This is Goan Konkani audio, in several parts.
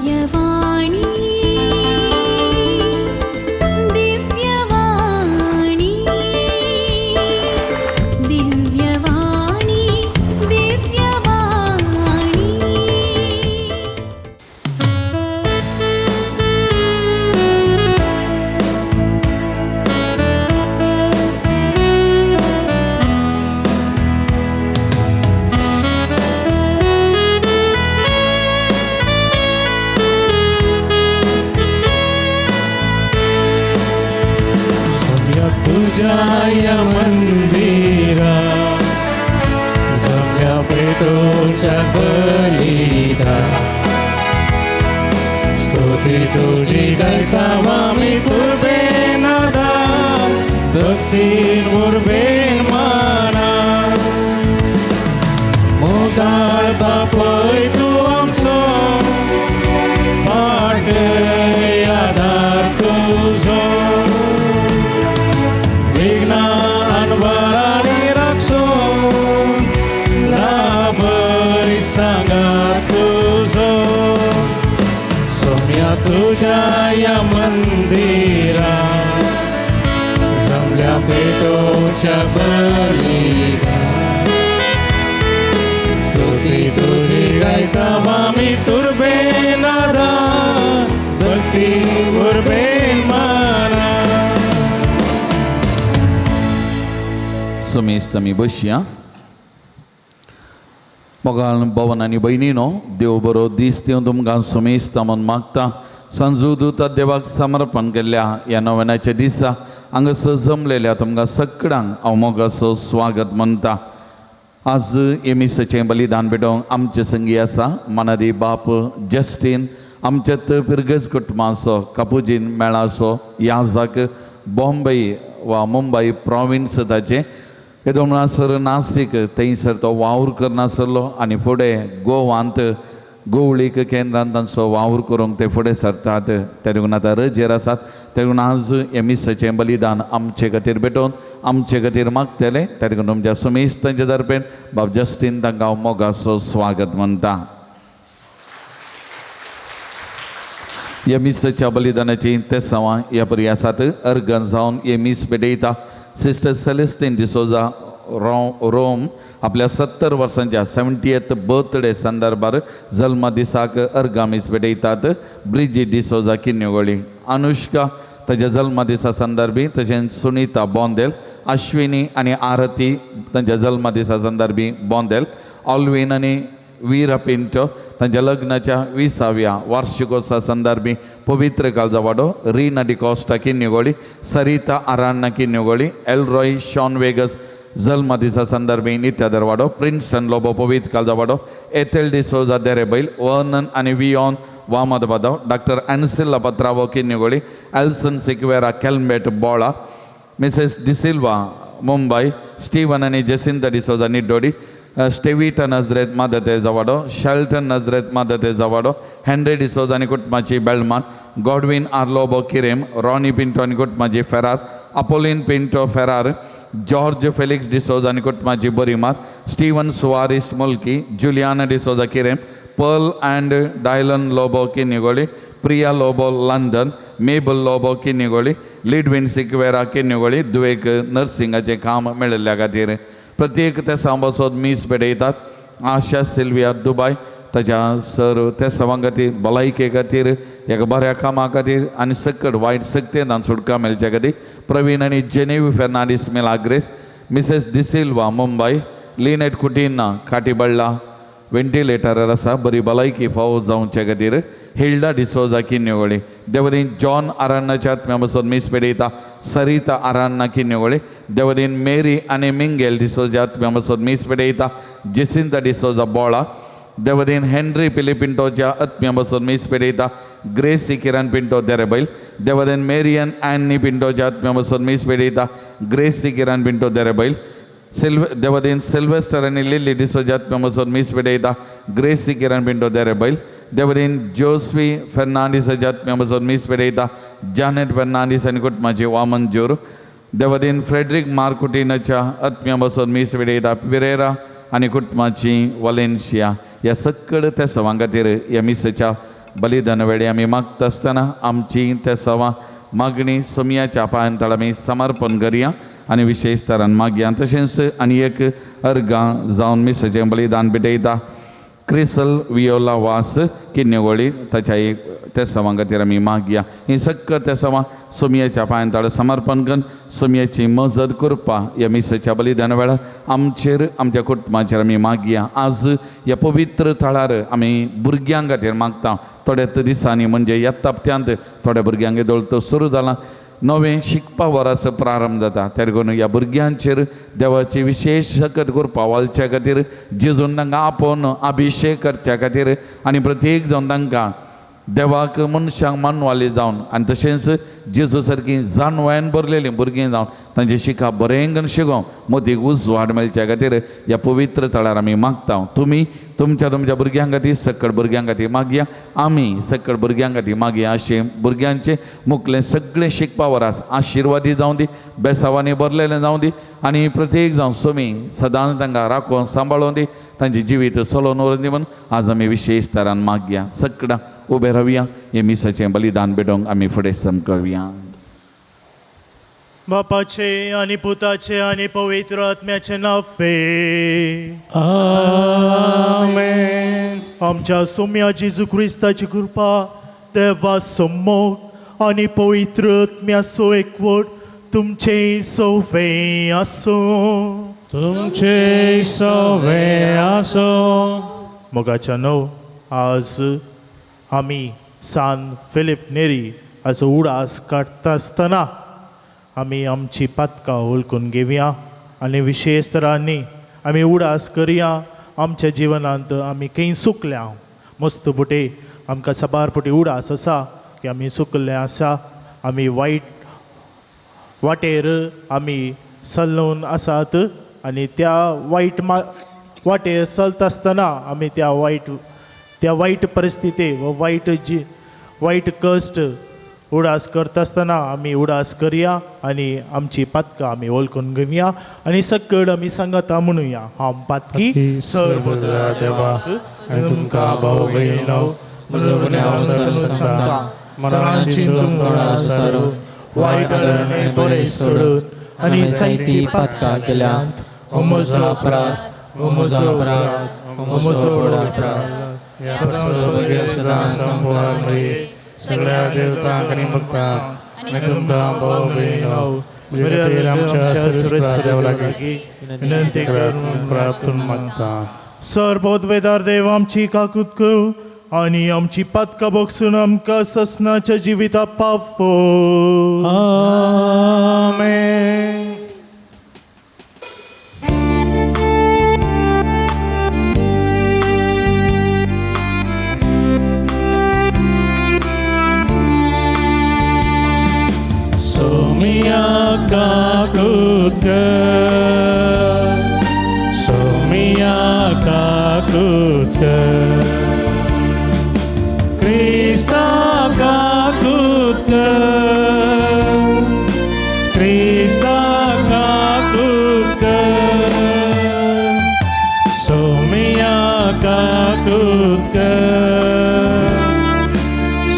दिव्यवाणी, दिव्यवाणी, दिव्यवाणी, दिव्यवाणी. जमया तुझ्या या मंदिरा, जमया पेटोच्या बलिदा, स्तुती तुझी गायता आमी तुर्बेनादा, भक्तीन उर्बेन माना. मोगाळ बापय तूं आमचो, पाटय आदार तुजो, विघ्नान बरानी राखसो, लाभय सांगात तुजो. सोम्या तुझ्या या मंदिरा, जमल्या पेटोच्या बलिदा, स्तुती तुझी गायता आमी तुर्बेनादा, भक्ती उर्बेन माना. समेस्त आमी बसया. मोगाळ भवन आनी भयणीनो, देव बरो दीस दिवन तुमकां समेस्त म्हूण मागता. सांजू दुता देवाक समर्पण केल्ल्या ह्या नव्याच्या दिसा हांगासर जमलेल्या तुमकां सगळ्यांक हांव मोगाचो स्वागत म्हणटा. आज एमिसाचें बलिदान पेटोवंक आमचे संगी आसा मनादी बाप जस्टीन, आमच्यात पिरगज कुटुंबाचो कापुजीन मेळाचो याजाक, बॉम्बे वा मुंबय प्रोविन्स ताचें. येदो म्हणसर नासीक थंयसर तो वावर करनासलो आनी फुडें गोवांत गोवळीक केंद्रान तांचो वावर करूंक ते फुडें सरतात. ते देखून आतां रजेर आसात. ते देखून आज एमिसाचें बलिदान आमचे खातीर भेटोवन आमचे खातीर मागतले. ते देखून तुमच्या समेस्तांच्या दरपेन बाब जस्टीन तांकां हांव मोगाचो स्वागत म्हणटा. ह्या मिसाच्या बलिदानाची तेसांवां ह्या परी आसात. अर्गन जावन हे मीस भेटयता सिस्टर सेलेस्तीन डिसोजा, रोम, आपल्या 70 वर्सांच्या 70th birthday संदर्भार जल्म दिसाक अर्गां मीस भेटयतात. ब्रिजी डिसोजा, किन्युगोळी. अनुष्का ताच्या जल्मदिसा संदर्भी, तशेंच सुनीता बोंदेल, अश्विनी आनी आरती तांच्या जल्मदिसा संदर्भी बोंदेल. ऑलवीन आनी वीरा पिंटो तांच्या लग्नाच्या 20व्या वार्षिकोत्सवा संदर्भी पवित्र कालजावाडो. रीना डिकॉस्टा, किन्युगोळी. सरिता आरान्ना, किन्युगोळी. एलरॉय शॉन वेगस जल्मदिसा संदर्भी नित्या दरवाडो. प्रिन्स्टन लोबो, पवित्र कालजावाडो. एथेल डिसोजा, देरेबैल. वर्नन आनी वियॉन वामद बादाव. डॉक्टर अँसिल्ला पत्रावो, किन्युगोळी. एल्सन सिक्वेरा, केल्मेट बोळा. मिसेस डिसिल्वा, मुंबय. स्टीवन आनी जेसिंता डिसोजा, निड्डोडी. स्टेविटा नजरेत, मादर तेरेजा. शेल्टन नजरेत, मादर तेरेजा. हेनरी डिसोजा आनी कुटुंबाची, बेलमान. गॉडविन आर लोबो, किरेम. रॉनी पिंटो आनी कुटुंबाची, फेरार. अपोलीन पिंटो, फेरार. जॉर्ज फेलिक्स डिसोजा आनी कुटुंबाची, बोरीमार. स्टीवन सुवारीस, मुल्की. जुलियाना डिसोजा, किरेम. पर्ल अँड डायलन लोबो, किन्युगोळी. प्रिया लोबो, लंडन. मेबल लोबो, किन्युगोळी. लिडविन सिक्वेरा, किन्युगोळी, दुवेक नर्सिंगाचें काम मेळिल्ल्या खातीर. प्रत्येक तेसांव बसोत मीस पेटयतात. आशा सिल्विया, दुबाय, ताच्या सर तेसांवां खातीर, भलायके खातीर, एका बऱ्या कामा खातीर आनी सकट वायट सक्तेन सुटका मेळच्या खातीर. प्रवीण आनी जेनेवी फेर्नांडीस, मिलाग्रेस. मिसेस डिसिल्वा, मुंबय. लिनेट कुटिन्ना, काटीबळ्ळा, व्हेंटिलेटरार आसा, बरी भलायकी फावो जावचे खातीर. हिल्डा डिसोजा, किन्युगोळी. देवदीन जॉन आरान्नाच्या आत्म्या बसून मीस पेटयता. सरिता आरान्ना, किन्युगोळी. देवदीन मेरी आनी मिंगेल डिसोजा आत्म्या बसून मीस पेटयता. जेसिंता डिसोजा, बोळा. देवदीन हेनरी पिलिपिंटोच्या आत्म्या बसून मीस पेटयता. ग्रेसी किरण पिंटो, देरेबैल. देवदीन मेरियन ॲन्नी पिंटोच्या आत्म्या बसून मीस पेटयता. ग्रेसी किरण पिंटो, देरेबैल. देवदीन सिल्वेस्टर आनी लिल्ली डिसोजा आत्म्या बसून मीस पेटयता. ग्रेसी किरण पिंटो, देरेबैल. देवदीन जोस्वी फेर्नांडीसाच्या आत्म्या बसून मीस पेटयता. जानेट फेर्नांडीस आनी कुटुंबाची, वामनजूर. देवदीन फ्रेडरीक मार्कुटिनाच्या आत्म्या बसून मीस पेटयता. पिरेरा आनी कुटुंबाची, वलेन्शिया. ह्या सकड त्या सवां खातीर ह्या मिसाच्या बलिदान वेळी आमी मागता आसतना आमची तेसांवां मागणी सोमयाच्या पांयांतळ आमी समर्पण करया आनी विशेश तरान मागया. तशेंच आनी एक अर्गां जावन मिसाचें बलिदान भेटयता क्रिसल वियोला वास किन्नेवळी ताच्या एक तेसांवां खातीर आमी मागया. ही सक्क तेसांवां सोमयाच्या पांयांतळ समर्पण करून सोमयाची मजत करपा ह्या मिसाच्या बलिदान वेळार आमचेर आमच्या कुटुंबाचेर आमी मागया. आज ह्या पवित्र थळार आमी भुरग्यां खातीर मागता. थोड्याच दिसांनी म्हणजे ह्या तप्त्यांत थोड्या भुरग्यांक दळतो सुरू जाला, नवें शिकपा वरास प्रारंभ जाता. त्या देखून ह्या भुरग्यांचेर देवाची विशेश शकत करपा वालच्या खातीर जेजून तांकां आपोवन अभिशेक करच्या खातीर आनी प्रत्येक जावन तांकां देवाक मनशांक मानवाली जावन आनी तशेंच जेजू सारकी जाणवायन भरलेलीं भुरगीं जावन तांची शिका बरें करून शिकोवंक मोतीक उजवाड मेळच्या खातीर ह्या पवित्र थळार आमी मागता. तुमी तुमच्या तुमच्या भुरग्यां खातीर सकळ भुरग्यां खातीर मागया, आमी सकळ भुरग्यां खातीर मागया. अशें भुरग्यांचें मुखलें सगळें शिकपा वरास आशिर्वादी जावं दी, बेसावांनी भरलेलें जावं दी आनी प्रत्येक जावं सोमी सदांच तांकां राखोवन सांबाळून दी, तांचें जिवीत चलोवन व्हरून दी म्हूण आज आमी विशेश तरान मागया. सगळां उबे रावया, हे मिसाचें बलिदान भेटोवंक आमी फुडें समकरुया. बापाचे आनी पुताचे आनी पवित्र आत्म्याचे नावे आमेन. आमच्या सोम्या जेजू क्रिस्ताची कृपा देवा सम्मोग आनी पवित्र आत्म्याचो एकवट तुमचे सोवे आसूं. तुमचे सवे आसो. मोगाच्या न्हू आज आमी सान फिलीप नेरी हाचो उडास काडटा आसतना आमी आमची पातकां वळखून घेवया आनी विशेश तरांनी आमी उडास करया. आमच्या जिवनांत आमी खंय चुकल्या, मस्त पुटे आमकां साबार पुटी उडास आसा की आमी चुकल्ले आसा, आमी वायट वाटेर आमी चलून आसात आनी त्या वायट वाटेर चलता आसतना आमी त्या वायट परिस्थिती वा वायट जी वायट कश्ट उडास करता आसतना आमी उडास करया आनी आमची पातकां आमी वळखून घेवया आनी सकड आमी सांगता म्हणुया. हांव पातकी सर्व देवा आनी तुमकां भाव भयणींनो म्हजो गुन्यांव सांगता, मनान चिंतून सारून वायट आनी बरें सोडून आनी सायती पातकां केल्यांत. हो म्हजो अपराध, हो म्हजो अपराध, हो म्हजो व्हड अपराध. सगळ्या देवतांक आनी भक्तांक आनी तुमकां भाव भयणींनो म्हजे खातीर आमच्या सर्वेस्पर देवा लागीं विनंती करात म्हूण प्रार्थून मागता. सर्वोद्वेदार देव आमची काकूत कर आनी आमची पातकां बगसून आमकां ससनाच्या जिविता पावो. आमेन. सोमिया काकूत कर, सोमिया काकूत कर, क्रिस्ता काकूत कर, क्रिस्ता काकूत कर, सोमिया काकूत कर,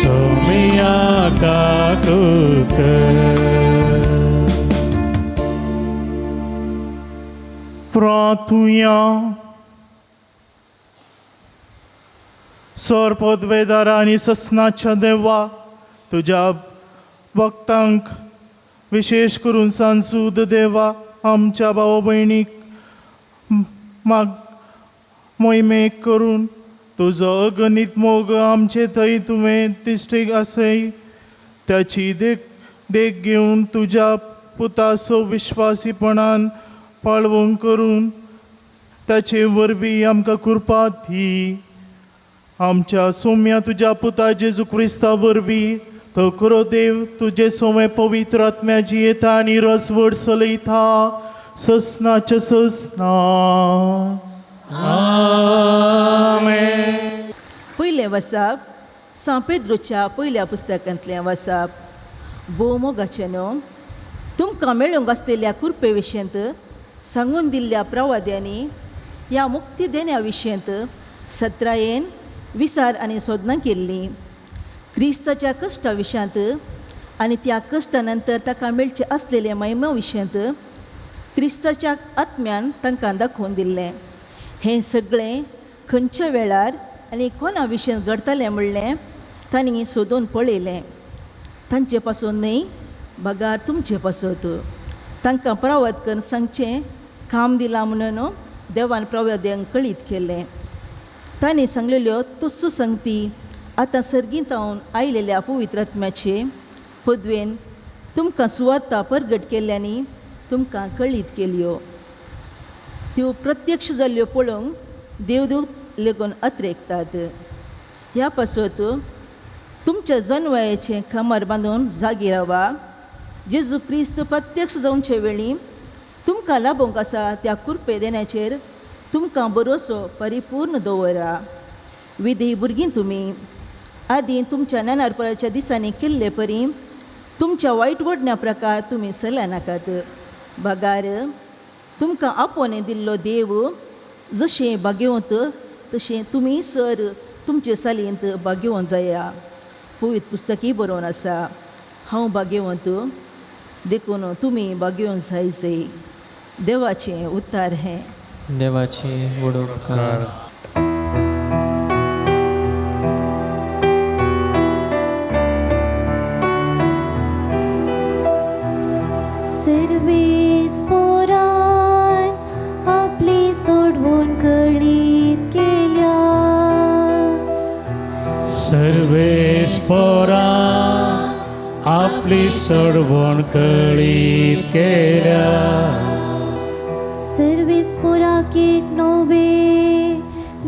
सोमिया काकूत कर. प्रार्थुया. सर्वोद्वेदार आनी ससनाच्या देवा तुज्या भक्तांक विशेश करून सांसूद देवा आमच्या भाव भयणीक माग मोहिमेक करून तुजो अगणीत मोग आमचे थंय तुवें तिश्टीक आसय त्याची देख घेवन तुज्या पुताचो विश्वासीपणान पाळवण करून ताचे वरवीं आमकां कृपा दी. आमच्या सोम्या तुज्या पुता जेजू क्रिस्ता वरवीं तो खरो देव तुजे सोमे पवित्र आत्म्या जियेता आनी रसवड चलयता ससनाच्या ससना. आमेन. पयलें वसाप सांत पेद्रूच्या पयल्या पुस्तकांतलें वसाप. भोव मोगाचें न्हू तुमकां मेळूंक आसलेल्या कृपे विशयंत सांगून दिल्ल्या प्रवाद्यांनी ह्या मुक्ती देण्या विशयंत सत्रायेन विचार आनी सोदनां केल्लीं. क्रिस्ताच्या कश्टा विशयांत आनी त्या कश्टा नंतर ताका मेळचें आसलेले महिमा विशयांत क्रिस्ताच्या आत्म्यान तांकां दाखोवन दिल्लें. हें सगळें खंयच्या वेळार आनी कोणा विशयांत घडतालें म्हणलें तांणी सोदून पळयलें. तांचे पासून न्हय बगार तुमचे पासत तांकां प्रवाद करून सांगचें काम दिलां म्हणून देवान प्रवाद्यांक कळीत केलें. तांणी सांगलेल्यो तस्सो संगती आतां सर्गींत आयलेल्या पवित्र आत्म्याचे पदवेन तुमकां सुवार्ता परगट केल्ल्यांनी तुमकां कळीत केल्यो. त्यो प्रत्यक्ष जाल्ल्यो पळोवंक देवदूत लेगून अत्रेकतात. ह्या पासत तुमच्या जनवयाचें कमर बांदून जागी रावा. जेजू क्रिस्त प्रत्यक्ष जावचे वेळी तुमकां लाभोवंक आसा त्या कुरपे देण्याचेर तुमकां बरोसो परिपूर्ण दवरा. विधी भुरगीं तुमी आदीं तुमच्या नानारपराच्या दिसांनी केल्ले परी तुमच्या वायट वडण्या प्रकार तुमी सला नाकात. बगार तुमकां आपोवणें दिल्लो देव जशें बागेवंत तशें तुमी सर तुमचे सालींत बागेवंत जाया. पवित्र पुस्तकी बरोवन आसा, हांव बागेवंत देखून तुमी बागेवंत जाय जय. देवाचें उतार हें. देवाचे व्हड उपकार. सर्वेस पोरान आपली सोडवण कळीत केल्या. सर्वेस पोरां आपली सोडवण कळीत केल्या. सर्वेस पोराक एक नवे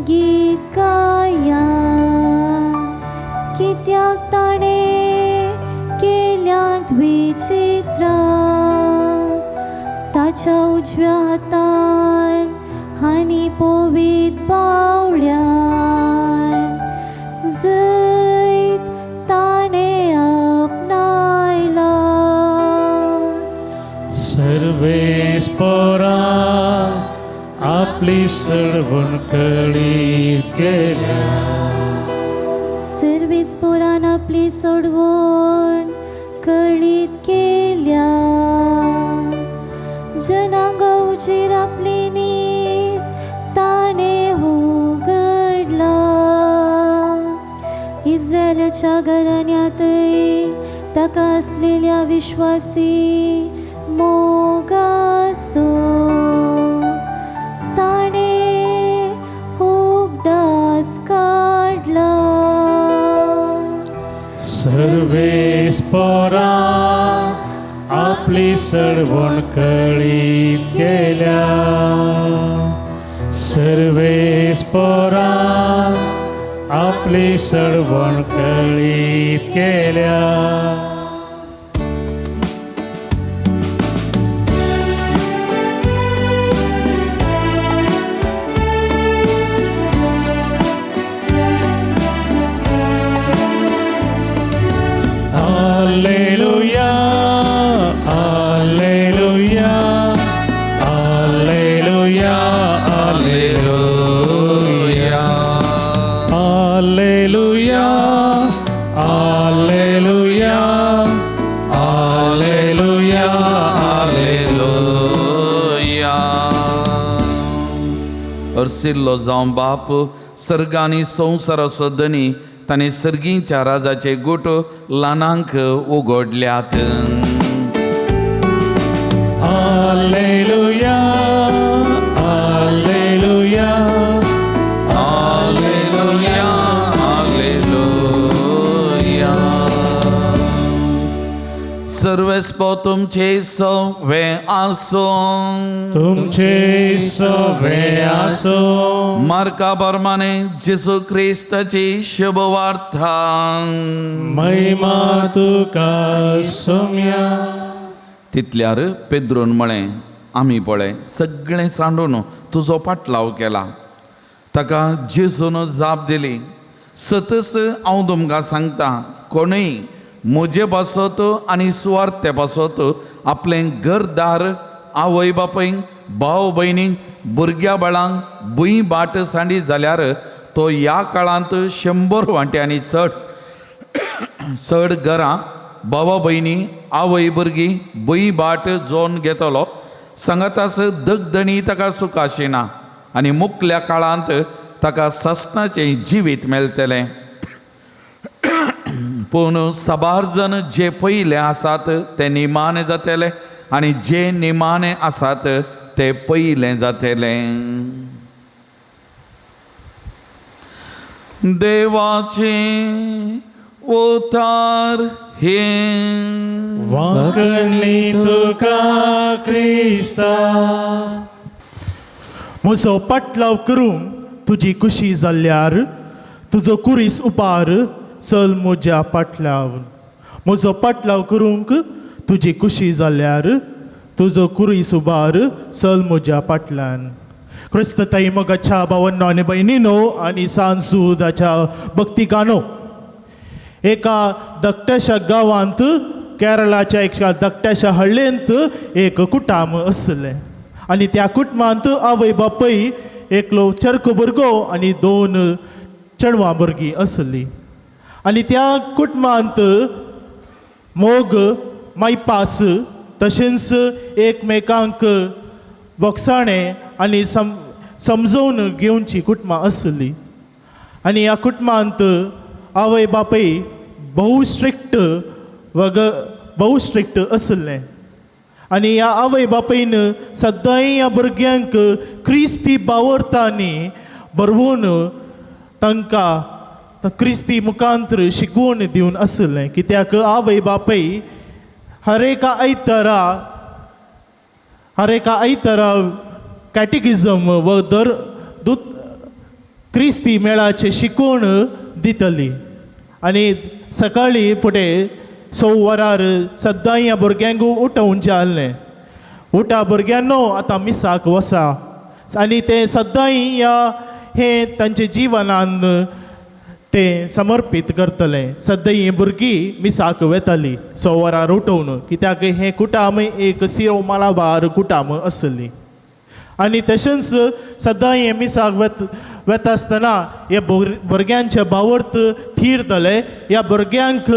गीत गाया, कित्याक ताणें केल्यांत विचित्रां. ताच्या उजव्या हातान हानी पवीत पावळ्यान जैत ताणें आपणायला. सर्वेस पोरां आपली सोडवण कळीत केल्या. सर्वेस पोरान आपली सोडवण कळीत केल्या. जनांगा उजेर आपली नीत ताणें उगडला. इस्रायलाच्या घराण्यांतय ताका आसलेल्या विश्वासी मोगासो ताणें उगडास काडला. सर्वेस पोरां आपली सडवण कळीत केल्या. सर्वेस पोरां आपली सडवण कळीत केल्या. Alleluia, Alleluia, Alleluia, Alleluia. Alleluia, Alleluia, Alleluia, Alleluia. अर्सिल्लो जावं बाप सर्गांनी संवसाराचो धनी ताणें सर्गींच्या राजाचे गोट ल्हानांक उगडल्यात. Alleluia, Alleluia, Alleluia, Alleluia. सर्वेस्पो तुमचे सवे आसूं. तुमचे सवे आसो. मार्का प्रमाणे जेजू क्रिस्ताची शुभवार्ता. महिमा तुका सोम्या. तितल्यार पेद्रून म्हळें, आमी पळय सगळें सांडून तुजो पाटलाव केला. ताका जेजून जाप दिली, सतच हांव तुमकां सांगता, कोणूय म्हजे पासत आनी सुवार्थे पासत आपलें घरदार, आवय बापायक, भाव भयणीक, भुरग्या बाळांक भूंय बाट सांडी जाल्यार तो ह्या काळांत 100 वांट्यांनी चड चड घरां भावा भयणी आवय भुरगीं भूंय भाट जोन घेतलो सांगातास दगदणी ताका सुखाशिना आनी मुखल्या काळांत ताका सासणाचें जिवीत मेळटलें. पूण साबार जण जे पयले आसात ते निमाणे जातले आनी जे निमाणे आसात ते पयले जातले. देवाचें उतार हें. वांकणी तुका क्रिस्ता. म्हजो पाटलाव करूंक तुजी खुशी जाल्यार तुजो कुरीस उपार चल म्हज्या पाटलाव. म्हजो पाटलाव करूंक तुजी खुशी जाल्यार तुजो कुरीस उबार चल म्हज्या पाटल्यान. क्रिस्त ताई मोगाच्या भावनो आनी भयणीनो आनी सांसुदाच्या भक्तिकानो, एका धाकट्याशा गांवांत केरळाच्या एका धाकट्याशा हळ्ळेंत एक कुटाम आसलें आनी त्या कुटुंबांत आवय बापूय, एकलो चरको भुरगो आनी दोन चेडवां भुरगीं आसलीं. आनी त्या कुटुंबांत मोग, मायपास, तशेंच एकमेकांक बोगसाणें आनी समजोवन घेवची कुटुंबां आसलीं. आनी ह्या कुटुंबांत आवय बापूय भोव स्ट्रिक्ट वग भोव स्ट्रिक्ट आसलें. आनी ह्या आवय बापायन सद्दांय ह्या भुरग्यांक क्रिस्ती बावरतांनी बरोवन तांकां क्रिस्ती मुखांतर शिकोवन दिवन आसलें. कित्याक आवय बापूय हर एका आयतारा हर एका आयतारा कॅटिकिजम व दर दूत क्रिस्ती मेळाचें शिकोवण दितली. आनी सकाळीं फुडें 6 वरार सद्दां ह्या भुरग्यांक उठोवचें आहलें. उठा भुरग्यांनो, आतां मिसाक वसा. आनी ते सद्दांय ह्या हें तांच्या जिवनान ते समर्पीत करतले. सद्दां हीं भुरगीं मिसाक वेतालीं 6 वरार उठोवन, कित्याक हें कुटाम एक सिरो मालाबार कुटाम आसली. आनी तशेंच सद्दां हें मिसाक वेता आसतना हे भुरग्यांचे भावार्थ थिरतले. ह्या भुरग्यांक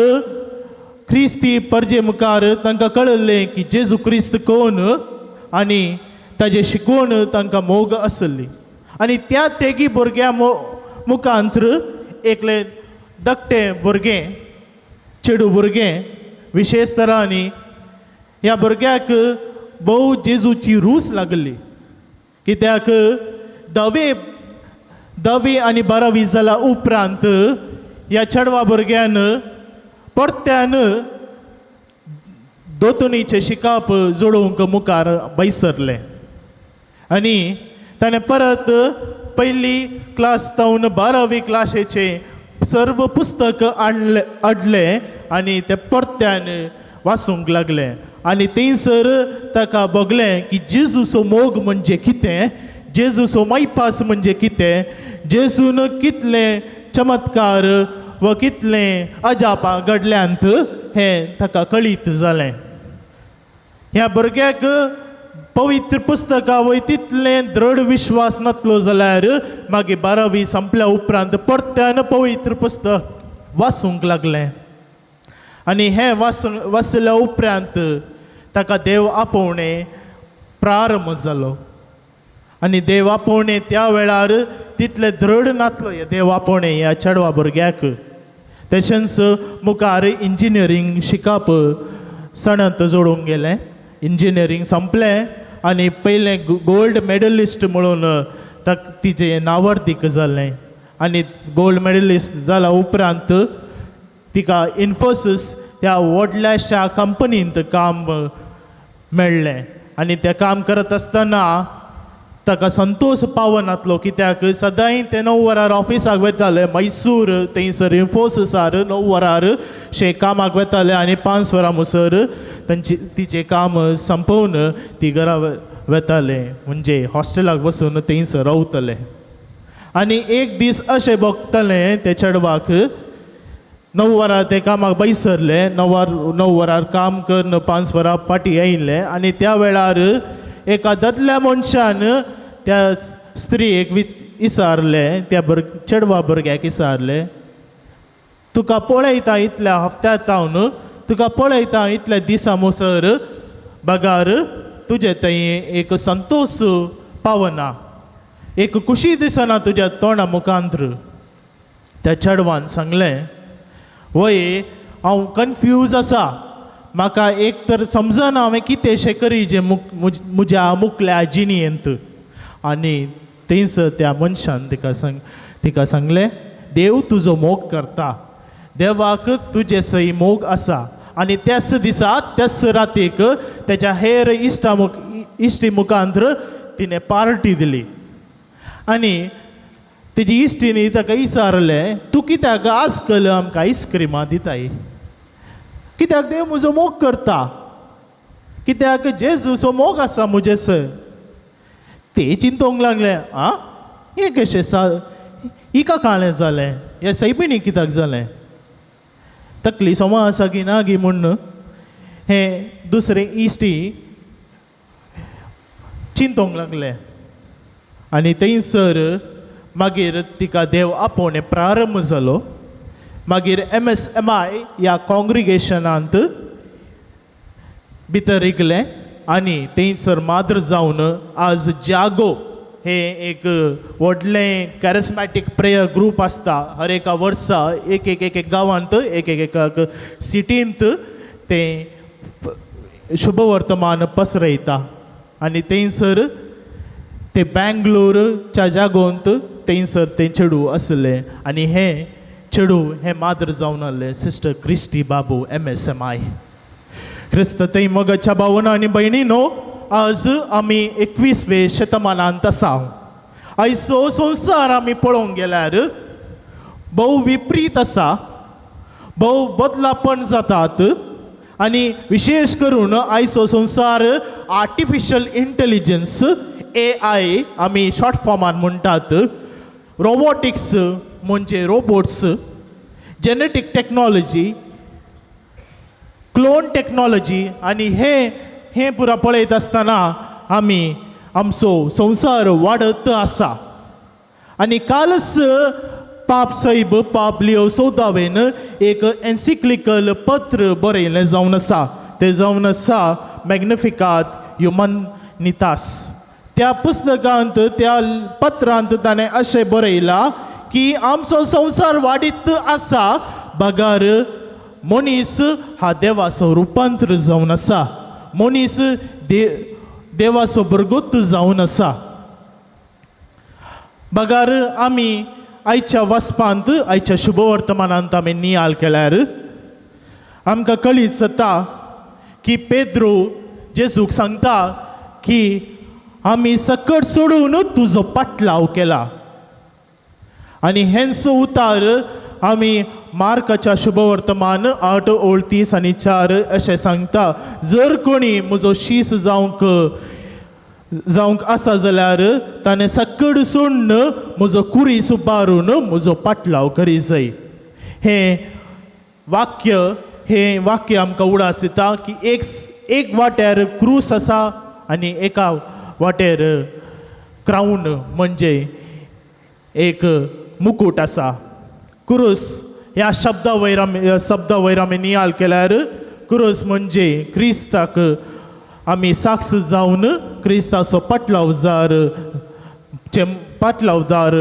क्रिस्ती परजे मुखार तांकां कळिल्लें की जेजू क्रिस्त कोण आनी ताजें शिकवण तांकां मोग आसली. आनी त्या तेगी भुरग्यां मुखांत्र एकलें धाकटें भुरगें, चेडूं भुरगें विशेश तरांनी ह्या भुरग्याक भोव जेजूची रूच लागली. कित्याक धावी आनी बारावी जाल्या उपरांत ह्या चेडवा भुरग्यान परत्यान दोतोनीचें शिकप जोडोवंक मुखार बैसरलें. आनी ताणें परत पयली क्लास जावन बारावी क्लासीचें सर्व पुस्तक हाडलें आनी तें परत्यान वाचूंक लागलें. आनी थंयसर ताका भोगलें की जेजूचो मोग म्हणजे कितें, जेजूचो मायपास म्हणजे कितें, जेजून कितले चमत्कार व कितले अजापां घडल्यांत हें ताका कळीत जालें. ह्या भुरग्याक पवित्र पुस्तकां वयर तितलें दृढ विश्वास नासलो जाल्यार मागीर बारावी संपल्या उपरांत परत्यान पवित्र पुस्तक वाचूंक लागलें. आनी हें वाचल्या उपरांत ताका देव आपोवणें प्रारंभ जालो. आनी देव आपोवणें त्या वेळार तितलें दृढ नासलो हें देव आपोवणें ह्या चेडवा भुरग्याक. तशेंच मुखार इंजिनियरींग शिकप सणत जोडूंक गेलें. इंजिनियरींग संपलें आनी पयलें गोल्ड मेडलिस्ट म्हणून तिजें नांवाडदीक जालें. आनी गोल्ड मेडलिस्ट जाल्या उपरांत तिका इन्फोसिस त्या व्हडल्याशा कंपनींत काम मेळ्ळें. आनी तें काम करत आसतना ताका संतोश पावनातलो, कित्याक सदांय ते 9 वरार ऑफिसाक वताले मैसूर थंयसर इन्फोसिसार 9 वरार शे कामाक वताले आनी 5 वरां मुसर तांची तिचें काम संपोवन ती घरा वताले, म्हणजे हॉस्टेलाक बसून थंयसर रावतले. आनी एक दीस अशें भोगतलें ते चेडवाक, 9 वरां ते कामाक बैसरले, 9 वरार काम करून 5 वरां फाटीं आयिल्ले. आनी त्या वेळार एका दादल्या मनशान त्या स्त्रियेक इसारलें, त्या चेडवा भुरग्याक इसारलें, तुका पळयता इतल्या हफ्त्या जावन, तुका पळयता इतल्या दिसां मुसर, बगार तुजे थंय एक संतोश पावना, एक खुशी दिसना तुज्या तोंडा मुखांत्र. त्या चेडवान सांगलें, वय हांव कन्फ्यूज आसा, म्हाका एक तर समजना हांवें कितें करी जें मुज्या मुकल्या जिणेंत. आनी थंयसर त्या मनशान तिका सांगलें, देव तुजो मोग करता, देवाक तुजे सय मोग आसा. आनी त्याच दिसा त्याच रातीक तेच्या हेर इश्टी मुखांत्र तिणें पार्टी दिली. आनी तेजी इश्टीनी ताका विचारलें, तूं कित्याक आजकाल आमकां आयस्क्रिमां दिताय, कित्याक देव म्हजो मोग करता, कित्याक जेजूचो मोग आसा म्हजे सर. ते चिंतूंक लागले, आं हें कशें सा, हिका काळें जालें, हें सैबिणी कित्याक जालें, तकली सोमा आसा की ना गी म्हूण हें दुसरें इश्टी चिंतूंक लागले. आनी थंयसर मागीर तिका देव आपोवणे प्रारंभ जालो. मागीर MSMI ह्या कॉंग्रिगेशनांत भितर रिगलें आनी थंयसर माद्र जावन आज जागो हें एक व्हडलें कॅरिस्मॅटीक प्रेयर ग्रूप आसता. हर एका वर्सा एक एक एक गांवांत एक एक एक सिटींत तें शुभवर्तमान पसरयता. आनी थंयसर ते बँगलोरच्या जागोंत थंयसर तें चेडूं आसलें आनी हें चेडूं हें माद्र जावन आसलें सिस्टर क्रिस्टी बाबू MSMI. क्रिस्त थंय मोगाच्या भावना आनी भयणी न्हू, आज आमी 21वे शतमानांत आसा. आयचो संवसार आमी पळोवंक गेल्यार भोव विपरीत आसा, भोव बदलापण जातात. आनी विशेश करून आयचो संवसार आर्टिफिशियल इंटेलिजन्स AI आमी शॉर्ट फॉर्मान म्हणटात, रोबोटिक्स म्हणजे robots, genetic technology, clone technology. आनी हें हें पुरा पळयत आसतना आमी आमचो संवसार वाडत आसा. आनी कालच पाप साहेब पाप लियो 14वेन एक एन्सिक्लिकल पत्र बरयलें जावन आसा, तें जावन आसा मॅग्निफिकात ह्युमनितास. त्या पुस्तकांत त्या पत्रांत ताणें अशें बरयलां की आमचो संवसार वाडीत आसा बगर मनीस हा देवाचो रुपांतर जावन आसा, मनीस देवाचो बरगोत जावन आसा. बगर आमी आयच्या वचपांत आयच्या शुभवर्तमानांत आमी नियाळ केल्यार आमकां कळीत जाता की पेद्रो जेजूक सांगता की आमी सकट सोडून तुजो पाटलाव केला. आनी हेंच उतार आमी मार्काच्या शुभवर्तमान 8 ओळ 30 आनी 4 अशें सांगता, जर कोणी म्हजो शीस जावंक जावंक आसा जाल्यार ताणें सकड सोडून म्हजो कुरीस उबारून म्हजो पाटलाव करी जाय. हें वाक्य आमकां उडास दिता की एक वाट्यार क्रूस आसा आनी एका वाटेर क्रावन म्हणजे एक मुकूट आसा. क्रूस ह्या शब्दा वयर आमी नियाळ केल्यार क्रूस म्हणजे क्रिस्ताक आमी साक्ष जावन क्रिस्ताचो पाटलावदार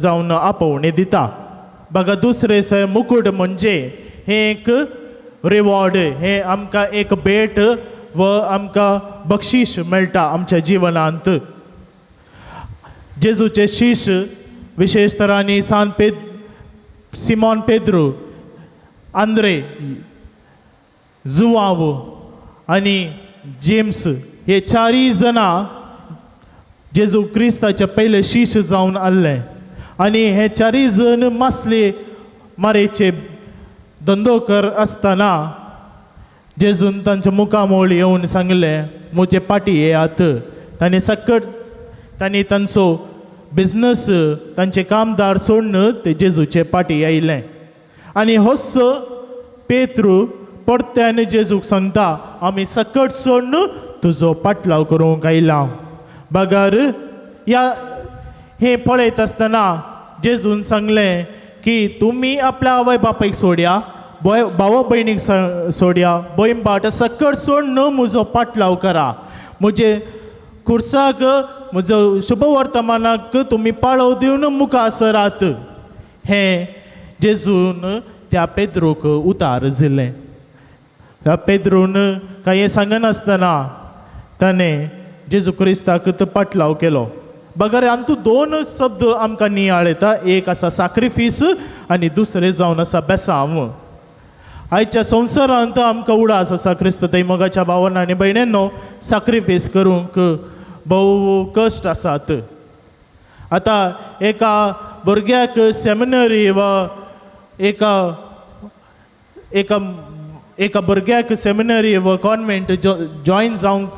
जावन आपोवणें दिता. बघा दुसरें मुकूट म्हणजे हें एक रिवॉर्ड, हें आमकां एक भेट व आमकां बक्षीस मेळटा आमच्या जिवनांत. जेजूचे शीश विशेश तरांनी सान सिमोन पेद्रू, आंद्रे, जुवाव आनी जेम्स हे चारूय जाणां जेजू क्रिस्ताचे पयले शीश जावन आसले आनी हे चारूय जण मासले मारेचे धंदो कर आसतना जेजून तांच्या मुखामोळ येवन सांगलें, म्हजे पाटी येयात. तांणी सकट तांणी तांचो बिजनस तांचे कामदार सोडून ते जेजूचे पाटी आयले. आनी होच पेत्रू परत्यान जेजूक सांगता, आमी सकट सोडून तुजो पाटलाव करूंक आयला. बगर ह्या हें पळयत आसतना जेजून सांगलें की तुमी आपल्या आवय बापायक सोडया, भाव भयणीक सोडया, भयण बाट सकट सोडून म्हजो पाटलाव करा, म्हजे खुर्साक म्हजो शुभवर्तमानाक तुमी पाळो दिवन मुखार सरात. हें जेजून त्या पेद्रूक उतार दिलें. त्या पेद्रून कांय सांगनासतना ताणें जेजू क्रिस्ताक पाटलाव केलो. बगर आमतू दोन शब्द आमकां नियाळ येता, एक आसा साक्रिफीस आनी दुसरें जावन आसा बेसांव. आयच्या संवसारांत आमकां उडास आसा क्रिस्त दैमोगाच्या भावान आनी भयणींनो, साक्रिफीस करूंक भोव कश्ट आसात. आतां एका भुरग्याक सेमिनरी वा एका एका एका भुरग्याक सेमिनरी वा कॉन्वेंट जॉयन जावंक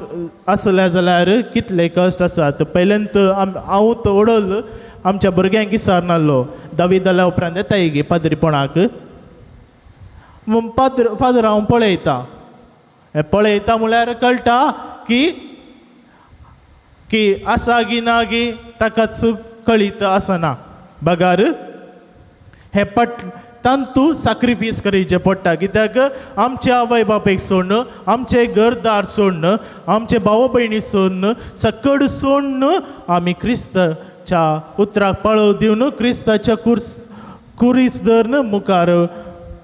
आसलें जाल्यार कितले कश्ट आसात. पयल्यांत हांव तो आमच्या भुरग्यांक विचारनासलो, धावी जाल्या उपरांत येताय गे पाद्रीपणाक? पाद्र फादर हांव पळयता, हें पळयता म्हळ्यार कळटा की की आसा गी ना गी ताकाच कळीत आसना. बगार हें पट तांतू साक्रिफीस करचें पडटा, कित्याक आमचे आवय बापायक सोडून, आमचें घरदार सोडून, आमचे भाव भयणी सोडून, सकड सोडून आमी क्रिस्ताच्या उतराक पाळो दिवन क्रिस्ताच्या कुरीस धरून मुखार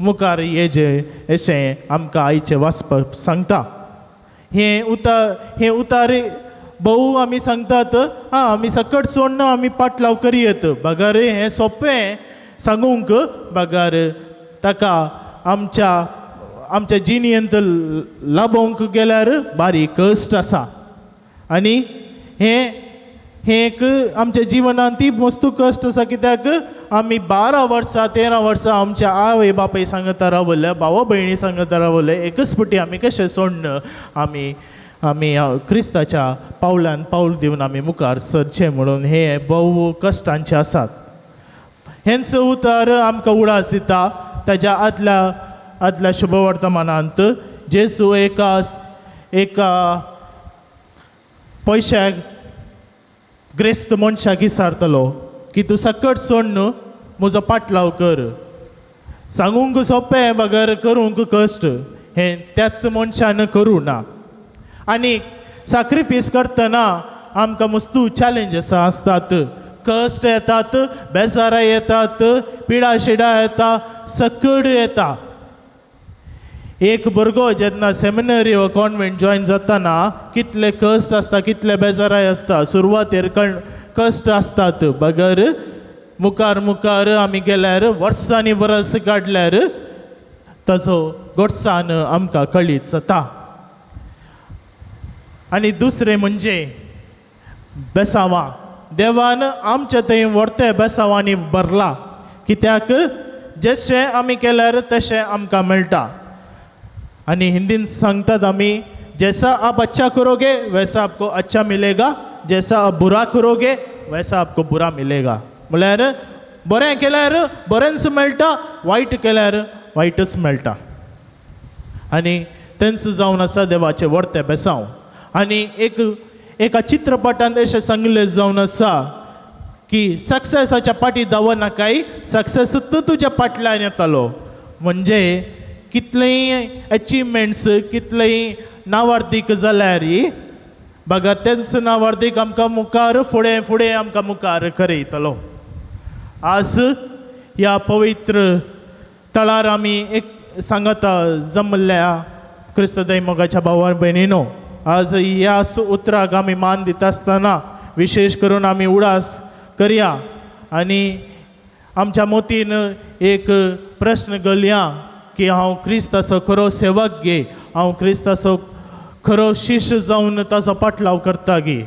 मुखार येजे अशें आमकां आयचें वाचपाक सांगता. हें उतार हें उतारे भोव आमी सांगतात, आं आमी सकट सोडून आमी पाटलाव करयत, बगार हें सोंपें सांगूंक, बगार ताका आमच्या आमच्या जिणेंत लाबोवंक गेल्यार बारीक कश्ट आसा. आनी हें हें एक आमच्या जिवनांत ती मस्तू कश्ट आसा, कित्याक आमी 12 वर्सां 13 वर्सां आमच्या आवय बापाय सांगता रावले, भाव भयणी सांगता रावले, एकच फावटी आमी कशें सोडून आमी आमी क्रिस्ताच्या पावलान पावल दिवन आमी मुखार सरचें म्हणून हे भोव कश्टांचे आसात. हेंच उतर आमकां उडास दिता. ताज्या आदल्या आदल्या शुभवर्तमानांत जेजू एका एका पयशाक ग्रेस्त मनशाक विचारतलो की तूं सकट सोडून म्हजो पाटलाव कर. सांगूंक सोंपें बगर करूंक कश्ट, हें त्याच मनशान करूं ना. आनी साक्रिफीस करतना आमकां मस्तू चॅलेंजीस आसतात, कश्ट येतात, बेजारां येतात, पिडा शिडा येता, सकड येता. एक भुरगो जेन्ना सेमिनरी वा कॉन्वेंट जॉयन जाताना कितले कश्ट आसता, कितले बेजाराय आसता. सुरवातेर कश्ट आसतात, बगर मुखार मुखार आमी गेल्यार वर्सांनी वर्स काडल्यार ताचो गोडसान आमकां कळीत जाता. आनी दुसरें म्हणजे बेसांवां, देवान आमच्या थंय व्हरते बेसांवांनी भरला, कित्याक जशें आमी केल्यार तशें आमकां मेळटा. आनी हिंदीन सांगतात आमी, जैसा आप अच्छा करोगे वैसा आपको अच्छा मिलेगा, जैसा आप बुरा करोगे वैसा आपको बुरा मिलेगा. म्हळ्यार बरें केल्यार बरेंच मेळटा, वायट केल्यार वायटच मेळटा. आनी तेंच जावन आसा देवाचें व्हरतें बेसांव. आनी एक एका चित्रपटांत अशें सांगिल्लें जावन आसा की सक्सेसाच्या फाटी धांवनाकाय, सक्सेस तुज्या फाटल्यान येतालो. म्हणजे कितलेय एचिवमेंट्स, कितलेय नावार्दीक जाल्यार बगर तेंच नावार्दीक आमकां मुखार फुडें फुडें आमकां मुखार करयतलो. आज ह्या पवित्र तळार आमी एक सांगता जमल्ल्या क्रिस्त दैमोगाच्या भावा भयणीनो, आज ह्या उतराक आमी मान दिता आसतना विशेश करून आमी उडास करया आनी आमच्या मोतीन एक प्रश्न घालया की हांव क्रिस्ताचो खरो सेवक गे, हांव क्रिस्ताचो खरो शिश्य जावन ताचो पाटलाव करता गे.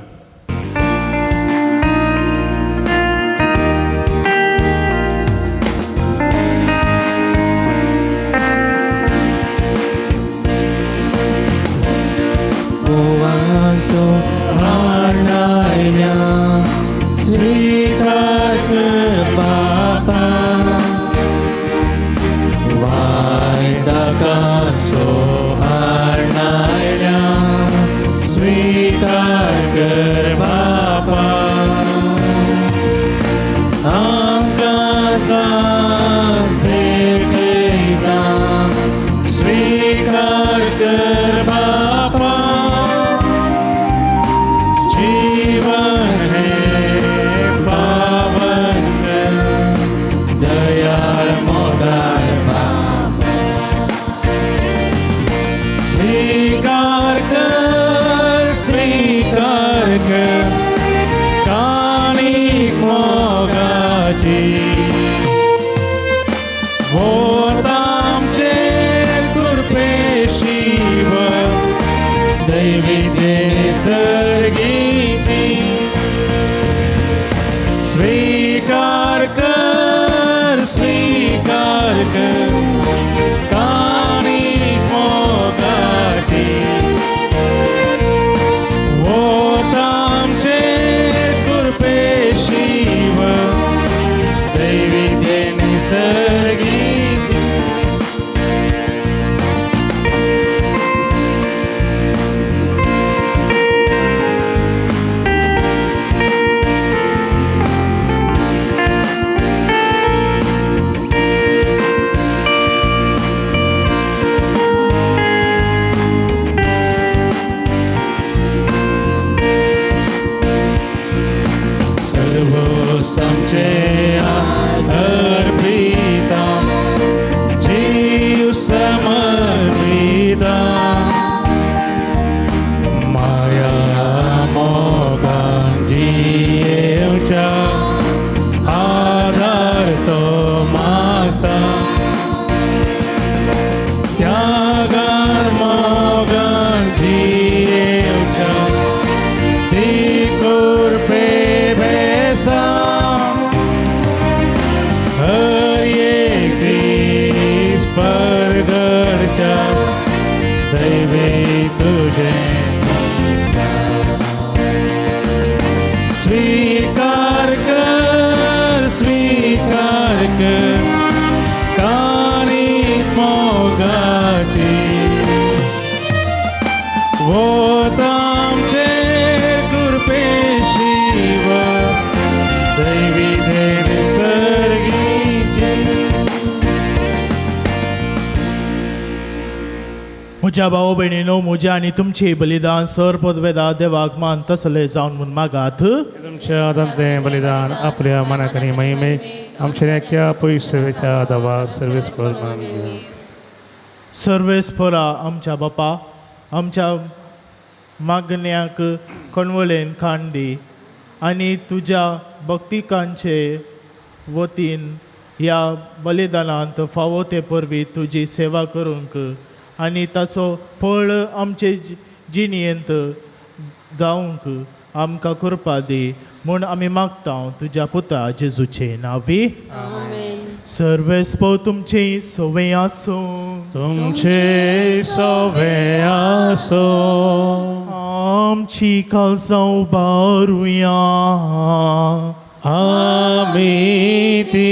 स्वीकार कर काणीक मोगाची वोत आमचेर कृपेशिव दैवी देणी सर्गीची स्वीकार कर स्वीकार कर काणीक मोगाची वोत आमचेर कृपेशिव दैवी देणी सर्गीची. सर्वोसमचे आज अर्पिता जीव समर्पिता माया मोगान जियेवच्या आधार तो मागता त्यागान मोगान जियेवच्या ती कृपे भेसा हर एक दीस परगडच्या दैवी तुझे स्वीकार कर स्वीकार कर काणीक मोगाची वोत आमचेर कृपेशिव दैवी देणी सर्गीची. म्हज्या भाव भयणीनो म्हज्या आनी तुमचे बलिदान सर पदवेदा देवाक मान तसले जावन म्हूण मागात. तुमच्या हातांतलें बलिदान आपल्या मनाक आनी महिमेक आमच्या एक्या पयसुवेच्या दवा सर्वीस मान. सर्वेस्परा आमच्या बापा आमच्या मागण्याक कणवलेन खाण दी आनी तुज्या भक्तिकांचे वतीन ह्या बलिदानांत फावो ते परवी तुजी सेवा करूंक आनी ताचो फळ आमचे जिणेंत जावंक आमकां कृपा दी म्हूण आमी मागता तुज्या पुता जेजूचे नांवी. सर्वेस्पो तुमचे सवे आसूं. तुमचे सवे आसो. आमची काळजां उबारुया. आमी ती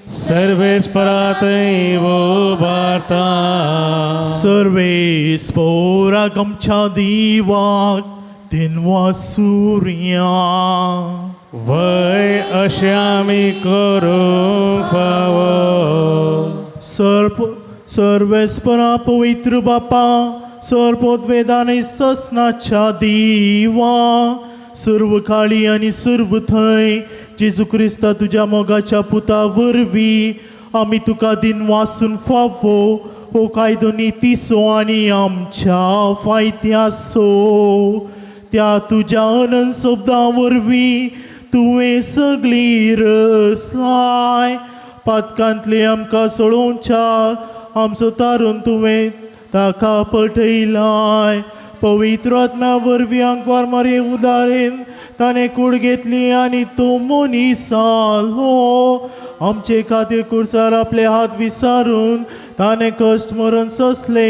सर्वेस्परातय उबारता. सर्वेस्पोराक आमच्या दिवाक दिनवा सुर्या. वय अशें आमी करूंक फावो. सर्वेस्परा पवित्र बापा सर्पोद्वेदान ससनाच्या दिवा सर्व काळी आनी सर्व थंय जेजू क्रिस्ता तुज्या मोगाच्या पुता वरवीं आमी तुका दिन वासून फावो हो कायदो नितीसो आनी आमच्या फायद्यासो त्या तुज्या अनंत शब्दां वरवीं तुवें सगळी रसलाय पातकांतली आमकां सोडोवच्या आमचो तारून तुवें ताका पठयलाय पवित्र आत्म्या वरवीं आंकवार मारये उदारेन ताणें कूड घेतली आनी तो मनीस जालो आमचे खातीर कुर्सार आपले हात विसारून ताणें कश्ट मरण सोंसले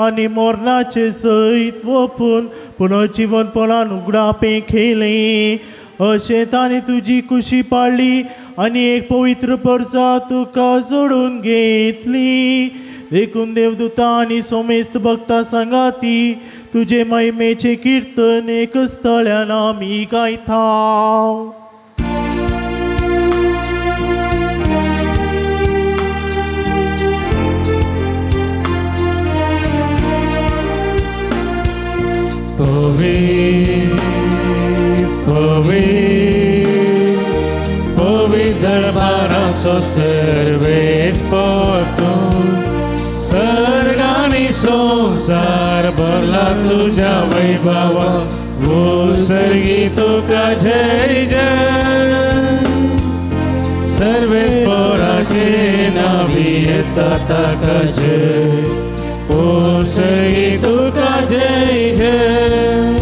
आनी मरणाचे सयत वपून पुनर्जिवनपणान उगडापें खेळें अशें ताणें तुजी कुशी पाळ्ळी आनी एक पवित्र परसा तुका जोडून घेतली. देखून देवदूता आनी सोमेस्त भक्ता सांगाती तुजे महिमेचें किर्तन एक स्थळ्यान आमी गायता. पवित्र दरबाराचो सर्वेस्पर तूं सर्ग आनी संवसार भरला तुज्या वैभवा उसरिपणान. सर्गी तुका जय जय सर्वेस्पोराचे नावी येता ताका जय ओ सर्गी तुका जय जय.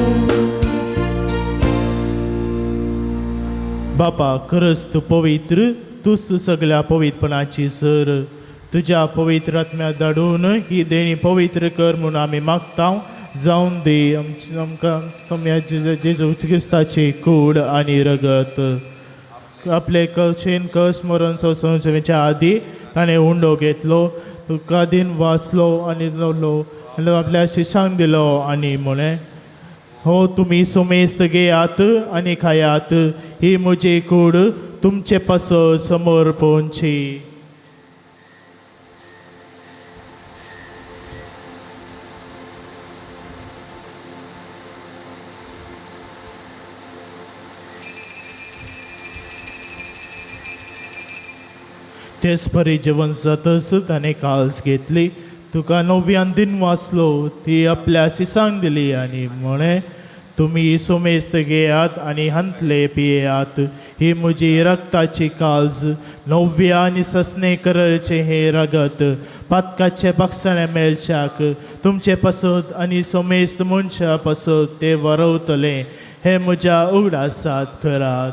बापा खरंच तूं पवित्र, तूंच सगळ्या पवित्रपणाची सर. तुज्या पवित्र आत्म्या धाडून ही देणी पवित्र कर म्हूण आमी मागता. जावन दी आमची आमकां आमच्या जेजू क्रिस्ताची कूड आनी रगत. आपले कचेन कस मरण सोंसच्या आदी ताणें उंडो घेतलो, तुका दिन वाचलो आनी दवरलो आनी आपल्या शिशांक दिलो आनी म्हळें, हो तुमी सुमेस्त घेयात आनी खायात, ही म्हजी कूड तुमचे पासत समोर पोवची. तेच परी जेवण जातच ताणें काळज घेतली, तुका नव्यान दिन वाचलो, ती आपल्या शिसांक दिली आनी म्हळें, तुमी सुमेस्त घेयात आनी हांतले पियेयात, ही म्हजी रक्ताची काळज, नव्या आनी ससने करचे हें रगत पातकाचे बागसाणे मेळच्याक तुमचे पासत आनी सुमेस्त मनशा पासत तें वरवतलें. हें म्हज्या उगडासात करात.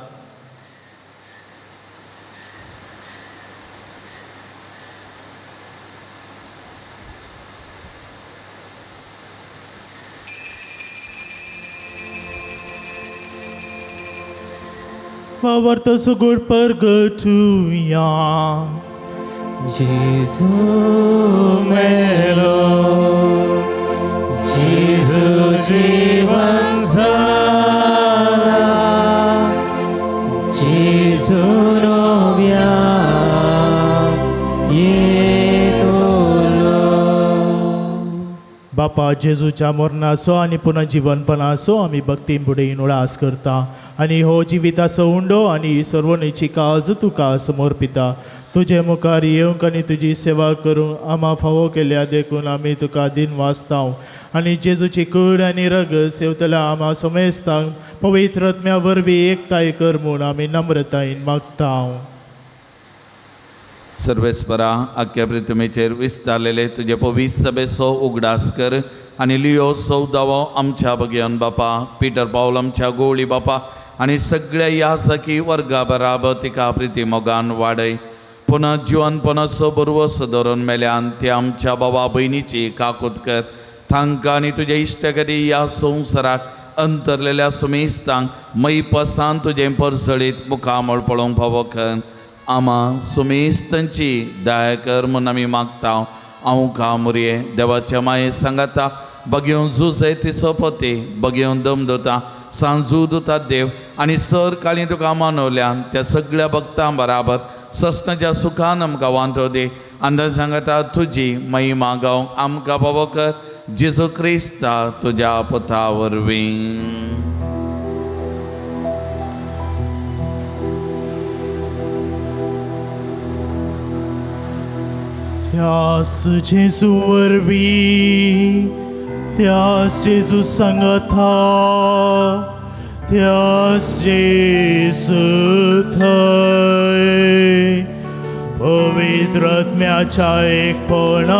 Pavarto sugur pergatuya. Gesù melo, Gesù जीवन झाला, Gesù नव्या येतलो. बापा जेजूच्या मरणाचो आनी पुनर्जीवनपणाचो आमी भक्तीन फुडें उडास करता आनी हो जिविताचो उंडो आनी सर्वणीची काज तुका समर्पिता. तुजे मुखार येवंक आनी तुजी सेवा करूंक आमा फावो केल्या देखून आमी तुका दिन वाचता आनी जेजूची कूड आनी रगत सेवतल्या आमा समेस्तांक पवित्र आत्म्या वरवीं एकताय कर म्हूण आमी नम्रतायेन मागता. सर्वेस्परा आख्या पृथ्वीचेर विस्तारलेले तुजे पवित्र सभेचो उगडास कर आनी लियो सौदावो आमच्या बगयान बापा, पिटर पावल आमच्या गोवळी बापा आनी सगळ्या ह्या सखी वर्गा बराबर तिका प्रिती मोगान वाडय. पुनः जिवनपणाचो बरवस धरून मेल्यान ते आमच्या बाबा भयणीची काकूत कर. तांकां आनी तुज्या इश्टगरी ह्या संवसाराक अंतरलेल्या सुमेस्तांक मैपसान तुजें परसळीत मुखामळ पळोवंक फावो कर. आमा सुमेस्तांची दया कर म्हूण आमी मागता. हांव कामुरये देवाच्या माये सांगाता बगेवन झुजय ती सोपती बगेवन दम दवता सांजू दुता देव आनी सर काळी तुका मानवल्यान त्या सगळ्या भक्तां बराबर सस्नाच्या सुखान आमकां वांटो दी. आनी सांगता तुजी महिमा गावंक आमकां फावो कर जेजू क्रिस्ता तुज्या पुता वरवीं. त्यास जेजू वरवीं, त्यास जेजू सांगता, त्यास जेजू थंय पवित्र आत्म्याच्या एकपणान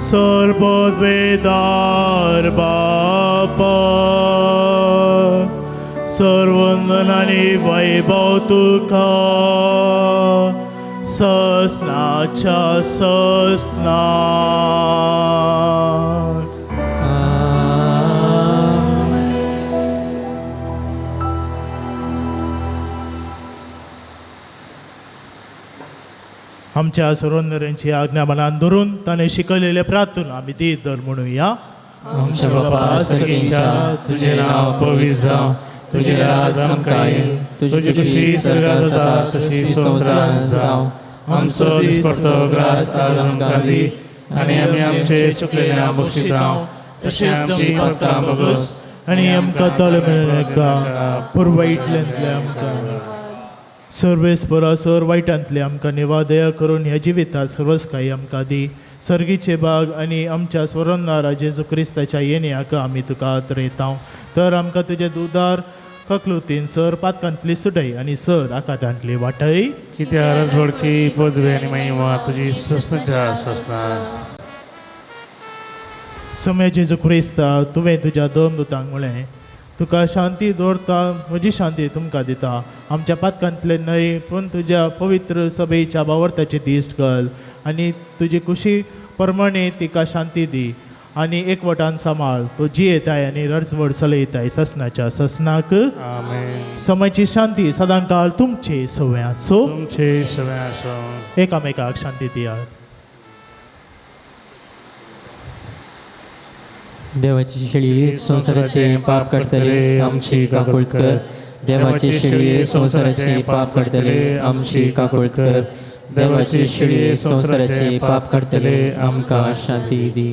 सर्वद्वेदार बापा सर्वंदन आनी वैभव तुका ससनाच्या ससनाक. आमच्या सर्वंदरांची आज्ञा मनान धरून ताणें शिकयलेले प्रार्थना आमी ती दर म्हणुया. आमच्या बापा सर्गीच्या, तुजें नांव पवित्र जावं, तुजें राज आमकां येवं, तुजी खुशी स्वर्गांत जाता तशी संवसारांत जावं. आमचो दिसपट्टो ग्रास आज आमकां दी आनी आमी आमचे चुकलेल्या बक्षितां तशेंच आमची भक्तां बगस आनी आमकां तले मेळनाका पूण वायटल्यांतले आमकां सर्वेस्परा सर वायटांतले आमकां निवादया करून ह्या जिविता सर्वच काही आमकां दी. सर्गीचे बाग आनी आमच्या स्वरणारा जेजू क्रिस्ताच्या येण्याक आमी तुका आत्रयता. तर आमकां तुजे दुदार ककलुतीन सर पातकांतली सुटय आनी सर आकांतांतली वाटय. कित्याक राजवडकी पदवी आनी महिमा तुजी सस्नाच्या सस्ना. समय जेजू क्रिस्ता, तुवें तुज्या दोन दुतांक म्हळें, तुका शांती दवरता, म्हजी शांती तुमकां दिता. आमच्या पातकांतले न्हय पूण तुज्या पवित्र सभेच्या बावर्ताची दिश्ट घाल आनी तुजी कुशी प्रमाणे तिका शांती दी आनी एकवटान सांबाळ. तो जियेताय आनी रजवड चलयताय ससनाच्या ससनाक. आमेन. समायची शांती सदांकाळ तुमचे सवय आसूं. तुमचे सगळें आसूं. एकामेकाक शांती दियात. देवाची शेळी संवसाराचे पाप काडटले, आमची काकूळ कर. देवाची शेळी संवसाराचे पाप काडटले, आमची काकूळ कर. देवाची शेळी संवसाराचे पाप काडटले, आमकां शांती दी.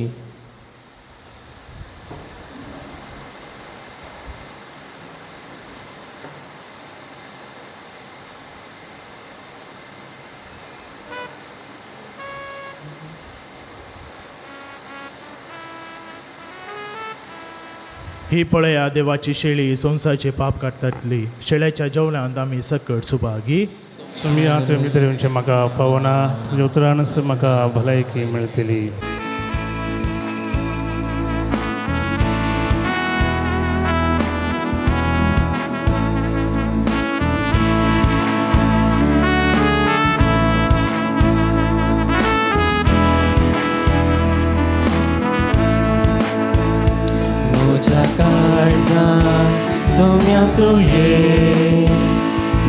ही पळया देवाची शेळी, संवसाराचे पाप काडटातली. शेळ्याच्या जेवणांत आमी सकट सुभागी. सुमिया, तुवें भितर येवचें म्हाका पावना, तुज्या उतरानच म्हाका भलायकी मेळटली. म्हज्या काळजांत सोम्या तूं ये,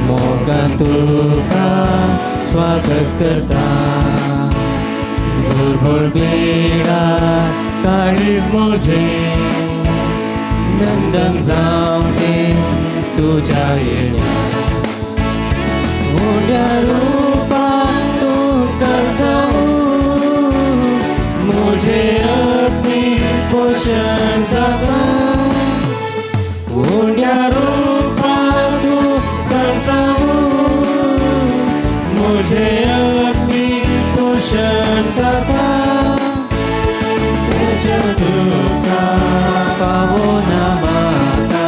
मोगान तुका स्वागत करता. बुलबुल बेडा काळीज म्हजें, नंदन जावं दे तुज्या येण्या. उण्या रुपान तुका जावं, म्हजें आत्मीक पोशण जाता. उण्या रुपान तुका जावं, म्हजें आत्मीक पोशण जाता. तुज्या तुका पावना म्हाका,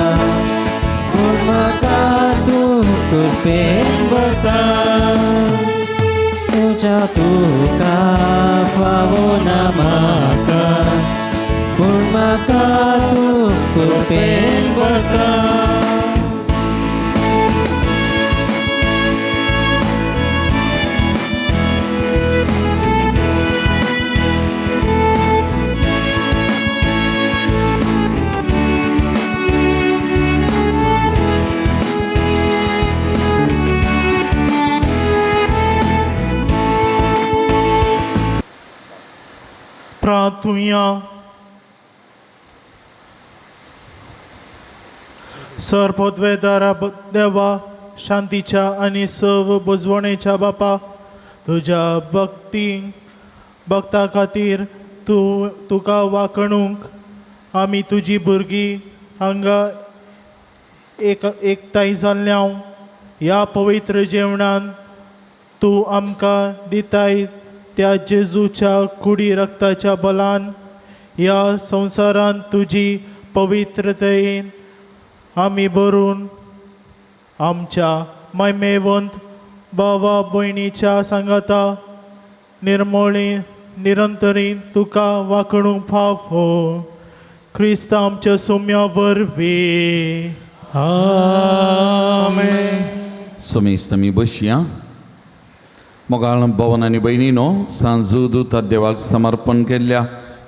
पूण म्हाका तूं कृपेन भरता. तुज्या तुका पावना म्हाका, पूण म्हाका तूं कृपेन भरता. प्रार्थुया. सरपदवेदारा देवा, शांतीच्या आनी सर्व बुजवणेच्या बापा, तुज्या भक्तींक भक्ता खातीर तूं तुका वाकणूंक आमी तुजी भुरगीं हांगा एक एकठांय जाल्ल्या. ह्या पवित्र जेवणान तूं आमकां दिताय त्या जेजूच्या कुडी रक्ताच्या बलान ह्या संवसारांत तुजी पवित्रतेन आमी भरून आमच्या मैमेवंत भावा भयणीच्या सांगाता निर्मोळी निरंतरी तुका वाकणूंक फाव हो क्रिस्त आमच्या सोम्या वरवीं. आमेन. सुमेस्त आमी बसया. मोगाळ भवन आनी भयणीनो, सांजू देवाक समर्पण केल्ल्या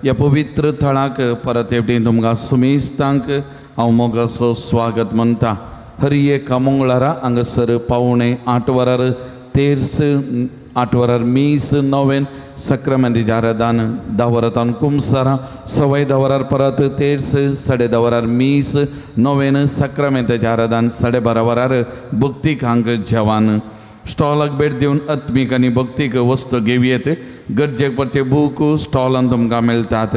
ह्या पवित्र थळाक परत एकटी तुमकां सुमेस्तांक हांव मोगाचो स्वागत म्हणटा. हर एका मंगळारा हांगासर 7:45 वरार तेर्स, 8 वरार मीस, नोवेन सक्रामेंतीचें आराधन, 10 वरां कुमसारां, 10:15 वरार परत तेर्स, 10:30 वरार मीस, नोवेन सक्रामेंताचें आराधन, 12:30 वरार भक्तीक हांग जेवण. स्टॉलाक भेट दिवन आत्मीक आनी भक्तीक वस्तू घेवयेत. गरजेक पडचे बूक स्टॉलान तुमकां मेळटात.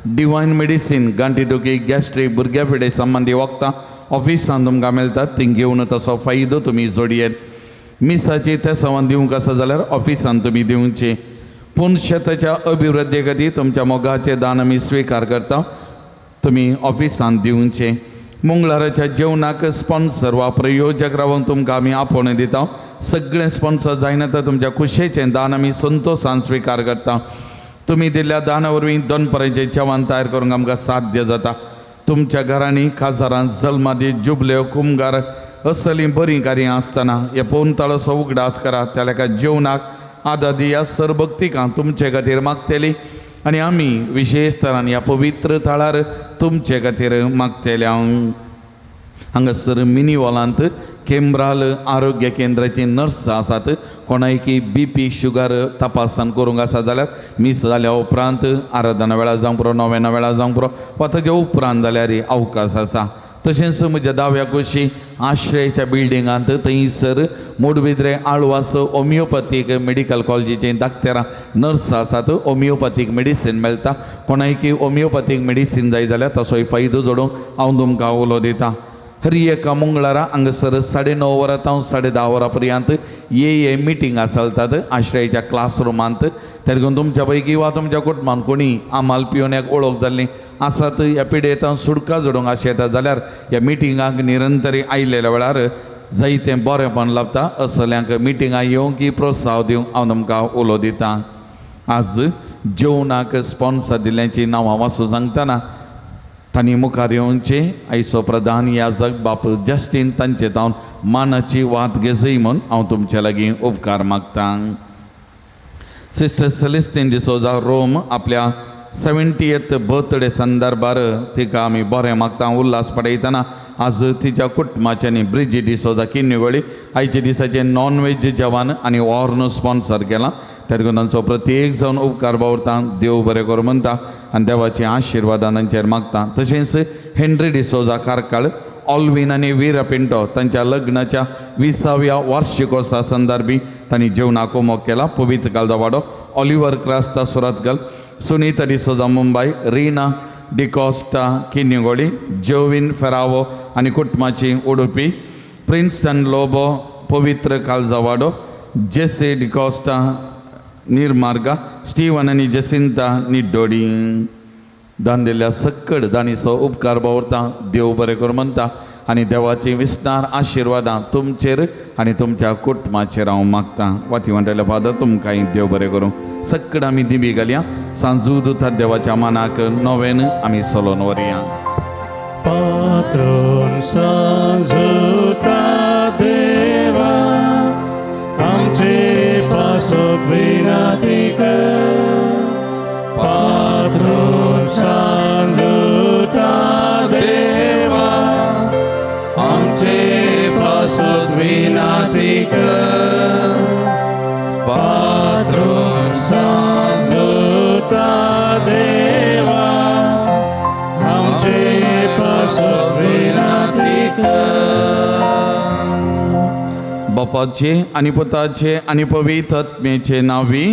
डिवायन मेडिसीन, गांठी दुखी, गॅस्ट्रीक, भुरग्या पिडे संबंदी वखदां ऑफिसान तुमकां मेळटात. ती घेवन तसो फायदो तुमी जोडयेत. मिसाची तेसांवान दिवंक आसा जाल्यार ऑफिसान तुमी दिवचे. पूण शेताच्या अभिवृद्धी खातीर तुमच्या मोगाचें दान आमी स्विकार करता, तुमी ऑफिसान दिवचे. मंगळाराच्या जेवणाक स्पॉन्सर वा प्रयोजक रावन तुमकां आमी आपोवणें दिता. सगळें स्पॉन्सर जायना तर तुमच्या खुशयेचें दान आमी संतोशान स्विकार करता. तुमी दिल्ल्या दाना वरवीं दनपरांचें जेवण तयार करूंक आमकां साध्य जाता. तुमच्या घरांनी काजारांत जल्मादी जुबल्यो कुमगार असलीं बरीं कार्यां आसतना हे पोवन ताळोसो उगडास करा. त्या लेखा जेवणाक आदार दिया सरभक्तिकां तुमचे खातीर मागतली आनी आमी विशेश तरान ह्या पवित्र थळार तुमचे खातीर मागतले. हांगासर मिनी हॉलांत केंब्राल आरोग्य केंद्राची नर्स आसात. कोणायकी बी पी शुगर तपासण करूंक आसा जाल्यार मीस जाल्या उपरांत आराधना वेळार जावंक पुरो, नोवेना वेळार जावंक पुरो वा ताच्या उपरांत जाल्यार अवकाश आसा. तशेंच म्हज्या दाव्या कुशी आश्रयाच्या बिल्डिंगांत थंयसर मोडविद्रे आळवास होमियोपॅथीक मेडिकल कॉलेजीचे दाक्तेरां नर्स आसात. होमियोपॅथीक मेडिसीन मेळटा. कोणायकी होमियोपॅथीक मेडिसीन जाय जाल्यार तसोय फायदो जोडूंक हांव तुमकां उलो दितां. हर एका मंगळारा हांगासर 9:30 वरां तावन 10:30 वरां पर्यंत ये ये मिटिंगां चलतात आश्रयाच्या क्लासरुमांत. तेका तुमच्या पैकी वा तुमच्या कुटुंबान कोणी आमाल पिवण्याक ओळख जाल्ली आसात, ह्या पिडेतान सुटका जोडूंक आशें येता जाल्यार ह्या मिटिंगांक निरंतर आयिल्ल्या वेळार जायतें बरेंपण लाबता. असल्यांक मिटिंगां येवंक की प्रोत्साहन दिवंक हांव तुमकां उलो दितां. आज जेवणाक स्पॉन्सर दिल्ल्याची नांवां वाचूं सांगतना तांणी मुखार येवचे आयचो प्रधान याजक बाप जस्टीन तांचे तावन मानाची वात घेजय म्हूण हांव तुमचे लागीं उपकार मागतां. सिस्टर सेलिस्टीन डिसोजा रोम आपल्या 70th birthday संदर्भार तिका आमी बरें मागता. उल्हास पडयतना आज तिच्या कुटुंबाच्यांनी ब्रिजी डिसोजा किन्निगोळी आयच्या दिसाचें नॉन वेज जेवण आनी वॉर्न स्पॉन्सर केलां. तेका तांचो प्रत्येक जावन उपकार बावरता. देव बरें करूं म्हणटा आनी देवाची आशिर्वादां तांचेर मागता. तशेंच हेनरी डिसोजा कारकाळ, ऑलवीन आनी वीरा पिंटो तांच्या लग्नाच्या 20व्या वार्षिकोत्सवा संदर्भी तांणी जेवणाक मोग केला. पवित्र कालदावाडो, ऑलिवर क्रास्ता सुरतगल, सुनीता डिसोजा मुंबय, रीना डिकॉस्टा किन्निगोळी, जोविन फेरावो आनी कुटुंबाची उडुपी, प्रिन्स्टन लोबो पवित्र कालजावाडो, जेसे डिकॉस्टा निर्मार्गा, स्टीवन आनी जसिंता निड्डोडी. दान दिल्ल्या सक्कड दानीचो उपकार बावरता. देव बरें करूं म्हणटा आनी देवाची विस्तार आशिर्वादां तुमचेर आनी तुमच्या कुटुंबाचेर हांव मागतां. वाती म्हणटले फादर तुमकांय देव बरें करूं. सक्कड आमी दिबी घालया. सांजू दुता देवाच्या मानाक नोवेन आमी सोलोन व्हरया. पात्रोन सांजुता देवा आमचे पासत विनंती कर. पात्रोन सांजुता देवा आमचे पासत विनंती कर. पात्रोन सांजुता देवा आमचे पासत विनंती कर. बापाचे आनी पुताचे आनी पवित्र आत्म्याचे नांवी.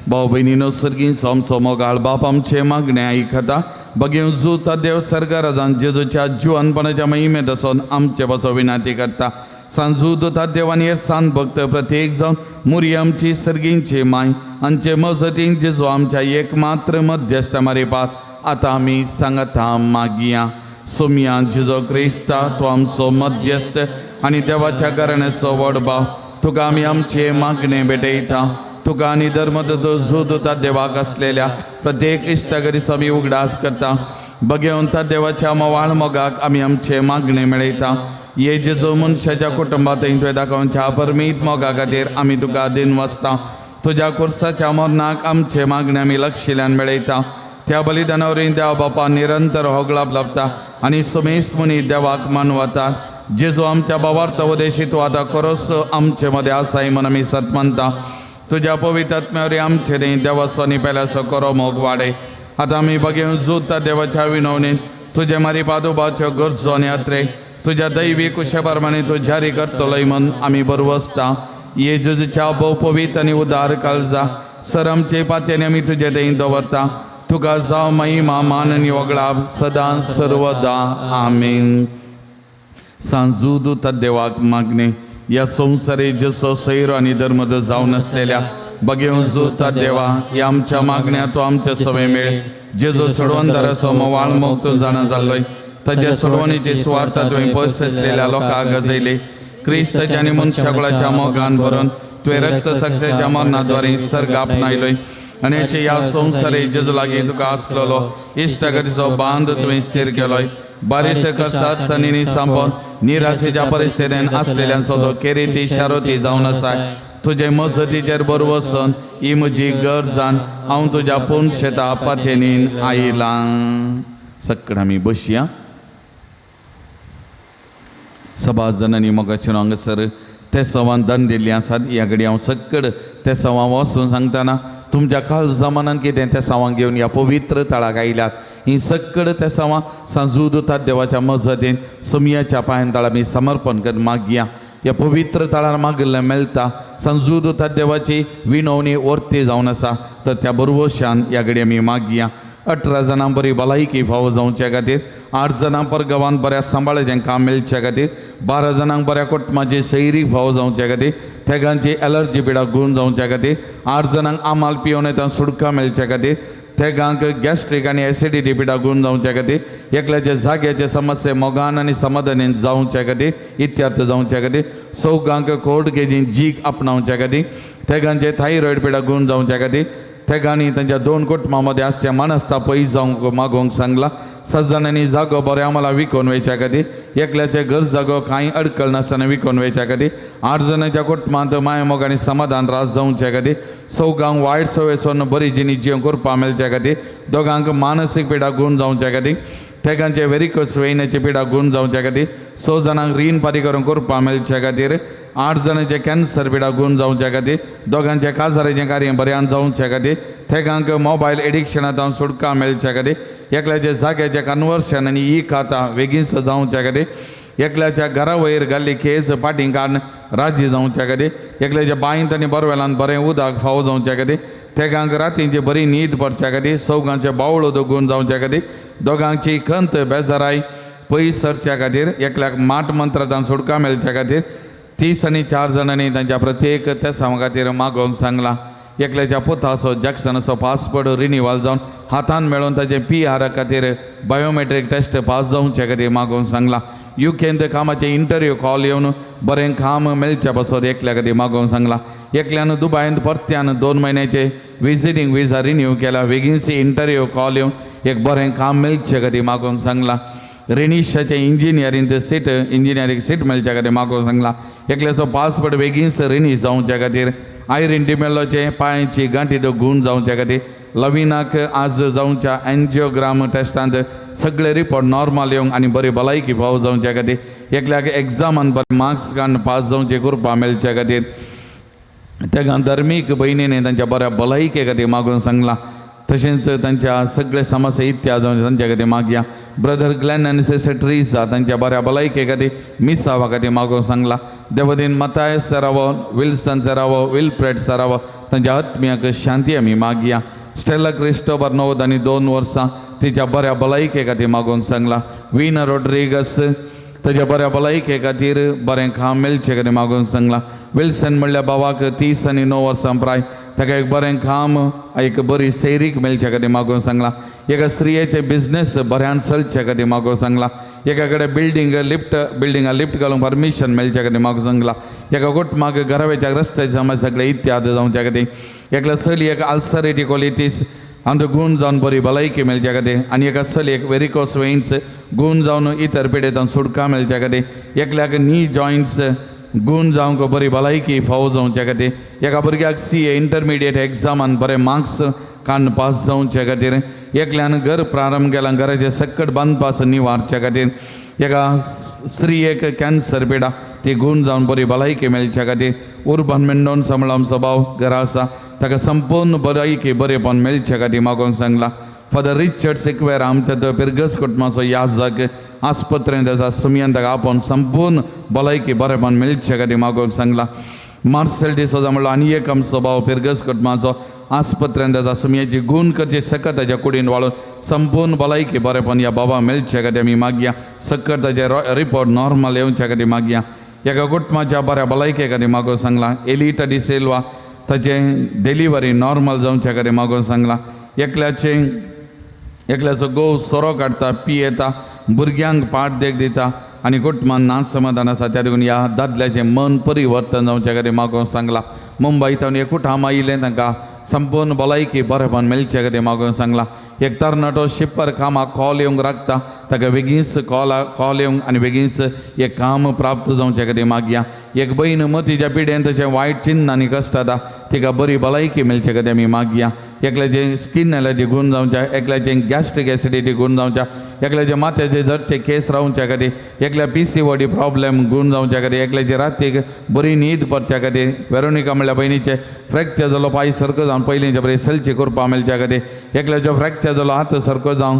भाव भयणीनो, सर्गीं सोमसो मोगाळ बाप आमचे मागणे आयकता. बगेव जुता देव सर्गाराजान जेजूच्या जिवनपणाच्या महिमेत आसून आमचे पासो विनंती करता. सांजू दुता देवान हे सान भक्त प्रत्येक जावन मुरी आमची सर्गींची माय आमचे मजतीन जेजू आमच्या एकमात्र मध्यस्थ मारिपात आतां आमी सांगता मागया. सोमया जेजो क्रिस्ता, तो आमचो मध्यस्थ आनी देवाच्या घराण्याचो व्हड भाव, तुका आमी आमचे मागणे भेटयता. तुका आनी धर्मदूत जुदूता देवाक आसलेल्या प्रत्येक इश्टागरीचो आमी उगडास करता. बगेवंता देवाच्या मोवाळ मोगाक आमी आमचे मागणे मेळयता. ये जेजो मनशाच्या कुटुंबात तुवें दाखोवच्या परमीत मोगा खातीर आमी तुका दिन वसता. तुज्या कुर्साच्या मरणाक आमचे मागणे आमी लक्षिल्यान मेळयता. त्या बलिदाना वरवीं देव बापा निरंतर होगळाप लाबता आनी सुमेस मुनी देवाक मानवता. जेजू आमच्या बाबार्थ उदेशी तूं आतां खरोच आमचे मदें आसाय म्हूण आमी सत मानता. तुज्या पवित्र आत्म्या आमचे न्ही देवाचो आनी पेल्याचो करो मोग वाडय. आतां आमी बगेवन जुता देवाच्या विनवणीन तुजे मारी पादुबाच्यो गरजो आनी यात्रे तुज्या दैवी कुशे प्रमाणे तूं जारी करतलोय म्हूण आमी बरवसता. येजूच्या भोव पवित्र आनी उदार काळजा सर आमचे पात्यानी आमी तुजे थंय दवरता. तुका जावं महिमा मान आनी वगळाप सदां सर्वदा. आमीन. सांजू देवाक मागणे. या संवसारे जसो सैरो आनी धर्मद जावन आसलेल्या बगेवन जुता देवा, या आमच्या मागण्या तो आमच्या सवय मेळ. जेजो सोडवंदाराचो मोवाळ मोग तूं जाणा जाल्लोय. ताज्या सोडवणीची सुवार्थ तुवें पयस आसलेल्या लोकांक गजयली. क्रिस्ताच्या आनी मनशाकुळाच्या मोगान भरून तुवें रक्त साक्षाच्या मरणाद्वारे सर्ग आपणायलोय आनी अशें ह्या संवसारी जेजू लागीं तुका आसलेलो इश्टागतीचो बांद तुवें स्थिर केलोय. बारीस करसात सनीनी सांपोन निराशेच्या परिस्थितीन आसलेल्यांचो तो केरेती शारोती जावन आसा. तुजे मजतीचेर बरो वचून ही म्हजी गरजान हांव तुज्या पूर्ण शेता पाथेनीन आयलां. सगळं आमी बसया. सभा जननी मोगाचें हांगासर ते सवान दन दिल्ली आसात. ह्या घडी हांव सक्कड ते सवां वचून सांगतना तुमच्या काल जमानान कितें ते सवां घेवन ह्या पवित्र तळाक आयल्यात. ही सक्कड ते सवां सांजू दुतात देवाच्या मजतीन समयाच्या पांयान तळा आमी समर्पण करून मागया. ह्या पवित्र तळार मागिल्लें मेळटा. सांजू दुतात देवाची विनवणी वर्ती जावन आसा तर त्या बरवशान ह्या घडी आमी मागया. 18 जाणां बरी भलायकी फावो जावचे खातीर, 8 जाणां परगांवान बऱ्या सांबाळाचें काम मेळचे खातीर, 12 जाणांक बऱ्या कुटुंबाची सैरीक फावो जावचे खातीर, तेगांची एलर्जी पिडा गुण जावचे खातीर, 8 जाणांक आमाल पिवन येता सुटका मेळचे खातीर, तेगांक गॅस्ट्रीक आनी एसिडिटी पिडा गुण जावचे खातीर, एकल्याच्या जाग्याचे समस्ये मोगान आनी समाधानेन जावचे खातीर, इत्यर्थ जावचे खातीर, चौगांक कोर्ट केजीन जीक आपणावचे खातीर, तेगांचे थायरॉयड पिडा गुण जावचे खातीर, तेगांनी तांच्या 2 कुटुंबां मदें आसचें मानसता पयस जावंक मागोवंक सांगला. 7 जाणांनी जागो बरें आम्हाला विकोवन वयच्या खातीर, एकल्याचें घर जागो कांय अडकळ नासतना विकोवन वयच्या खातीर, 8 जाणांच्या कुटुंबांत माया मोग आनी समाधान रास जावच्या खातीर, चौगांक वायट संवय सोडून बरी जिणी जिवन करपा मेळच्या खातीर, दोगांक मानसीक पिडा गुण जावच्या खातीर, तेगांचे वेरिकोस वेयनाची पिडा गुण जावच्या खातीर, 6 जाणांक रीण फारीक करून करपा मेळच्या खातीर, 8 जाणांचे कॅन्सर पिडा गुण जावच्या खातीर, दोगांचे काजाराचें कार्य बऱ्यान जावच्या खातीर, तेगांक मोबायल एडिक्शनांत सुटका मेळच्या खातीर, एकल्याच्या जाग्याचें कन्वर्शन आनी ई खाता बेगीन जावच्या खातीर, एकल्याच्या घरा वयर घाल्ली खेज फाटीं काडून राजी जावच्या खातीर, एकल्याच्या बांयंत आनी बोरवेलान बरें उदक फावो जावच्या खातीर, तेगांक रातींची बरी न्हीद पडच्या खातीर, चौगांचे बावळो दोगून जावच्या खातीर, दोगांची खंत बेजाराय पयस सरच्या खातीर, एकल्याक माट मंत्रांत सुटका मेळच्या खातीर, 30 आनी 4 जाणांनी तांच्या प्रत्येक तेसांव खातीर मागोवंक सांगलां. एकल्याच्या पुताचो जॅक्सनाचो पासपोर्ट रिनिवल जावन हातान मेळोवन ताचे पी आर खातीर बायोमेट्रीक टेस्ट पास जावचे खातीर मागोवंक सांगलां. युकेंत कामाचे इंटरव्यू कॉल येवन बरें काम मेळचे पासत एकल्या खातीर मागोवंक सांगलां. एकल्यान दुबायंत परत्यान 2 म्हयन्याचे विजिटींग विजा रिन्यू केला, बेगीनशी इंटरव्यू कॉल येवन एक बरें काम मेळचे खातीर मागोवंक सांगलां. रेनिशाचें इंजिनियरींग सीट इंजिनियरींग सीट मेळच्या खातीर मागोवंक सांगलां. एकल्याचो पासपोर्ट बेगीनच रिनीज जावच्या खातीर, आयरीन डिमेलोचे पांयची गांठी तो गूण जावच्या खातीर, लवीनाक आज जावच्या एन्जियोग्राम टेस्टांत सगळे रिपोर्ट नॉर्मल येवंक आनी बरी भलायकी फावो जावच्या खातीर, एकल्याक एग्जामान बरे मार्क्स काडून पास जावचे कृपा मेळच्या खातीर, तेगा धर्मीक भयणीने तांच्या बऱ्या भलायके खातीर मागून सांगलां. तशेंच तांच्या सगळे समस्या इत्याद तांच्या खातीर मागया. ब्रदर ग्लॅन आनी सिस्टर ट्रीसा तांच्या बऱ्या भलायके खातीर मिसावा खातीर मागून सांगलां. देवदीन मताय सरावो, विल्सन सरावो, विल्फ्रेड सरावो तांच्या आत्म्याक शांती आमी मागया. स्टेला क्रिस्टोबर 92 वर्सां तिच्या बऱ्या भलायके खातीर मागूंक सांगलां. विना रोड्रिगस ताच्या बऱ्या भलायके खातीर बरें काम मेळचे खातीर मागूंक सांगलां. विल्सन म्हणल्यार भावाक 39 वर्सां प्राय ताका एक बरें काम एक बरी सैरीक मेळचे खातीर मागूंक सांगलां. एका स्त्रियेचे बिजनेस बऱ्यान चलचे खातीर मागूंक सांगलां. एका कडेन बिल्डींग लिफ्ट बिल्डिंगा लिफ्ट घालूंक परमिशन मेळचे खातीर मागूंक सांगलां. एका कुटुंबाक घरावेच्या रस्त्याचे समज सगळे इत्याद जावच्या खातीर, एकल्या चलयेक अल्सरेटी कोलिटीस आमचो गूण जावन बरी भलायकी मेळच्या खातीर आनी एका चलयेक वेरिकोस वेन्स गूण जावन इतर पिडेंत सुटका मेळच्या खातीर, एकल्याक नी जॉयंट्स गूण जावंक बरी भलायकी फावो जावच्या खातीर, एका भुरग्याक सी ए इंटरमिडिएट एग्जामान बरे मार्क्स काडून पास जावचे खातीर, एकल्यान घर प्रारंभ केला घराचें सक्कट बांदपास निवारच्या खातीर, एका स्त्रियेक कॅन्सर पिडा ती गूण जावन बरी भलायकी मेळच्या खातीर, उर्बन मेंडोन्सा म्हणल्यार आमचो भाव घरा आसा ताका संपूर्ण भलायकी बरेपण मेळचे खातीर मागोवंक सांगलां. फादर रिचर्ड सिक्वेर आमच्या तो पिरगस कुटुंबाचो याजक आस्पत्रेंत आसा सुमयान ताका आपोवन संपूर्ण भलायकी बरेपण मेळचे खातीर मागोवंक सांगलां. मार्सेल डिसोजा म्हणलो आनी एक आमचो भाव पिरगस कुटुंबाचो आस्पत्रेंत आसा सुमयाची गूण करची सकत ताच्या कुडीन वाळून संपूर्ण भलायकी बरेपण ह्या बाबा मेळचे खातीर आमी मागया. सक्कर ताचे रिपोर्ट नॉर्मल येवच्या खातीर मागया. एका कुटुंबाच्या बऱ्या भलायके खातीर मागोवंक सांगलां. एलिटा डिसेल्वा ताचें डिलिव्हरी नॉर्मल जावच्या खातीर मागोवंक सांगलां. एकल्याचें एकल्याचो घोव सोरो काडटा पियेता भुरग्यांक पाठ देख दिता आनी कुटुंबान ना समाधान आसा त्या देखून ह्या दादल्याचें मन परिवर्तन जावच्या खातीर मागूंक सांगलां. मुंबय तावन एक कुटाम आयिल्लें तांकां संपूर्ण भलायकी बरेपण मेळचे खातीर मागूंक सांगलां. एक तरणाटो शिप्पर कामाक कॉल येवंक राखता ताका बेगीनच कॉल येवंक आनी बेगीनच एक काम प्राप्त जावचे खातीर मागया. एक भयण मतीच्या पिड्यान तशें वायट चिन्न आनी कश्ट जाता तिका बरी भलायकी मेळचे खातीर आमी मागया. एकल्याचे स्कीन एलर्जी गुण जावच्या, एकल्याचे गॅस्ट्रीक एसिडिटी गुण जावच्या, एकल्याचे माथ्याचे जरचे केस रावच्या खातीर, एकल्या PCOD problem गुण जावच्या खातीर, एकल्याचे रातीक बरी न्हीद पडच्या खातीर, वेरोनिका म्हणल्यार भयणीचे फ्रॅक्चर जालो पांय सारको जावन पयलींच्या बरें सलची करपा मेळच्या खातीर, एकल्याचो फ्रॅक्चर जालो हात सारको जावन,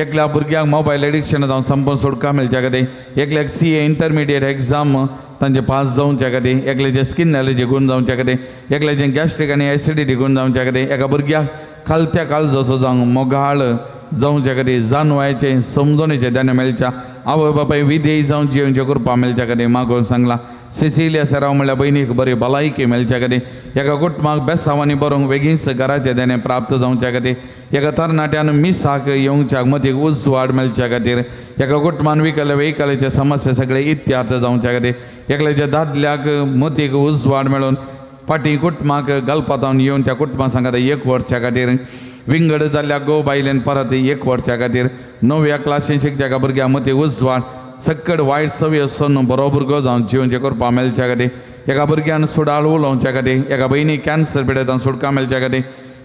एकल्या भुरग्यांक मोबायल एडिक्शन जावन संपूर्ण सुटका मेळच्या खातीर, एकल्याक CA intermediate exam तांचे पास जावच्या खातीर, एकल्याचे स्कीन एलर्जी गुण जावच्या खातीर, एकल्याचे गॅस्ट्रीक आनी एसिडिटी गुण जावच्या खातीर, एका भुरग्याक खालत्या काळजाचो जावंक मोगाळ जावच्या खातीर जानवायचें समजणेचें देणें मेळच्या, आवय बापाय विधेय जावन जियोवचें कृपा मेळच्या खातीर मागून सांगलां. सिसिलिया सेराव म्हणल्यार भयणीक बरी भलायकी मेळच्या खातीर, एका कुटुंबाक बेसांवांनी बरोवंक बेगीनच घराचें देणें प्राप्त जावच्या खातीर, एका तरणाट्यान मिसाक येवच्याक मतीक उजवाड मेळच्या खातीर, एका कुटुंबान विकले वेहिकलाचे समस्या सगळे इत्यार्थ जावच्या खातीर, एकल्याच्या दादल्याक मतीक उजवाड मेळून फाटीं कुटुंबाक गलपातावन येवन त्या कुटुंबा सांगात एक वर्सा खातीर, विंगड जाल्ल्या गो बायलेन परत एक वर्सा खातीर, णव्या क्लासीन शिकच्या भुरग्यां मतीक उजवाड सक्कड वायट सवय सोन बरो भुरगो जावन जिवनचें करपा मेळच्या खातीर, एका भुरग्यान सुडाळ उलोवच्या खातीर, एका भयणी कॅन्सर पिडेतान सुटका मेळच्या खातीर,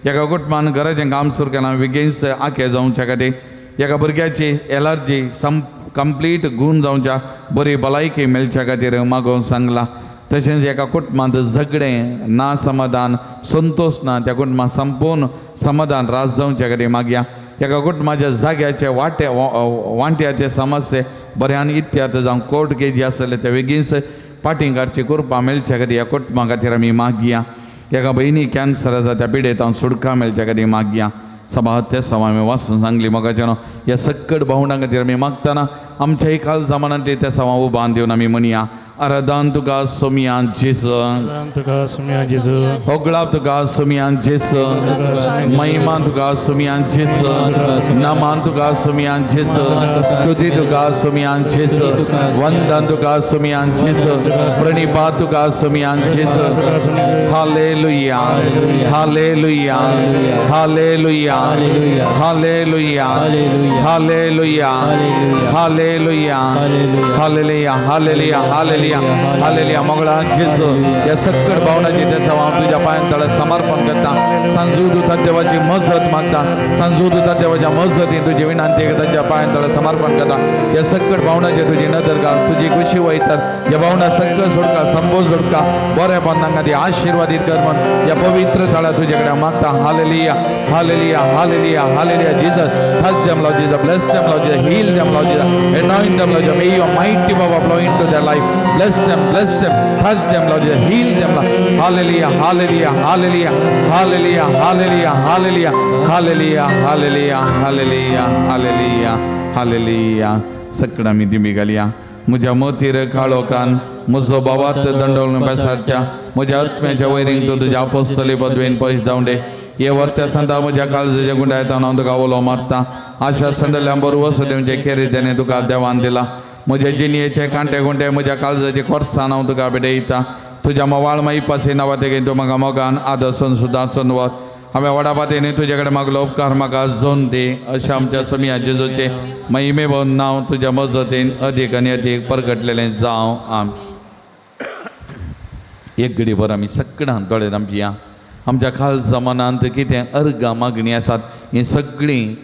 एका कुटुंबान घराचें काम सुरू केलां बेगीनच आखे जावच्या खातीर, एका भुरग्याची एलर्जी कंप्लीट गूण जावच्या बरी भलायकी मेळच्या खातीर मागोवन सांगलां. तशेंच एका कुटुंबांत झगडें ना समाधान संतोश ना त्या कुटुंबांत संपूर्ण समाधान रास जावच्या खातीर मागया. एका कुटुंबाच्या जाग्याचे वांटे वांट्याचे समस्ये बऱ्यान इत्यार्थ जावं कोर्ट केजी आसले ते बेगीनच फाटीं काडची कृपा मेळच्या खातीर ह्या कुटुंबा खातीर आमी मागया. एका भयणी कॅन्सर आसा त्या पिडेतान सुटका मेळच्या खातीर मागया. सभा ते सभा आमी वाचून सांगली मोगाच्यानो ह्या सक्कड भावंडां खातीर आमी मागतना आमच्या काल जमानांतली त्या सभा उबान दिवन आमी म्हणया. आराधन तुका सोमिया जेजू, तुका सोमिया जेजू, होगळाप तुका सोमिया जेजू, महिमा तुका सोमिया जेजू, नमान तुका सोमिया जेजू, स्तुती तुका सोमिया जेजू, वंदन तुका सोमिया जेजू, प्रणिपात तुका सोमिया जेजू. Hallelujah, hallelujah, hallelujah, hallelujah, hallelujah, hallelujah, hallelujah, hallelujah, hallelujah, hallelujah. मोगळा जेजू ह्या सक्कड भावनाची त्या हांव तुज्या पांयां तळा समर्पण करता. सांजू दुता देवाची मजत मागता. सांजू दुता देवाच्या मजतीन तुजी विनंती तांच्या पांयां तळा समर्पण करता. ह्या सक्कड भावनाचे तुजी नदर घाल, तुजी खुशी वयतात ह्या भावना सक्कड सोडका, संबोध सोडका, बऱ्या खातीर आशिर्वादीत कर म्हण ह्या पवित्र तळा तुजे कडेन मागता. Hallelujah, hallelujah, hallelujah, hallelujah. Jesus, touch them, Lord Jesus, bless them, Lord Jesus, heal them, Lord Jesus, anoint them, Lord Jesus. May your mighty power flow into their life. Bless them, bless them, touch them, Lord Jesus, heal them, Lord. Hallelujah, hallelujah, hallelujah, hallelujah, hallelujah, hallelujah, hallelujah, hallelujah, hallelujah, hallelujah, hallelujah. सकड आमी दिमी घालया. म्हज्या मोतीर काळोखान म्हजो भावार्थ दंडवून बेसारच्या म्हज्या आत्म्याच्या वैरींक तूं तुज्या अपोस्तली पदवेन पयस धांवडे. हे वर्त्या संदा म्हज्या काळजाच्या गुंडायता हांव तुका उलो मारता. आशा संडल्या बरोबर वसदेवचे खेरी देणे तुका देवान दिला. म्हज्या जिणयेचे कांटे गुंटे म्हज्या काळजाचे कोर्सान हांव तुका भेटयता. तुज्या मोवाळ माई पासी नांवा तेगे तूं म्हाका मोगान आदर्शन सुदासन वर. हांवें व्हडा पातयेन तुजे कडेन मागलो उपकार म्हाका जोन दी. अशें आमच्या सोमिया जेजूचें महिमे भोवन नांव तुज्या मजतीन अदीक आनी अदीक परगटलेलें जावं. आम एक घडी भर आमी सगळ्यां दोळे धांपया. आमच्या खाल जमानांत कितें अर्गां मागणी आसात हीं सगळीं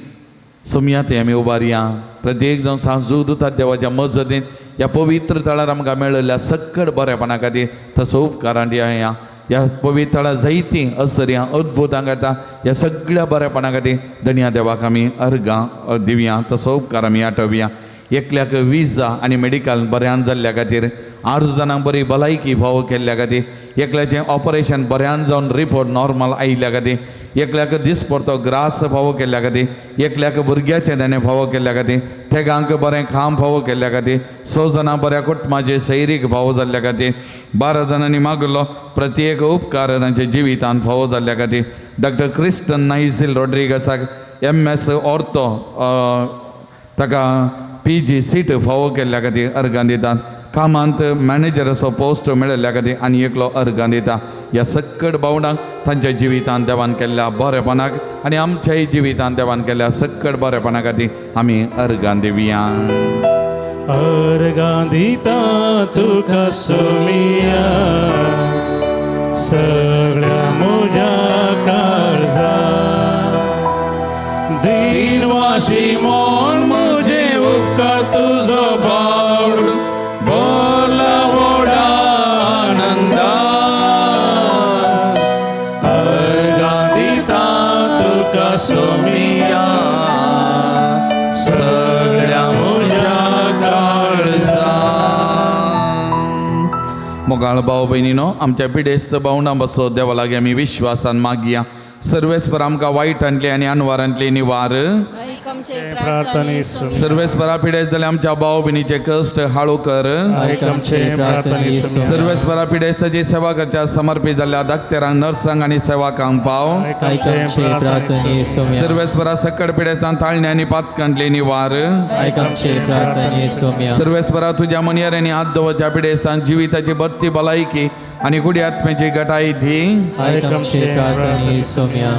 सोमया थंय आमी उबारया. प्रत्येक जावन सांजू दुतात देवाच्या मजतीन ह्या पवित्र तळार आमकां मेळिल्ल्या सक्कड बरेपणा खातीर तसो उपकारां दिया. ह्या पवित्र तळार जायतीं असर्यां अद्भुतां करता. ह्या सगळ्या बरेपणा खातीर धनया देवाक आमी अर्गां दिवया, तसो उपकार आमी आठोवया. एकल्याक विजा आनी मेडिकल बऱ्यान जाल्ल्या खातीर, 8 जाणांक बरी भलायकी फावो केल्ल्या खातीर, एकल्याचें ऑपरेशन बऱ्यान जावन रिपोर्ट नॉर्मल आयिल्ल्या खातीर, एकल्याक दिसपडतो ग्रास फावो केल्ल्या खातीर, एकल्याक भुरग्याचें देणें फावो केल्ल्या खातीर, तेगांक बरें काम फावो केल्ल्या खातीर, 6 जाणां बऱ्या कुटुंबाचे सैरीक फावो जाल्ल्या खातीर, 12 जाणांनी मागलो प्रत्येक उपकार तांच्या जिवितान फावो जाल्ल्या खातीर, डॉक्टर क्रिस्टन नायझील रॉड्रिगसाक MS ortho ताका PG seat फावो केल्ल्या खातीर अर्गां दितात. कामांत मॅनेजराचो पोस्ट मेळिल्ल्या खातीर आनी एकलो अर्गां दिता. ह्या सक्कड भावणांक तांच्या जिवितांत देवान केल्ल्या बरेपणाक आनी आमच्याय जिवितांत देवान केल्ल्या सक्कड बरेपणा खातीर आमी अर्गां दिवया. अर्गां दिता तुका सोमिया सगळ्या म्हज्या काळजा दिनवाशी म्हूण म्हजे उपकार तुजो बावड बोला व्हडा आनंदा. अर्गां दिता तुका सोमिया सगळ्या म्हज्या काळजा. मोगाळ भाव भयणीनो, आमच्या पिडेस्त भावना बसो देवा लागीं आमी विश्वासान मागया. सर्वेस्पर आमकां वायटांतली आनी अनवारांतली निवार. सर्वेस्परा पिडेस्त जाल्यार आमच्या भाव भयणीचे कश्ट हाळू कर. सर्वेस्परा पिडेस्ताची सेवा करच्या समर्पित जाल्ल्या दाक्तेरांक, नर्सांक आनी सेवकांक पाव. सर्वेस्परा सकड पिडेस्तांक ताळणे आनी पातकांतली निवार. सर्वेस्परा तुज्या मनयार आनी हात दवरच्या पिडेस्तांक जिविताची बर्ती भलायकी आनी गुडी आत्म्याची गटाई दी.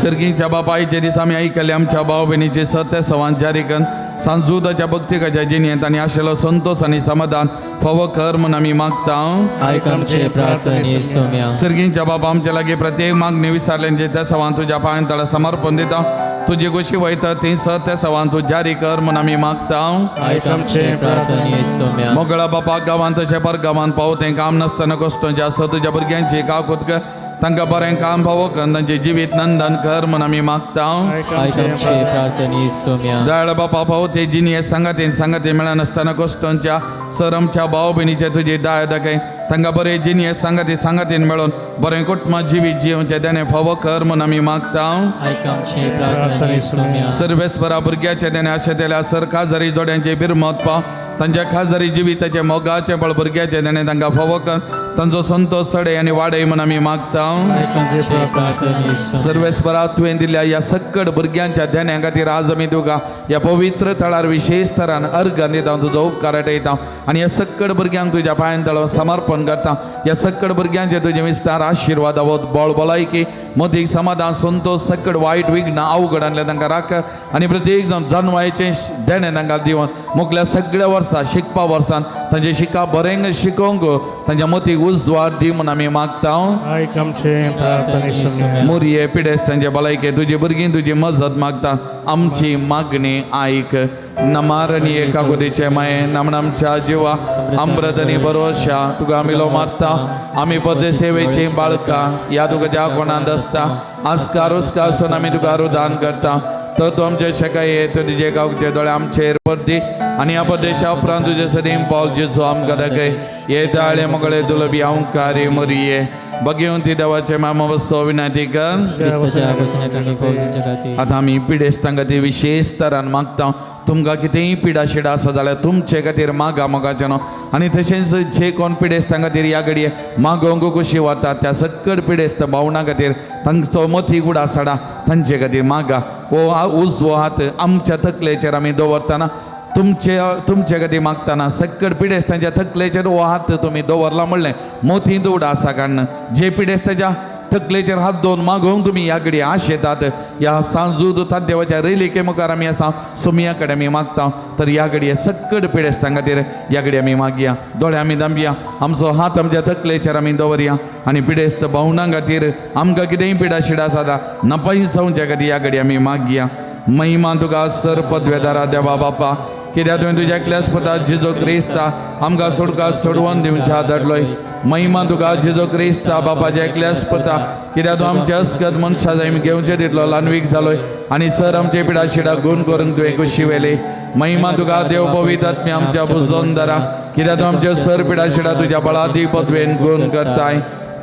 सर्गीच्या बापायचे दीस आमी आयकले आमच्या भाव भयणीचे सत्य सवान जारी करून सांजुदाच्या भक्तिकाच्या जिणेंत आनी आशिल्लो संतोष आनी समाधान फावो कर म्हूण आमी मागता. सर्गींच्या बाबा आमच्या लागीं प्रत्येक मागणी विसारल्यांचे त्या सवान तुज्या पांयां तळा समर्पण दिता. तुजी गोशी वयता ती सत्य सवान तूं जारी कर म्हूण आमी मागता. मोगळा बापा गांवांत तशें पर गांवांत पावो तें काम नासतना कश्टांचें आसता तुज्या भुरग्यांची काकूत कर, तांकां बरें काम फावो कर, तांचें जिवीत नंदन कर म्हूण आमी मागता. दयाळ बापा पावो ते जिणये सांगातीन सांगाती मेळनासतना कश्टांच्या सर आमच्या भाव भयणीचे तुजी दया दाखय, तांकां बरें जिणये सांगाती सांगातीन मेळोन बरें कुटुंब जिवीत जिवचें देणें फावो कर म्हूण आमी मागता. सर्वेस्परा भुरग्याचें देणें आशेतल्या सर खाजरी जोड्यांचे बिरमत पाव, तांच्या खाजरी जिविताचें मोगाचें बळ भुरग्याचें देणें तांकां फावो कर, तांचो संतोष चडय आनी वाडय म्हूण आमी मागता. सर्वेस्परा तुवें दिल्ल्या ह्या सक्कड भुरग्यांच्या देण्या खातीर आज आमी तुका ह्या पवित्र थळार विशेष थरान अर्घ दिता, तुजो उपकार आठयता आनी ह्या सक्कड भुरग्यांक तुज्या पांयां तळो समर्पण करता. ह्या सक्कड भुरग्यांचे तुजे विस्तार आशिर्वाद आवत बळ भलायकी मदीक समाधान संतोष सक्कड वायट विघ्न अवघडांतल्या तांकां राख आनी प्रत्येक जाण जनवायचें देणें तांकां दिवन मुखल्या सगळ्या वर्सा शिकपा वर्सान तांचे शिका बरें शिकोवंक तांच्या मतीक उजवाड दी म्हूण आमी मागता. मोरये पिडेस्तांचे भलायके तुजी भुरगीं तुजी मजत मागता. आमची मागणी आयक. नमारणी एकागुदीचे माये नामण आमच्या जिवा अमृत आनी भरोशा तुका आमी लो मारता. आमी पद्दसेवेची बाळकां ह्या तुका ज्या कोणांत आसता आस्कार उस्कार आसून आमी तुका रुदान करता. तर तूं आमचे शेकाये तुजे गांवचे दोळे आमचेर परदी आनी ह्या परदेशा उपरांत तुजे सदीं पावल जेजू आमकां दाखय. ये दाळे मगळे दुलबी अंकारी मोरये बगेवन ती देवाचे मामा वस्तू विनंती कर. आतां आमी पिडेस्तां खातीर विशेष तरान मागता. तुमकां कितेंय पिडा शिडा आसा जाल्यार तुमचे खातीर मागा मोगाचें न्हू. आनी तशेंच जे कोण पिडेस्तां खातीर ह्या घडये मागोवंक कुशी वता त्या सक्कड पिडेस्त भावना खातीर तांचो मती गुडा साडा तांचे खातीर मागा. हो उजवो हात आमच्या तकलेचेर आमी दवरतना तुमचे तुमचे खातीर मागतना सक्कड पिडेस्तांच्या तकलेचेर हो हात तुमी दवरला म्हणलें मोतींत उडा आसा कारण जे पिडेस्ताच्या तकलेचेर हात दोन मागोवंक तुमी ह्या घडये आश येतात ह्या सांजूद देवाच्या रेलिके मुखार आमी आसा सोमिया कडेन आमी मागता. तर ह्या घडये सक्कड पिडेस्तां खातीर ह्या घडये आमी मागया. दोळे आमी दामया, आमचो हात आमच्या तकलेचेर आमी दवरया आनी पिडेस्त भावनां खातीर आमकां कितेंय पिडा शिडा आसा नपाय जावच्या खातीर ह्या घडये आमी मागया. महिमा तुका सर पदवेदारा देवा बापा, कित्याक तुवें तुज्या एकल्याच पुता जेजू क्रिस्ता आमकां सोडका सोडवून दिवच्या धाडलोय. महिमा तुका जेजू क्रिस्ता बापाच्या एकल्याच पुता, कित्याक तूं आमच्या अस्कत मनशा जाय घेवचे तितलो ल्हानवीक जालोय आनी सर आमचे पिडा शिडा गुण करूंक तुवें कुशी वेली. महिमा तुका देव पवित्र आत्म्या आमच्या बुजोन दरा, कित्याक तूं आमच्या सर पिडा शिडा तुज्या बळादी पदवेन गुण करताय.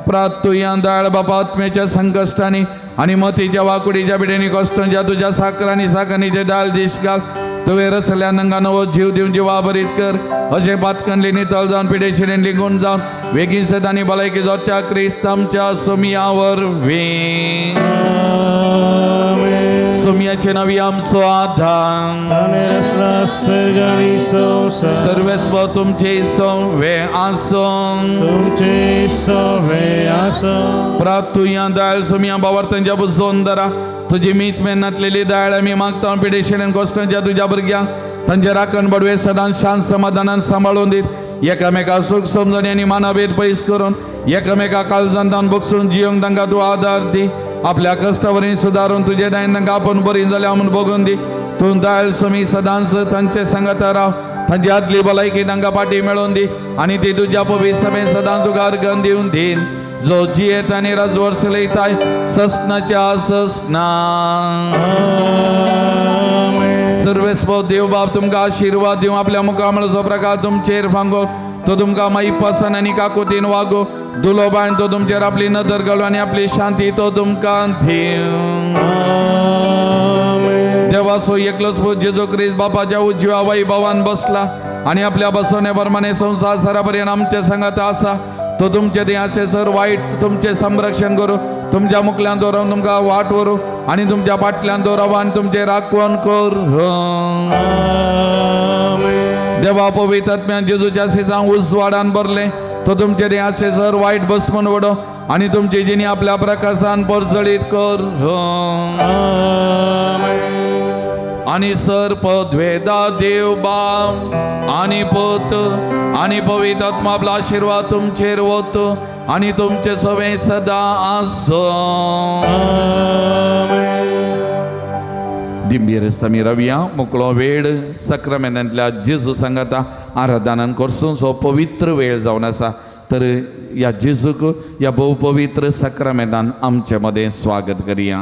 प्रातुयां दाळ बापा आत्म्याच्या संकश्टांनी आनी मतीच्या वाकुडीच्या पिडेनी कश्टांच्या तुज्या साकरांनी साकरणीचे दाल दीस घाल. तुवें रसल्या नंगा नवो जीव दिवन जिवा भरीत कर. अशें पातकनली नितळ जावन पिडे शिडेन लिगून जावन वेगीन सदांनी भलायकी जोडच्या क्रिस्त आमच्या सोमिया वरवीं. सोमिया सोम्याचे नावी आमचो आधार सर्वेस्व तुमचे सवे आसूं तुमचे सवे आसूं. प्रातुया दाळ सोम्या बावर तांच्या बुजोवन दरा तुजी मीत मेहनतलेली दाळ आमी मागता पिडेशेन कोश्टांच्या तुज्या भुरग्यांक तांचे राखण बडवे सदांच शांत समाधानान सांबाळून दीत एकामेका सुख समजून आनी मानाभेद पयस करून एकामेका काळजांतान बगसून जियोंक तांकां तूं आदार दी. आपल्या कश्टावरी सुदारून तुजे दायन तांकां आपूण बरी जाल्या म्हूण बगून दी. तूं दायल सोमी सदांच तांचे सांगाता राव तांची आदली भलायकी तांकां पाटी मेळोवन दी आनी ती तुज्या पवित्र सभेन सदांच तुका अर्गन दिवन दीन जो जियेत आनी राजवर्स चलयताय ससनाच्या ससना. सर्वेस्व देव बाप तुमकां आशिर्वाद दिवं आपल्या मुखामळाचो प्रकार तुमचेर फांगो तो तुमकां माईपासन आनी काकुतीन वागो दुलोबायन तो तुमचेर आपली नदर घालू आनी आपली शांती तो तुमकां दिवं. देवाचो एकलोच पूत जेजू क्रिस्त बापाच्या उजव्या वैभवान बसला आनी आपल्या बसवण्या प्रमाणे संवसार सरापर्यंत आमचे सांगात आसा. तो तुमचे देहाचे सर वायट तुमचें संरक्षण करूं तुमच्या मुखल्यान दवरून तुमकां वाट व्हरूं आनी तुमच्या फाटल्यान दवराव आनी तुमचें राखवण करूं. देवा पवित्र आत्म्यान जेजूच्या सिजांक उजवाडान भरलें तो तुमचे देहाचे सर वायट बसमून वडो आनी तुमची जिणी आपल्या प्रकाशान परजळीत करूं. आनी सर पदवेदा देव बाप आनी पूत आनी पवित्र आत्मा आपलो आशिर्वाद तुमचेर वत आनी तुमचे सवे सदां आसूं. दिंबीर समी रवया मोकळो वेळ सक्रामेंतांतल्या जेजू सांगाता आराधनान करसून सो पवित्र वेळ जावन आसा. तर ह्या जेजूक ह्या भोव पवित्र सक्रामेंतान आमचे मदें स्वागत करया.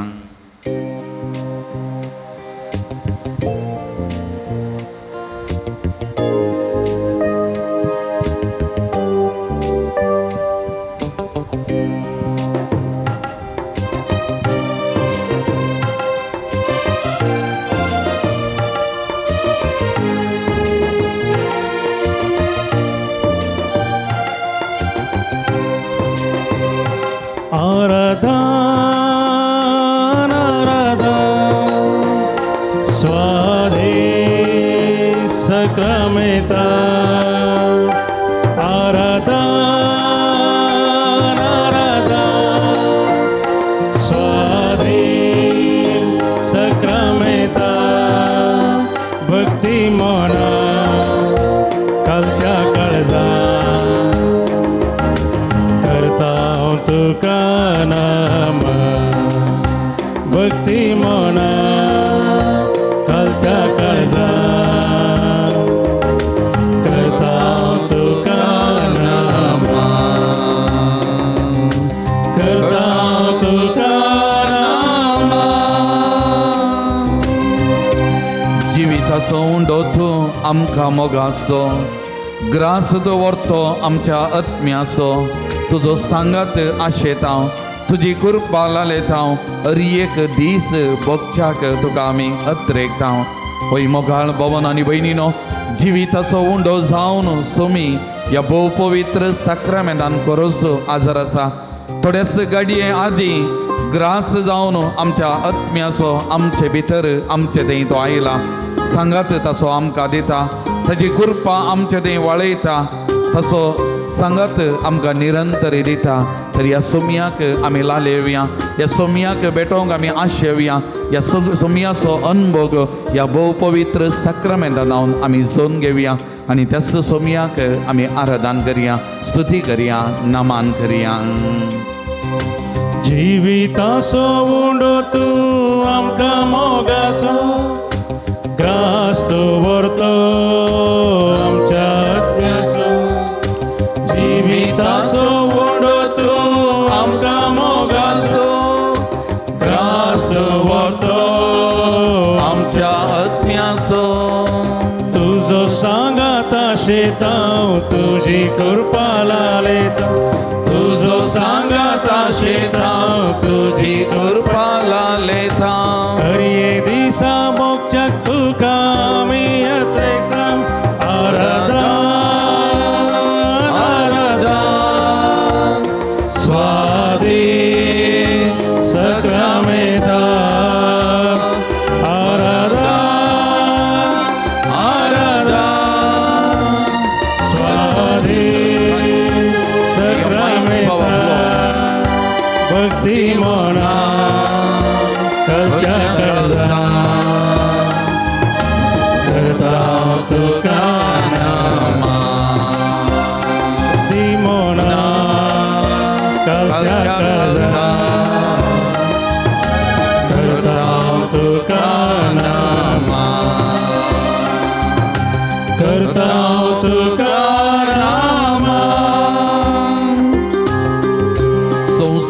आराधन आराधन स्वादे सक्रामेता आराधन आराधन स्वादे सक्रामेता भक्ती मना कालच्या काळजा करता तुका नाम भक्ती मना कालच्या काळजा करता तुका नाम करता तुका नाम. जिविताचो उंडो तूं आमकां मोगाचो ग्रास दवरतो आमच्या आत्म्याचो तुजो सांगात आशेता तुजी कृपा लालेता हर एक दीस बगच्याक तुका आमी अत्रेकता. होय मोगाळ भवन आनी भयणीनो जिविताचो उंडो जावन सोमी ह्या भोव पवित्र साक्रामेंतान करोस आजार आसा. थोड्याच गाडये आदीं ग्रास जावन आमच्या आत्म्याचो आमचे भितर आमचे थंय तो आयला सांगात तसो आमकां दिता ताजी कृपा आमचे थंय वाळयता तसो सांगात आमकां निरंतर दिता. तर ह्या सोम्याक आमी लालेवया ह्या सोम्याक भेटोवंक आमी आशेवया ह्या सोम्याचो अनभोग ह्या भोव पवित्र साक्रामेंतान जावन आमी जोन घेवया आनी त्याच सोम्याक आमी आराधन करया स्तुती करया नमान करया. जिविताचो उंडो तूं आमकां मोगाचो ग्रास दवरतो आमच्या आत्म्याचो जिविताचो उंडो तूं आमकां मोगाचो ग्रास दवरतो आमच्या आत्म्याचो. तुजो सांगाता शेताव तुजी कृपा लालेता तुजो सांगाता शेताव तुजी कृपा लालेता हरये दिसा मोगच्याक तुका आमी यत्रेकता आराधन आराधन स्वादे सक्रामेता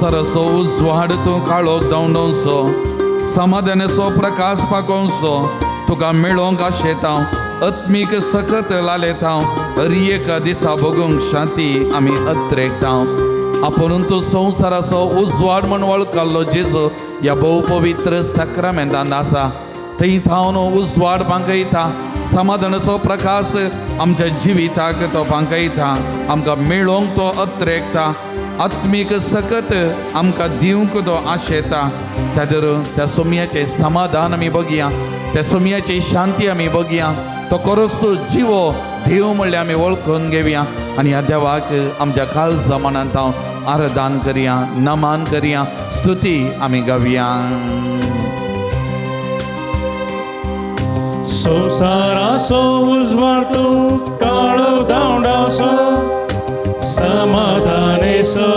संवसाराचो उजवाड तूं काळोख धांवडोवचो, समाधानाचो प्रकाश पाकोवचो. तुका मेळोवंक आशेता, आत्मीक सकत लालेता, हर एका दिसा भोगूंक शांती आमी अत्रेकता. आपूण तूं संवसाराचो उजवाड म्हण वळखल्लो जेजू ह्या भोव पवित्र साक्रामेंतांत आसा. थंय थावन उजवाड पांकयता, समाधानाचो प्रकाश आमच्या जिविताक तो पांकयता, आमकां मेळोवंक तो अत्रेकता, आत्मीक सकत आमकां दिवंक तो आशेता. त्या दर त्या सोमयाचें समाधान आमी बघया, त्या सोमयाची शांती आमी बघया, तो खरोच जिवो देव म्हणल्यार आमी वळखून घेवया आनी ह्या देवाक आमच्या काळजा मनांत हांव आराधन करया, नमान करया, स्तुती आमी गावया. संवसाराचो उजवाड तूं काळो धांवडावचो, समाधानेचो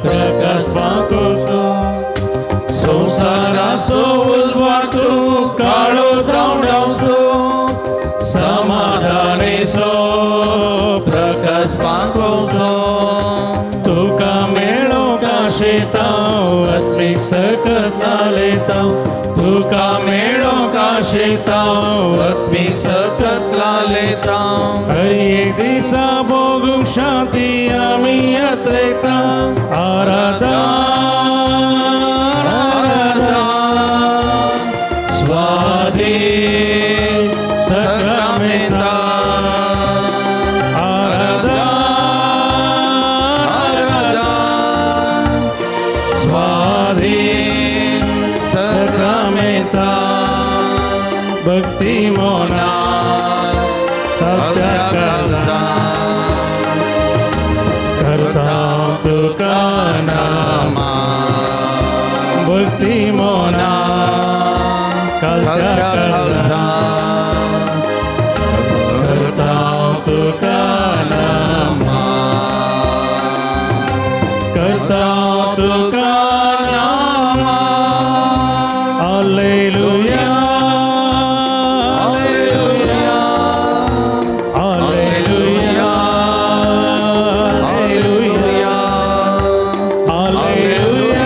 प्रकाश पाकोवचो. संवसाराचो उजवाड तूं काळो धांवडावचो, समाधानेचो प्रकाश पाकोवचो. तुका मेळोवंक आशेता, आत्मीक सकत लालेता, तुका मेळोवंक आशेता, आत्मीक सकत लालेता. हर एक दिसा भोगूंक शांती आमी अत्रेकता. आराधना आराधना स्वाधीन सक्रामेंता, आराधना आराधना स्वाधीन सक्रामेंता. भक्ती मोना काळजा करता तुका नामा, भक्ती मोना काळजा काळजा करता तुका नामा, करता तुका नामा. Hallelujah hallelujah hallelujah hallelujah hallelujah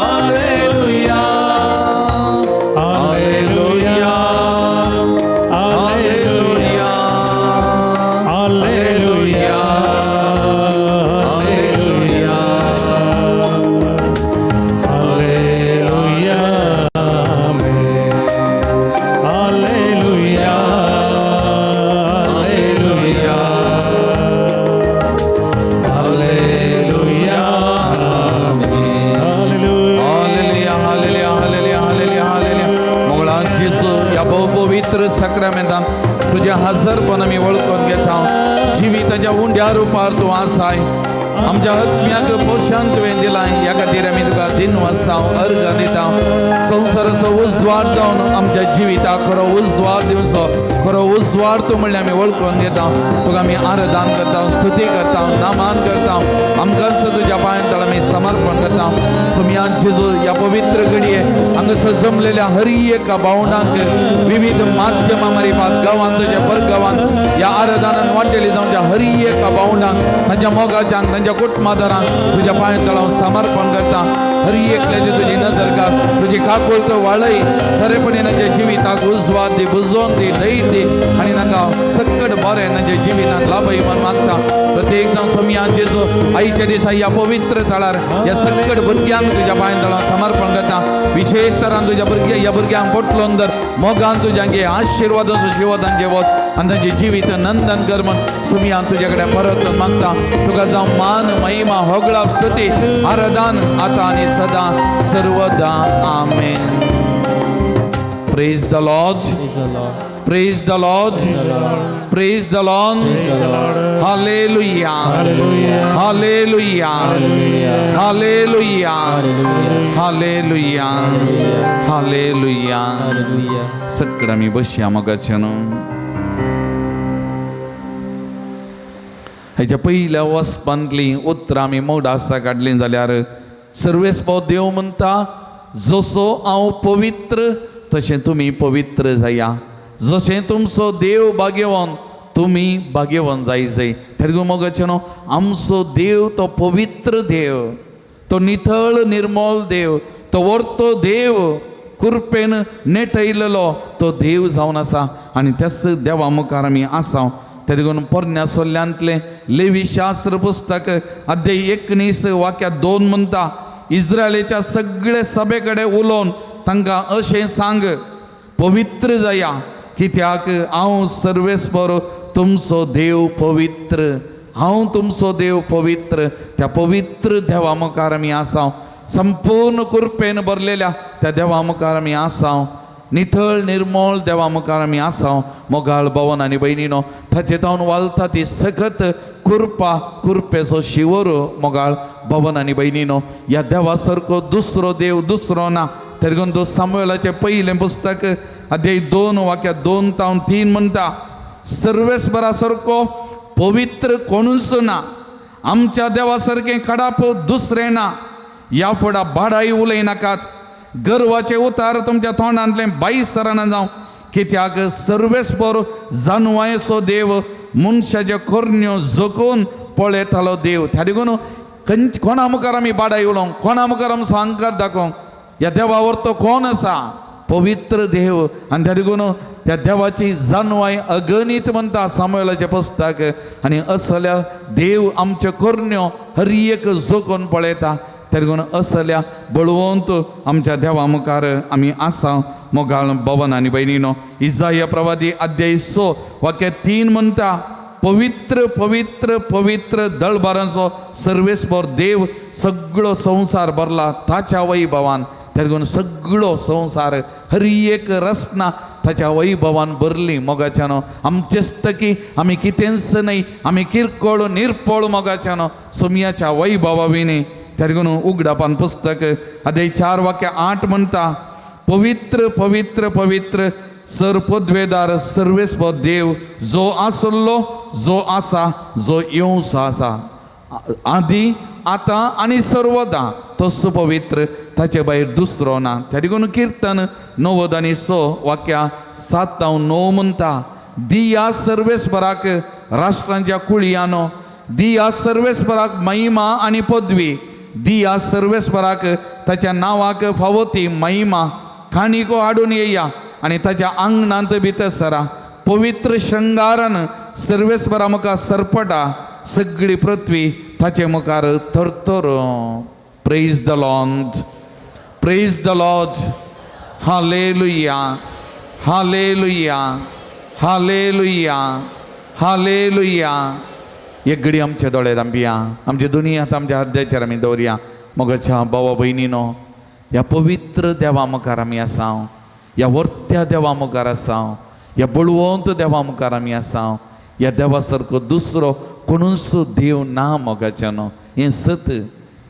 hallelujah hallelujah hallelujah hallelujah hallelujah hallelujah hallelujah hallelujah hallelujah hallelujah hallelujah hallelujah hallelujah hallelujah. मोगळान जेजू ह्या भोव पवित्र साक्रामेंतान तुज्या हजरपण आमी वळखून घेता. जिविताच्या उंड्या रुपार तूं आसाय, आमच्या आत्म्याक पोशण तुवें दिलां, ह्या खातीर आमी तुका दिन वाचता, अर्घ दिता. संवसाराचो उजवाड जावन आमच्या जिविताक खरो उजवाड दिवचो, खरो उजवाड तूं म्हणल्यार आमी वळखून घेता. तुका आमी आराधन करता, स्तुती करता, नामान करता. आमकांच तुज्या पांयां तळ आमी समर्पण करता. सुमयान जेजू ह्या पवित्र घडये हांगासर जमलेल्या हर एका भावंडांक विविध माध्यमां मारिफात गांवांत तुज्या परगांवांत ह्या आराधनान वांटेली जावन त्या हर एका भावंडांक तांच्या मोगाच्यांक तांच्या कुटुंबादारांक तुज्या पांयां तळ हांव समर्पण करता. हर एकल्याची तुजी नदर घाल, तुजी काकुळट वाळय, खरेपणी तांच्या जिविताक उजवाड दी, बुजोवन दी, धैर्य दी आनी तांकां सकट बरें तांच्या जिवितांत लाभय म्हण मागता. प्रत्येक जावन सोमयान जेजू आयच्या दिसा ह्या पवित्र थळार ह्या सकट भुरग्यांक तुज्या पांयां तळां समर्पण करता. विशेष तरान तुज्या भुरग्या ह्या भुरग्यांक पोटलोन धर, मोगान तुज्या घे, आशिर्वादाचो शिवो तांचे वच आनी तांचें जिवीत नंदन कर म्हण सुमयान तुज्या कडेन परत मागता. तुका जावं मान महिमा होगळाप स्तुती आराधन आतां आनी सदां सर्वदा. आमेन. Praise the Lord. Praise the Lord. Praise the Lord. Praise the Lord. Hallelujah. Hallelujah. Hallelujah. Hallelujah. Hallelujah. Hallelujah. Hallelujah. Hallelujah. Hallelujah. सगळं आमी बसया मोगाचें न्हू. हेच्या पयल्या वसपांतलीं उतरां आमी मोडासा काडलीं जाल्यार सर्वेस्पो देव म्हणटा, जसो हांव पवित्र तशें तुमी पवित्र जाया, जशें तुमचो देव भाग्यवान तुमी भाग्यवंत जाय जाय. तेरगू मोगाचे न्हू आमचो देव तो पवित्र देव, तो नितळ निर्मोल देव, तो वर्तो देव, कृपेन नेटयलेलो तो देव जावन आसा आनी त्याच देवा मुखार आमी आसा. ते देखून पोरण्या सोल्ल्यांतलें लेवी शास्त्र पुस्तक अध्याय 19 वाक्या 2 म्हणटा, इस्रायलाच्या सगळे सभे कडेन उलोवन तांकां अशें सांग, पवित्र जाया कित्याक हांव सर्वेस्पर तुमचो देव पवित्र, हांव तुमचो देव पवित्र. त्या पवित्र देवा मुखार आमी आसा, संपूर्ण कृपेन भरलेल्या त्या देवा मुखार आमी आसा, नितळ निर्मळ देवा मुखार आमी आसा. मोगाळ भवन आनी भयणीनो, ताचे तावन वालता ती सखत कृपा, कृपेचो शिवर मोगाळ भवन आनी भयणीनो, ह्या देवा सारको दुसरो देव दुसरो ना. तेरगून तो सामुएलाचें पयलें पुस्तक अध्याय 2 वाक्या 2 तावन 3 म्हणटा, सर्वेस्परा सारको पवित्र कोणूच ना, आमच्या देवा सारकें कडाप दुसरें ना. ह्या फुडा बाडाय उलयनाकात, गर्वाचे उतार तुमच्या तोंडांतलें 22 तरांना जावं, कित्याक सर्वेस्पर जानवायचो देव मनशाच्यो करण्यो जगून पळयतालो देव. त्या देखून खंय कोणा मुखार आमी बाडाय उलोवंक, कोणा मुखार आमचो अहंकार दाखोवंक, ह्या देवावर तो कोण आसा, पवित्र देव. आनी त्या देखून त्या देवाची जानवाय अगणीत म्हणटा सामुएलाचें पुस्तक. आनी असल्या देव आमच्यो करण्यो हर एक जगून पळयता. त्या देखून असल्या बळवंत आमच्या देवा मुखार आमी आसा. मोगाळ भवन आनी भयणीनो, इजाया प्रवादी अध्याय 6 वाक्य 3 म्हणटा, पवित्र पवित्र पवित्र दळबारांचो सर्वेस्पर देव, सगळो संवसार भरला ताच्या वैभवान. त्या देखून सगळो संवसार हर एक रचना ताच्या वैभवान भरली. मोगाच्यानो आमचेच की आमी कितेंच न्हय, आमी किरकोळ निरपोळ मोगाच्यानो सोमयाच्या वैभवा विणी. त्या देखून उगडापान पुस्तक अध्याय 4 वाक्य 8 म्हणटा, पवित्र पवित्र पवित्र सर पदवेदार सर्वेस्पर देव, जो आसलो, जो आसा, जो येवचो आसा, आदी आतां आनी सर्वदा, तो सुपवित्र, ताचे भायर दुसरो ना. त्या देखून किर्तन 96 वाक्या 7 9 म्हणटा, दिया सर्वेस्पराक राष्ट्रांच्या कुळयानो, दिया सर्वेस्पराक महिमा आनी पदवी, दिया सर्वेस्पराक ताच्या नांवाक फावो ती महिमा. काणिको हाडून येया आनी ताच्या आंगणांत भितर सरा, पवित्र शृंगारान सर्वेस्परा मुखार सरपटा, सगळी पृथ्वी ताचे मुखार थरथर. Praise the Lord, praise the Lord, hallelujah, hallelujah, hallelujah, hallelujah. एक घडी आमचे दोळे धांपया, आमचे दोनी हात आमच्या हृदयाचेर आमी दवरया. मोगाच्या भावा भयणीनो, ह्या पवित्र देवा मुखार आमी आसा, ह्या वर्त्या देवा मुखार आसा, ह्या बळवंत देवा मुखार आमी आसा. ह्या देवा सारको दुसरो कोणूच देव ना मोगाच्यानो. हें सत,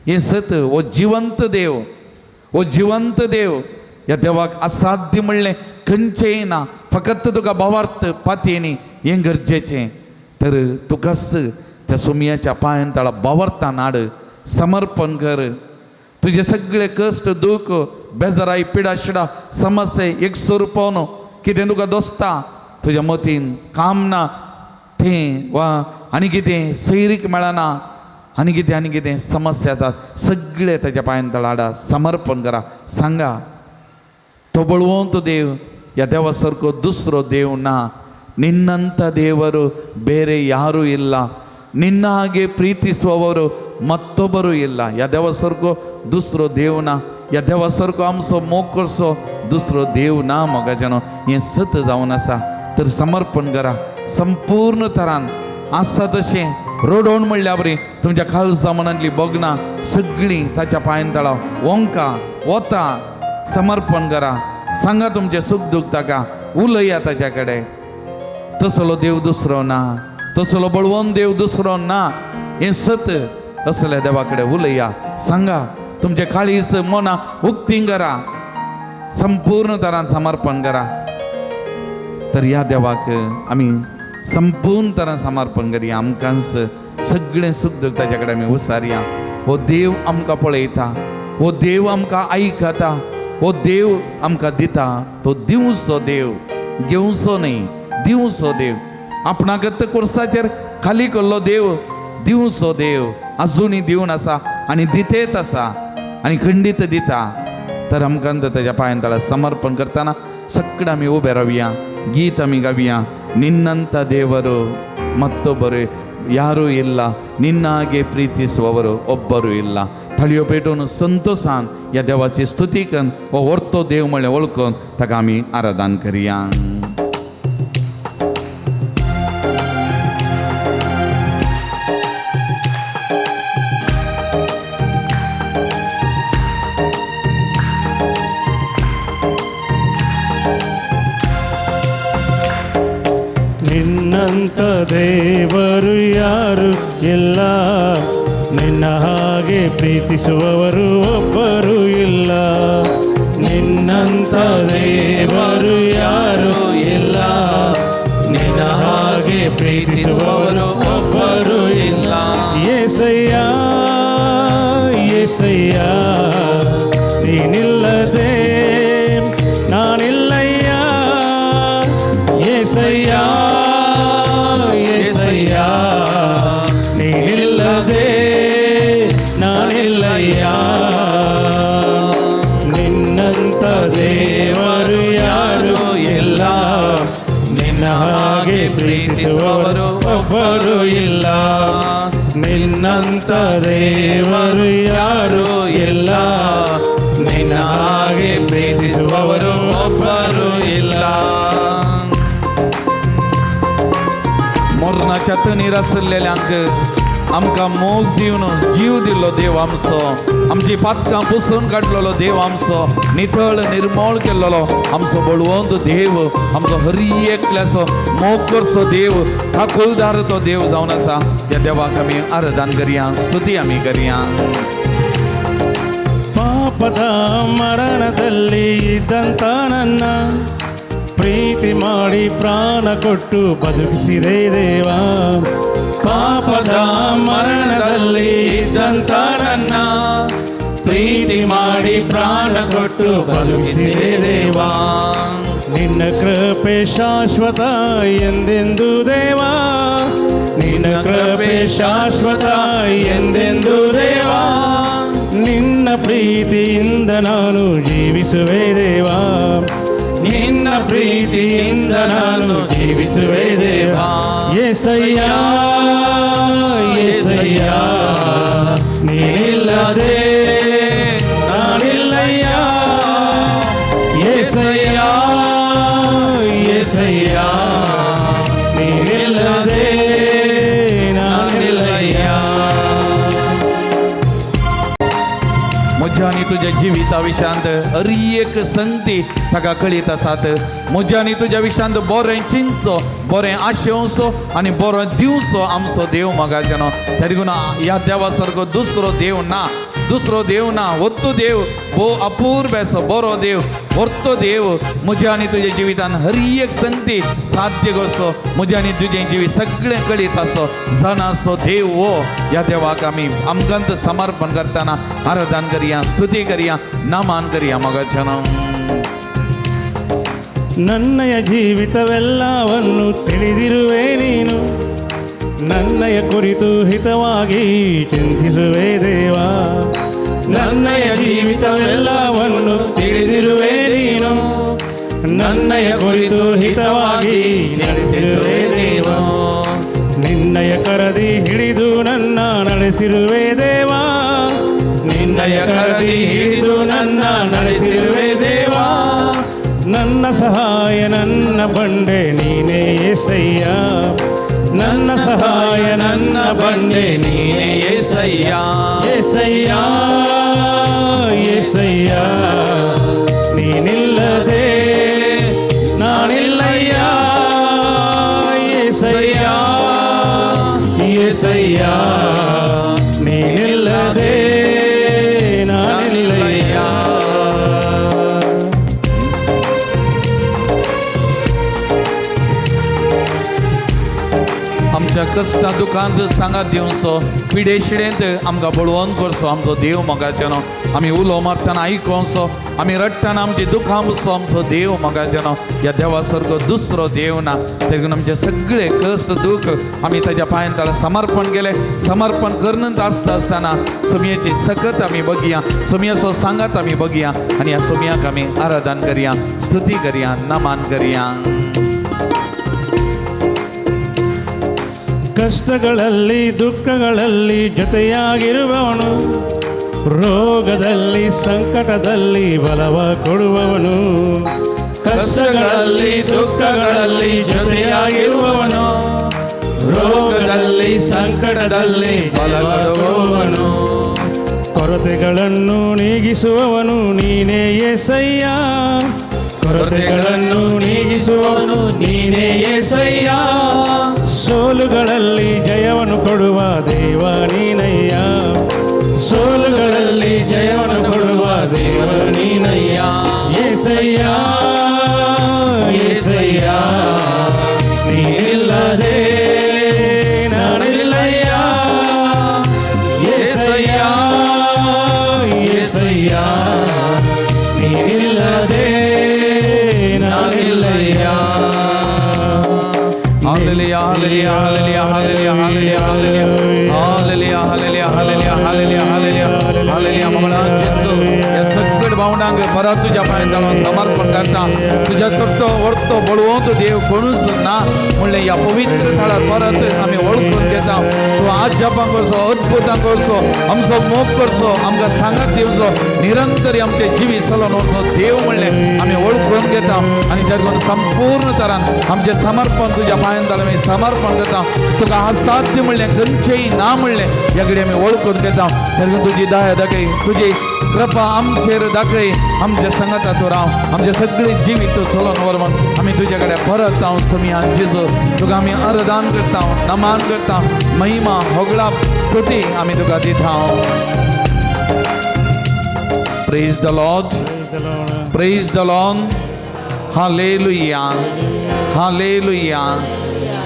हें सत. हो जिवंत देव, हो जिवंत देव. ह्या देवाक असाध्य म्हणलें खंयचेंय ना. फकत तुका भावार्थ पातयेनी हें गरजेचें. तर तुकाच त्या सोमयाच्या पांयान तळा भावार्थान हाड, समर्पण कर. तुजे सगळे कश्ट, दूख, बेजाराय, पिडा शिडा, समस्या एक स्वरूपान कितें तुका दोसता, तुज्या मतीन काम ना तें, वा आनी कितें सैरीक मेळना, आनी कितें आनी कितें समस्या येतात, सगळे ताच्या पांयान तळा हाडा, समर्पण करा. सांगा, तो बळवंत देव, ह्या देवा सारको दुसरो देव ना. ನಿನ್ನಂಥ ದೇವರು ಬೇರೆ ಯಾರೂ ಇಲ್ಲ, ನಿನ್ನ ಹಾಗೆ ಪ್ರೀತಿಸುವವರು ಮತ್ತೊಬ್ಬರು ಇಲ್ಲ. ह्या देवा सारको दुसरो देव ना. ह्या देवा सारको आमचो मोग करचो दुसरो देव ना. मोगाच्यानो हें सत जावन आसा. तर समर्पण करा संपूर्ण तरान, आसा तशें रडोवन म्हणल्या बरी तुमच्या खालसा मनांतली बगनां सगळीं ताच्या पांयान तळा वोंका वता. समर्पण करा. सांगा तुमचें सूख दूख ताका, उलया ताच्या कडेन. तसलो देव दुसरो ना, तसलो बळवंत देव दुसरो ना. हें सत. असल्या देवा कडेन उलया, सांगा तुमचे काळीज मनां उक्ती करा, संपूर्ण तरान समर्पण करा. तर ह्या देवाक आमी संपूर्ण तरान समर्पण करया. आमकांच सगळें सूख दूख ताच्या कडेन आमी उसारया. हो देव आमकां पळयता, हो देव आमकां आयकता, हो देव आमकां दिता. तो दिवचो देव, घेवचो न्हय, दिवचो देव. आपणाकत कुर्साचेर खाली केल्लो देव दिवचो देव आजुनूय दिवन आसा आनी दितेत आसा आनी खंडीत दिता. तर आमकां ताच्या पांयां तळा समर्पण करतना सगळें आमी उबे रावया, गीत आमी गावया. ನಿನ್ನಂತ ದೇವರು ಮತ್ತೊಬ್ಬರು ಯಾರೂ ಇಲ್ಲ, ನಿನ್ನಾಗೆ ಪ್ರೀತಿಸುವವರು ಒಬ್ಬರು ಇಲ್ಲ. थळयो पेटून संतोसान ह्या देवाची स्तुती करून हो व्हरतो देव म्हळ्यार वळखून ताका आमी आराधन करया. ನಿನ್ನಂತ ದೇವರು ಯಾರು ಇಲ್ಲ, ನಿನ್ನ ಹಾಗೆ ಪ್ರೀತಿಸುವವರು ಒಬ್ಬರು ಇಲ್ಲ. ನಿನ್ನಂತ ದೇವರು ಯಾರು ಇಲ್ಲ, ನಿನ್ನ ಹಾಗೆ ಪ್ರೀತಿಸುವವರು ಒಬ್ಬರು ಇಲ್ಲ. ಯೇಸಯ್ಯ ಯೇಸಯ್ಯ ನೀನಿಲ್ಲದೆ ನಾನಿಲ್ಲಯ್ಯ. ಯೇಸಯ್ಯ ಯೇಸಯ್ಯ ನೀನಿಲ್ಲದೆ ನಾನಿಲ್ಲಯ್ಯ. ನಿನ್ನಂತ ದೇವರು ಯಾರು ಇಲ್ಲ, ನಿನ್ನ ಹಾಗೆ ಪ್ರೀತಿಸುವವರು ಒಬ್ಬರು ಇಲ್ಲ. ನಿನ್ನಂತ ದೇವರು ಯಾರು ಇಲ್ಲ, ನಿನ್ನ ಹಾಗೆ ಪ್ರೀತಿಸುವವರು ಒಬ್ಬರು ಇಲ್ಲ. मरणाच्या तणीर आशिल्ल्यांक आमकां मोग दिवन जीव दिल्लो देव आमचो, आमची पातकां पुसून काडलेलो देव आमचो, नितळ निर्मळ केल्लो आमचो बळवंत देव, आमचो हरी एकल्याचो मोग करचो देव, ठाकुलदार तो देव जावन आसा. त्या देवाक आमी आराधन करया, स्तुती आमी करया. ಪಾಪದ ಮರಣದಲ್ಲಿ ಇದ್ದಂತ ನನ್ನ ಪ್ರೀತಿ ಮಾಡಿ ಪ್ರಾಣ ಕೊಟ್ಟು ಬದುಕಿಸಿದೆ ದೇವಾ. ಪಾಪದ ಮರಣದಲ್ಲಿ ಇದ್ದಂತ ನನ್ನ ಪ್ರೀತಿ ಮಾಡಿ ಪ್ರಾಣ ಕೊಟ್ಟು ಬದುಕಿಸಿದೆ ದೇವಾ. ನಿನ್ನ ಕೃಪೆ ಶಾಶ್ವತ ಎಂದೆಂದು ದೇವಾ, ನಿನ್ನ ಕೃಪೆ ಶಾಶ್ವತ ಎಂದೆಂದು ದೇವಾ. ನಿನ್ನ ಪ್ರೀತಿಯಿಂದ ನಾನು ಜೀವಿಸುವೆ ದೇವಾ, ನಿನ್ನ ಪ್ರೀತಿಯಿಂದ ನಾನು ಜೀವಿಸುವೆ ದೇವಾ. ಯೇಸಯ್ಯ ಯೇಸಯ್ಯ ನೀನಿಲ್ಲದೆ ನಾನಿಲ್ಲಯ್ಯ. ಯೇಸಯ್ಯ ಯೇಸಯ್ಯ ನೀನಿಲ್ಲದೆ ನಾನಿಲ್ಲಯ್ಯ. म्हज्या आनी तुज्या जिविता विशांत हर एक संगती ताका कळीत आसात. म्हज्या आनी तुज्या विशांत बरें चिंतचो, बरें आशेवचो आनी बरो दिवचो आमचो देव मोगाचेनो. तरी ह्या देवा सारको दुसरो देव ना, दुसरो देव ना. वत्तो देव भोव अपूर्व असो बरो देव, व्हरतो देव म्हज्या आनी तुज्या जिवितान हर एक संगती साध्य करचो. म्हज्या आनी तुजें जिवीत सगळें कळीत आसो जाणासो देव हो. ह्या देवाक आमी आमकां समर्पण करतना आराधन करया, स्तुती करया, नामान करया मोगाचेनो. ನನ್ನಯ ಜೀವಿತವೆಲ್ಲವನ್ನು ತಿಳಿದಿರುವೆ ನೀನು, ನನ್ನಯ ಕುರಿತು ಹಿತವಾಗಿ ಚಿಂತಿಸುವೆ ದೇವಾ. ನನ್ನಯ ಜೀವಿತವೆಲ್ಲವನ್ನು ತಿಳಿದಿರುವೆ ನೀನು, ನನ್ನಯ ಕುರಿತು ಹಿತವಾಗಿ ಚಿಂತಿಸುವೆ ದೇವಾ. ನಿನ್ನಯ ಕರದಿ ಹಿಡಿದು ನನ್ನ ನಡೆಸಿರುವೆ ದೇವಾ, ನಿನ್ನಯ ಕರದಿ ಹಿಡಿದು ನನ್ನ ನಡೆಸಿರುವೆ ದೇವಾ. ನನ್ನ ಸಹಾಯ ನನ್ನ ಬಂಡೆ ನೀನೇ ಯೇಸಯ್ಯ, ನನ್ನ ಸಹಾಯ ನನ್ನ ಬಂಡೆ ನೀನೇ ಯೇಸಯ್ಯ. ಯೇಸಯ್ಯ ಯೇಸಯ್ಯ ನೀನಿಲ್ಲದೆ ನಾನಿಲ್ಲಯ್ಯ. ಯೇಸಯ್ಯ ಯೇಸಯ್ಯ ನೀನಿಲ್ಲದೆ ನಾನಿಲ್ಲಯ್ಯ. आमच्या कश्टा दुखांत सांगात दिवचो, पिडेशिडेंत आमकां बळवंत करचो आमचो देव मोगाचेनो। आमी उलो मारतना आयकोवचो, आमी रडटना आमची दुखां पुसचो आमचो देव मोगाचेनो। ह्या देवा सारको दुसरो देव ना। देखून आमचे सगळे कश्ट दुख आमी ताच्या पांयान ताका समर्पण केलें। समर्पण करून आसता आसतना सोमयेची सकत आमी बघया, सोमयेचो सांगात आमी बघया आनी ह्या सोमयाक आमी आराधन करया, स्तुती करया, नमन करया। ಕಷ್ಟಗಳಲ್ಲಿ ದುಃಖಗಳಲ್ಲಿ ಜೊತೆಯಾಗಿರುವವನು, ರೋಗದಲ್ಲಿ ಸಂಕಟದಲ್ಲಿ ಬಲವ ಕೊಡುವವನು. ಕಷ್ಟಗಳಲ್ಲಿ ದುಃಖಗಳಲ್ಲಿ ಜೊತೆಯಾಗಿರುವವನು, ರೋಗದಲ್ಲಿ ಸಂಕಟದಲ್ಲಿ ಬಲ ಕೊಡುವವನು. ಕೊರತೆಗಳನ್ನು ನೀಗಿಸುವವನು ನೀನೇ ಯೇಸಯ್ಯ, ಕೊರತೆಗಳನ್ನು ನೀಗಿಸುವವನು ನೀನೇ ಯೇಸಯ್ಯ. ಸೋಲುಗಳಲ್ಲಿ ಜಯವನ್ನು ಕೊಡುವ ದೇವ ನೀನಯ್ಯ, ಸೋಲುಗಳಲ್ಲಿ ಜಯವನ್ನು ಕೊಡುವ ದೇವ ನೀನಯ್ಯ. ಯೇಸಯ್ಯ ಯೇಸಯ್ಯ ನೀನಿಲ್ಲದೆ ನಾನಿಲ್ಲಯ್ಯ, ಯೇಸಯ್ಯ ಯೇಸಯ್ಯ ನೀನಿಲ್ಲದೆ ನಾನಿಲ್ಲಯ್ಯ. Hallelujah, hallelujah, hallelujah, hallelujah, hallelujah, hallelujah, hallelujah, hallelujah, hallelujah, hallelujah, hallelujah. Mangala जेजू ह्या सगळे भावनांक परत तुज्या पांयान ताणो समर्पण करता। तुज्या चडतो व्हडतो बळवंत देव कोणूच ना म्हणलें ह्या पवित्र थळार परत आमी वळखून घेता। तूं आजापां करचो, अद्भुतां करचो, आमचो मोग करचो, आमकां सांगात दिवचो, निरंतर आमचें जिवीत चलोवन वचचो देव म्हणलें आमी वळखून घेता। आनी देखून संपूर्ण तरान आमचें समर्पण तुज्या पांयान ताणो आमी समर्पण करता। तुका असाध्य म्हणलें खंयचेंय ना म्हणलें ह्या कडेन आमी वळखून घेता। देखून तुजी दया दाखय, तुजी कृपा आमचेर दाखय, आमच्या संगाता तूं राव, आमचें सगळें जिवीत तूं चलोवन व्हर म्हूण आमी तुजे कडेन परत हांव सोमया जेजू तुका आमी आराधन करता, नमन करता, महिमा होगळाप स्तुती आमी तुका दिता। Praise the Lord, praise the Lord. Hallelujah, hallelujah,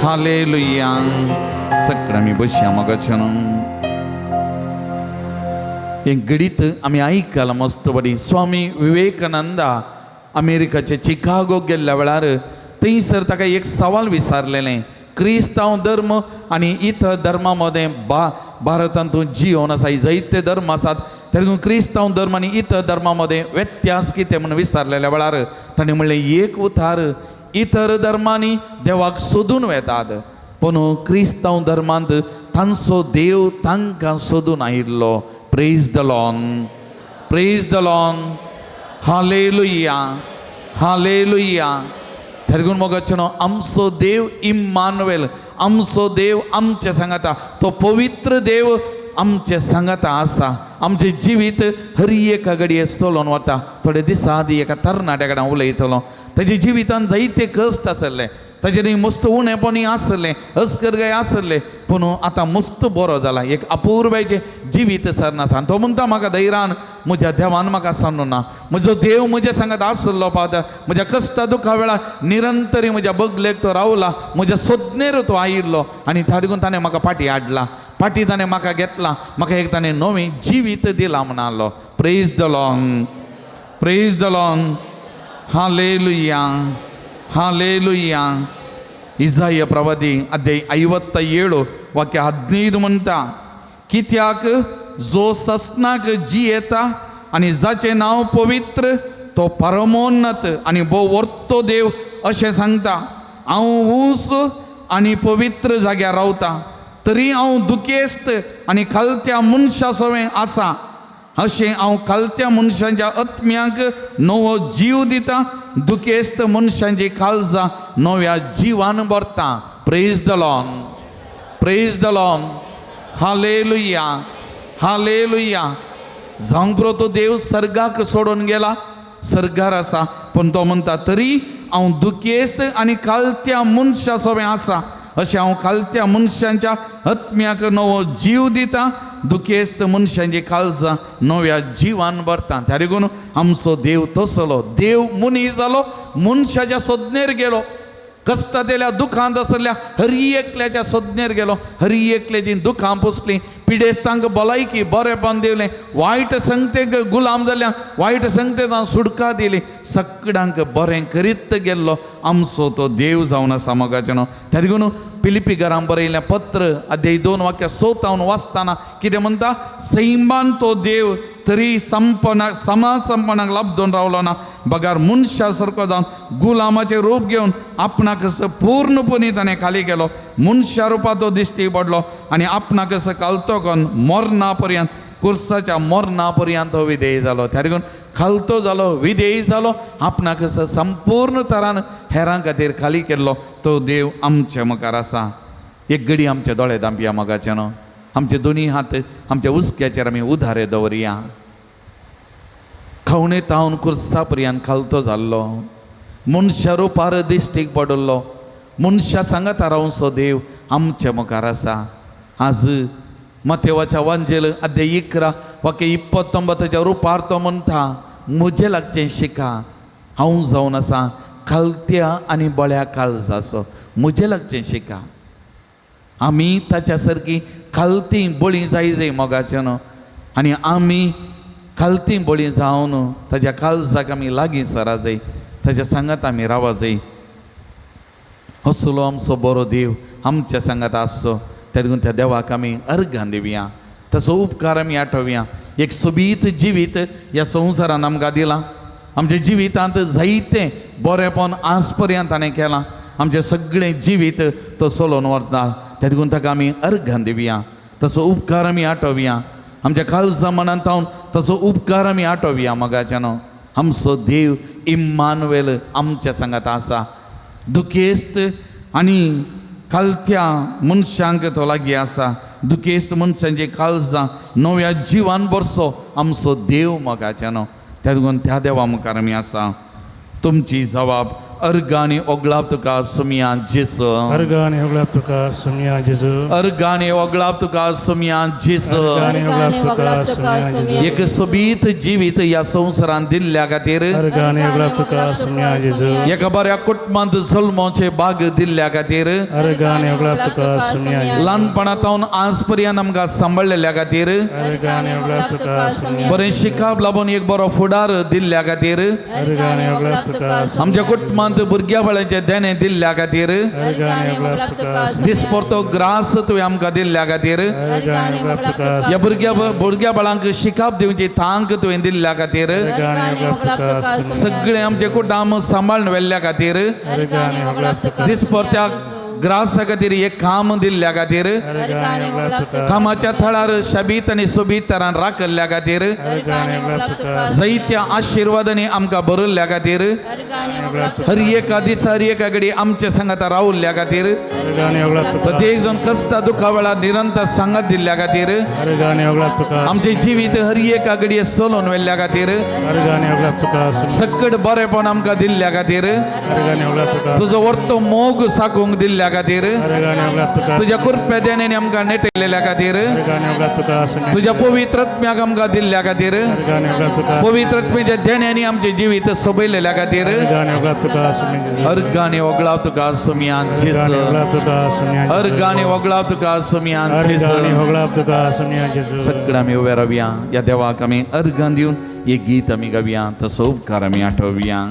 hallelujah. सगळें आमी बसया मोगाच्यान। हें घडीत आमी आयकलां मस्त बरी। स्वामी विवेकानंदा अमेरिकाचे चिकागो गेल्ल्या वेळार थंयसर ताका एक सवाल विचारलेलें, क्रिस्तांव धर्म आनी इतर धर्मा मदें भारतांत तूं जियोन आसा, जायते धर्म आसात, तरी क्रिस्तांव धर्म आनी इतर धर्मा मदें व्यत्यास कितें म्हूण विचारलेल्या वेळार ताणें म्हणलें, एक उतार इतर धर्मांनी देवाक सोदून वेतात, पूण क्रिस्तांव धर्मांत तांचो देव तांकां सोदून आयिल्लो. Praise the Lord, praise the Lord, hallelujah, hallelujah. धरगून मोगाचेनो आमचो देव इम्मानुएल, आमचो देव आमचे सांगाता, तो पवित्र देव आमचे सांगाता आसा. आमचें जिवीत हर एका घडये चलोवन वता. थोडे दिसा आदी एका तरणाट्या कडेन उलयतलो, ताजे जिवितान जायते कश्ट आसले, ताजेर मस्त उणेपणी आसलें, अस्करगाय आसले, पूण आतां मस्त बरो जाला, एक अपुर्बायेचें जिवीत सरना आसा. तो म्हणटा म्हाका धैर्यान म्हज्या देवान म्हाका सांगू ना, म्हजो देव म्हज्या सांगात आसलो पावता, म्हज्या कश्टा दुखा वेळार निरंतरी म्हज्या बगलेक तो रावला, म्हज्या सोदनेर तो आयिल्लो आनी देखून ताणें म्हाका फाटीं हाडला, फाटीं ताणें म्हाका घेतला, म्हाका एक ताणें नवें जिवीत दिलां म्हणालो. Praise the Lord, praise the Lord, hallelujah, hallelujah. Isaiah ಪ್ರವಾದಿ अध्याय 57 वाक्य 15 म्हणटा, कित्याक जो ससनाक जियेता आनी जाचें नांव पवित्र तो परमोन्नत आनी भोव वर्तो देव अशें सांगता. हांव ऊंच आनी पवित्र जाग्यार रावता, तरी हांव दुखेस्त आनी खालत्या मनशा सवें आसा. अशें हांव खालत्या मनशांच्या आत्म्यांक नवो जीव दिता, दुखेस्त मनशांची काळजां नव्या जिवान भरता. Praise the Lord, praise the Lord, hallelujah, hallelujah. जावंक पुरो तो देव सर्गाक सोडून गेला, सर्गार आसा, पूण तो म्हणटा तरी हांव दुखेस्त आनी खालत्या मनशा सवें आसा. अशें हांव खालत्या मनशांच्या आत्म्याक नवो जीव दिता, दुखेस्त मनशांची काळजां नव्या जिवान भरता. त्या देखून आमचो देव तसलो देव मनीस जालो, मनशाच्या सोदनेर गेलो, कश्टांतल्या दुखांत आसल्या हरी एकल्याच्या सोदनेर गेलो, हरी एकल्याची दुखां पोसलीं, पिडेस्तांक भलायकी बरेपण दिलें, वायट संगतेक गुलाम जाल्या वायट संगतेक सुटका दिली, सगळ्यांक बरें करीत गेल्लो आमचो तो देव जावन आसा मोगाचें न्हू. त्या देखून फिलिपी घरां बरयलें पत्र अध्याय 2 वाक्य 6 वाचतना कितें म्हणटा, सैमान तो देव तरी संपना समा संपनाक लाबदून रावलो ना, बगार मनशा सारको जावन गुलामाचें रूप घेवन आपणाक पूर्णपणी ताणें खाली केलो, मनशा रुपा तो दिश्टी पडलो आनी आपणाक खालतो करून मरणा पर्यंत कुर्साच्या मरणा पर्यंत तो विधेयी जालो. त्या देखून खालतो जालो, विधेयी जालो, आपणाक संपूर्ण तरान हेरां खातीर खाली केल्लो तो देव आमचे मुखार आसा. एक घडी आमचे दोळे धांपया मोगाचें न्हू, आमचे दोनी हात आमच्या हुस्क्याचेर आमी उधारे दवरया. खवणे तावन कुर्सा पर्यंत खालतो जाल्लो, मनशा रुपार दिश्टीक पडिल्लो, मनशा सांगाता रावचो देव आमचे मुखार आसा. आज मतेवाच्या वांजेल अध्याय 11 वाक्य 29 रुपार तो म्हणटा, म्हजे लागचें शिका, हांव जावन आसा खालत्या आनी बळ्या काळजाचो, म्हजे लागचें शिका. आमी ताच्या सारकी खालती बळी जाय जाय मोगाचें न्हू, आनी आमी खालती बळी जावन ताज्या काळजाक आमी लागीं सरा जाय, ताज्या सांगात आमी रावा जाय. असलो आमचो बरो देव आमच्या सांगात आसचो. त्या देखून त्या देवाक आमी अर्घां दिवया, तसो उपकार आमी आठोवया. एक सोबीत जिवीत ह्या संवसारान आमकां दिलां, आमच्या जिवितांत जायतें बरेंपण आज पर्यंत ताणें केलां, आमचें सगळें जिवीत तो चलोवन व्हरता. त्या देखून ताका आमी अर्घां दिवया, तसो उपकार आमी आठोवया, आमच्या काळजा मनांत तसो उपकार आमी आठोवया मोगाच्यान. आमचो देव इम्मानुएल आमच्या सांगात आसा. दुखेस्त आनी खालत्या मनशांक तो लागीं आसा, दुखेस्त मनशांचे काळजां नव्या जिवान बरसो आमचो देव मोगाच्यान. त्या देखून त्या देवा मुखार आमी आसा. तुमची जबाब अर्घ आनी ओगळाप तुका सुमया जेजू, अर्घ आनी ओगळाप तुका सुमया जेजू, अर्घ आनी ओगळाप तुका सुमया जेजू. एक सोबीत जिवीत ह्या संवसारान दिल्ल्या खातीर, अर्घ आनी ओगळाप तुका सुमया जेजू, एका बऱ्या कुटुंबांत जल्माचे भाग दिल्ल्या खातीर, अर्घ आनी ओगळाप तुका सुमया जेजू, ल्हानपणांत आज पर्यंत आमकां सांबाळलेल्या खातीर, अर्घ आनी ओगळाप तुका सुमया, बरें शिकाप लागून एक बरो फुडार दिल्ल्या खातीर, अर्घ आनी ओगळाप तुका, आमच्या कुटुंबांत भुरग्या बाळांचें देणें दिल्ल्या खातीर, दिसपरतो ग्रास तुवें आमकां दिल्ल्या खातीर, ह्या भुरग्या बाळांक शिकाप दिवची तांक तुवें दिल्ल्या खातीर, सगळें आमचें कुटुंब सांबाळून व्हेल्ल्या खातीर, दिसपरत्या ग्रासा खातीर एक काम दिल्ल्या खातीर, कामाच्या थळार शबीत आनी सोबीत तरान राखल्ल्या खातीर, जायत्या आशिर्वादांनी आमकां भरिल्ल्या खातीर, हर एका दिसा हर एका घडी आमच्या सांगाता रावल्ल्या खातीर, प्रत्येक जण कश्टा दुखा वेळार निरंतर सांगात दिल्ल्या खातीर, आमचें जिवीत हर एका घडये चलोवन व्हेल्ल्या खातीर, सकट बरेपण आमकां दिल्ल्या खातीर, तुजो वर्तो मोग साकूंक दिल्ल्या खातीर, तुज्या कृपे देण्यान आमकां नेटयलेल्या खातीर, तुज्या पवित्र आत्म्याक आमकां दिल्ल्या खातीर, पवित्र आत्म्याच्या देण्यांनी आमचें जिवीत सोबयलेल्या खातीर, अर्घ आनी ओगळाप तुका सुमया जेजू, अर्घ आनी ओगळाप तुका सुमया जेजू. सगळं आमी उबे रावया, ह्या देवाक आमी अर्घां दिवन एक गीत आमी गावया, तसो उपकार आमी आठोवया.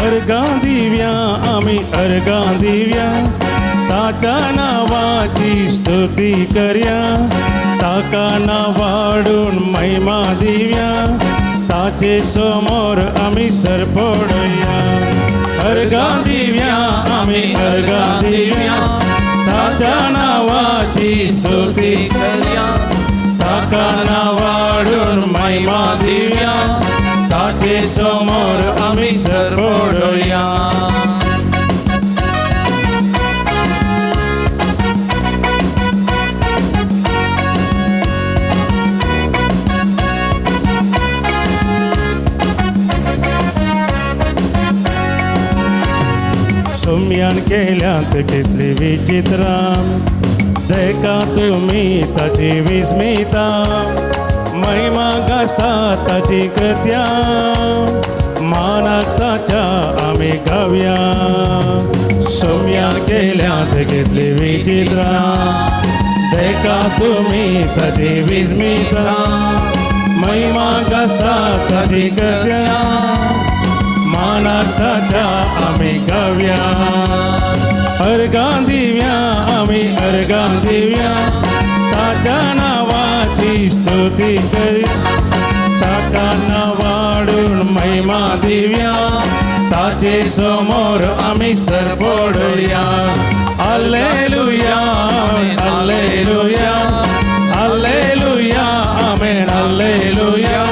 अर्घां दिव्या आमी अर्घां दिव्या, ताच्या नांवाची स्तुती करया, ताका नांव वाडून महिमा दिव्या, ताचे समोर आमी सरपडया. अर्घां दिव्या आमी अर्घां दिव्या, ताच्या नांवाची स्तुती करया, ताका नांव वाडून महिमा दिव्या, ताचे समोर आमी सरपडया. सोम्यान केल्यांत कितली विचित्रां देखा तुमी ताची विस्मिता महिमा गाजता ताची कृत्या मानाक ताच्या आमी गावया सोम्यान केल्यांत कितली विचित्रां देखा तुमी ताची विस्मिता महिमा गाजता ताची कृत्या मानाक ताच्या आमी गावया अर्गां दिव्या आमी अर्गां दिव्या ताच्या नांवाची स्तुती करी ताका नांवाडून महिमा दिव्या ताचे समोर आमी सरपडुया alleluia alleluia alleluia amen alleluia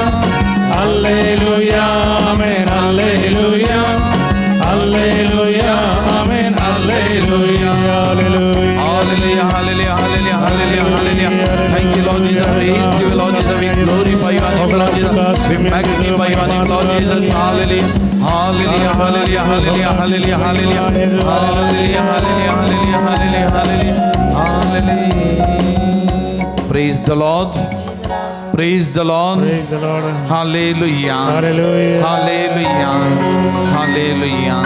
alleluia amen alleluia alleluia amen alleluia Hallelujah, hallelujah, hallelujah, hallelujah, hallelujah. Thank you, Lord Jesus. Praise you, Lord Jesus. We glorify your name, Lord Jesus. We magnify your name, Lord Jesus. Hallelujah, hallelujah, hallelujah, hallelujah, hallelujah, hallelujah, hallelujah, hallelujah, hallelujah, hallelujah, hallelujah, hallelujah. Praise the Lord. Praise the Lord. Praise the Lord. Hallelujah. Hallelujah. Hallelujah. Hallelujah.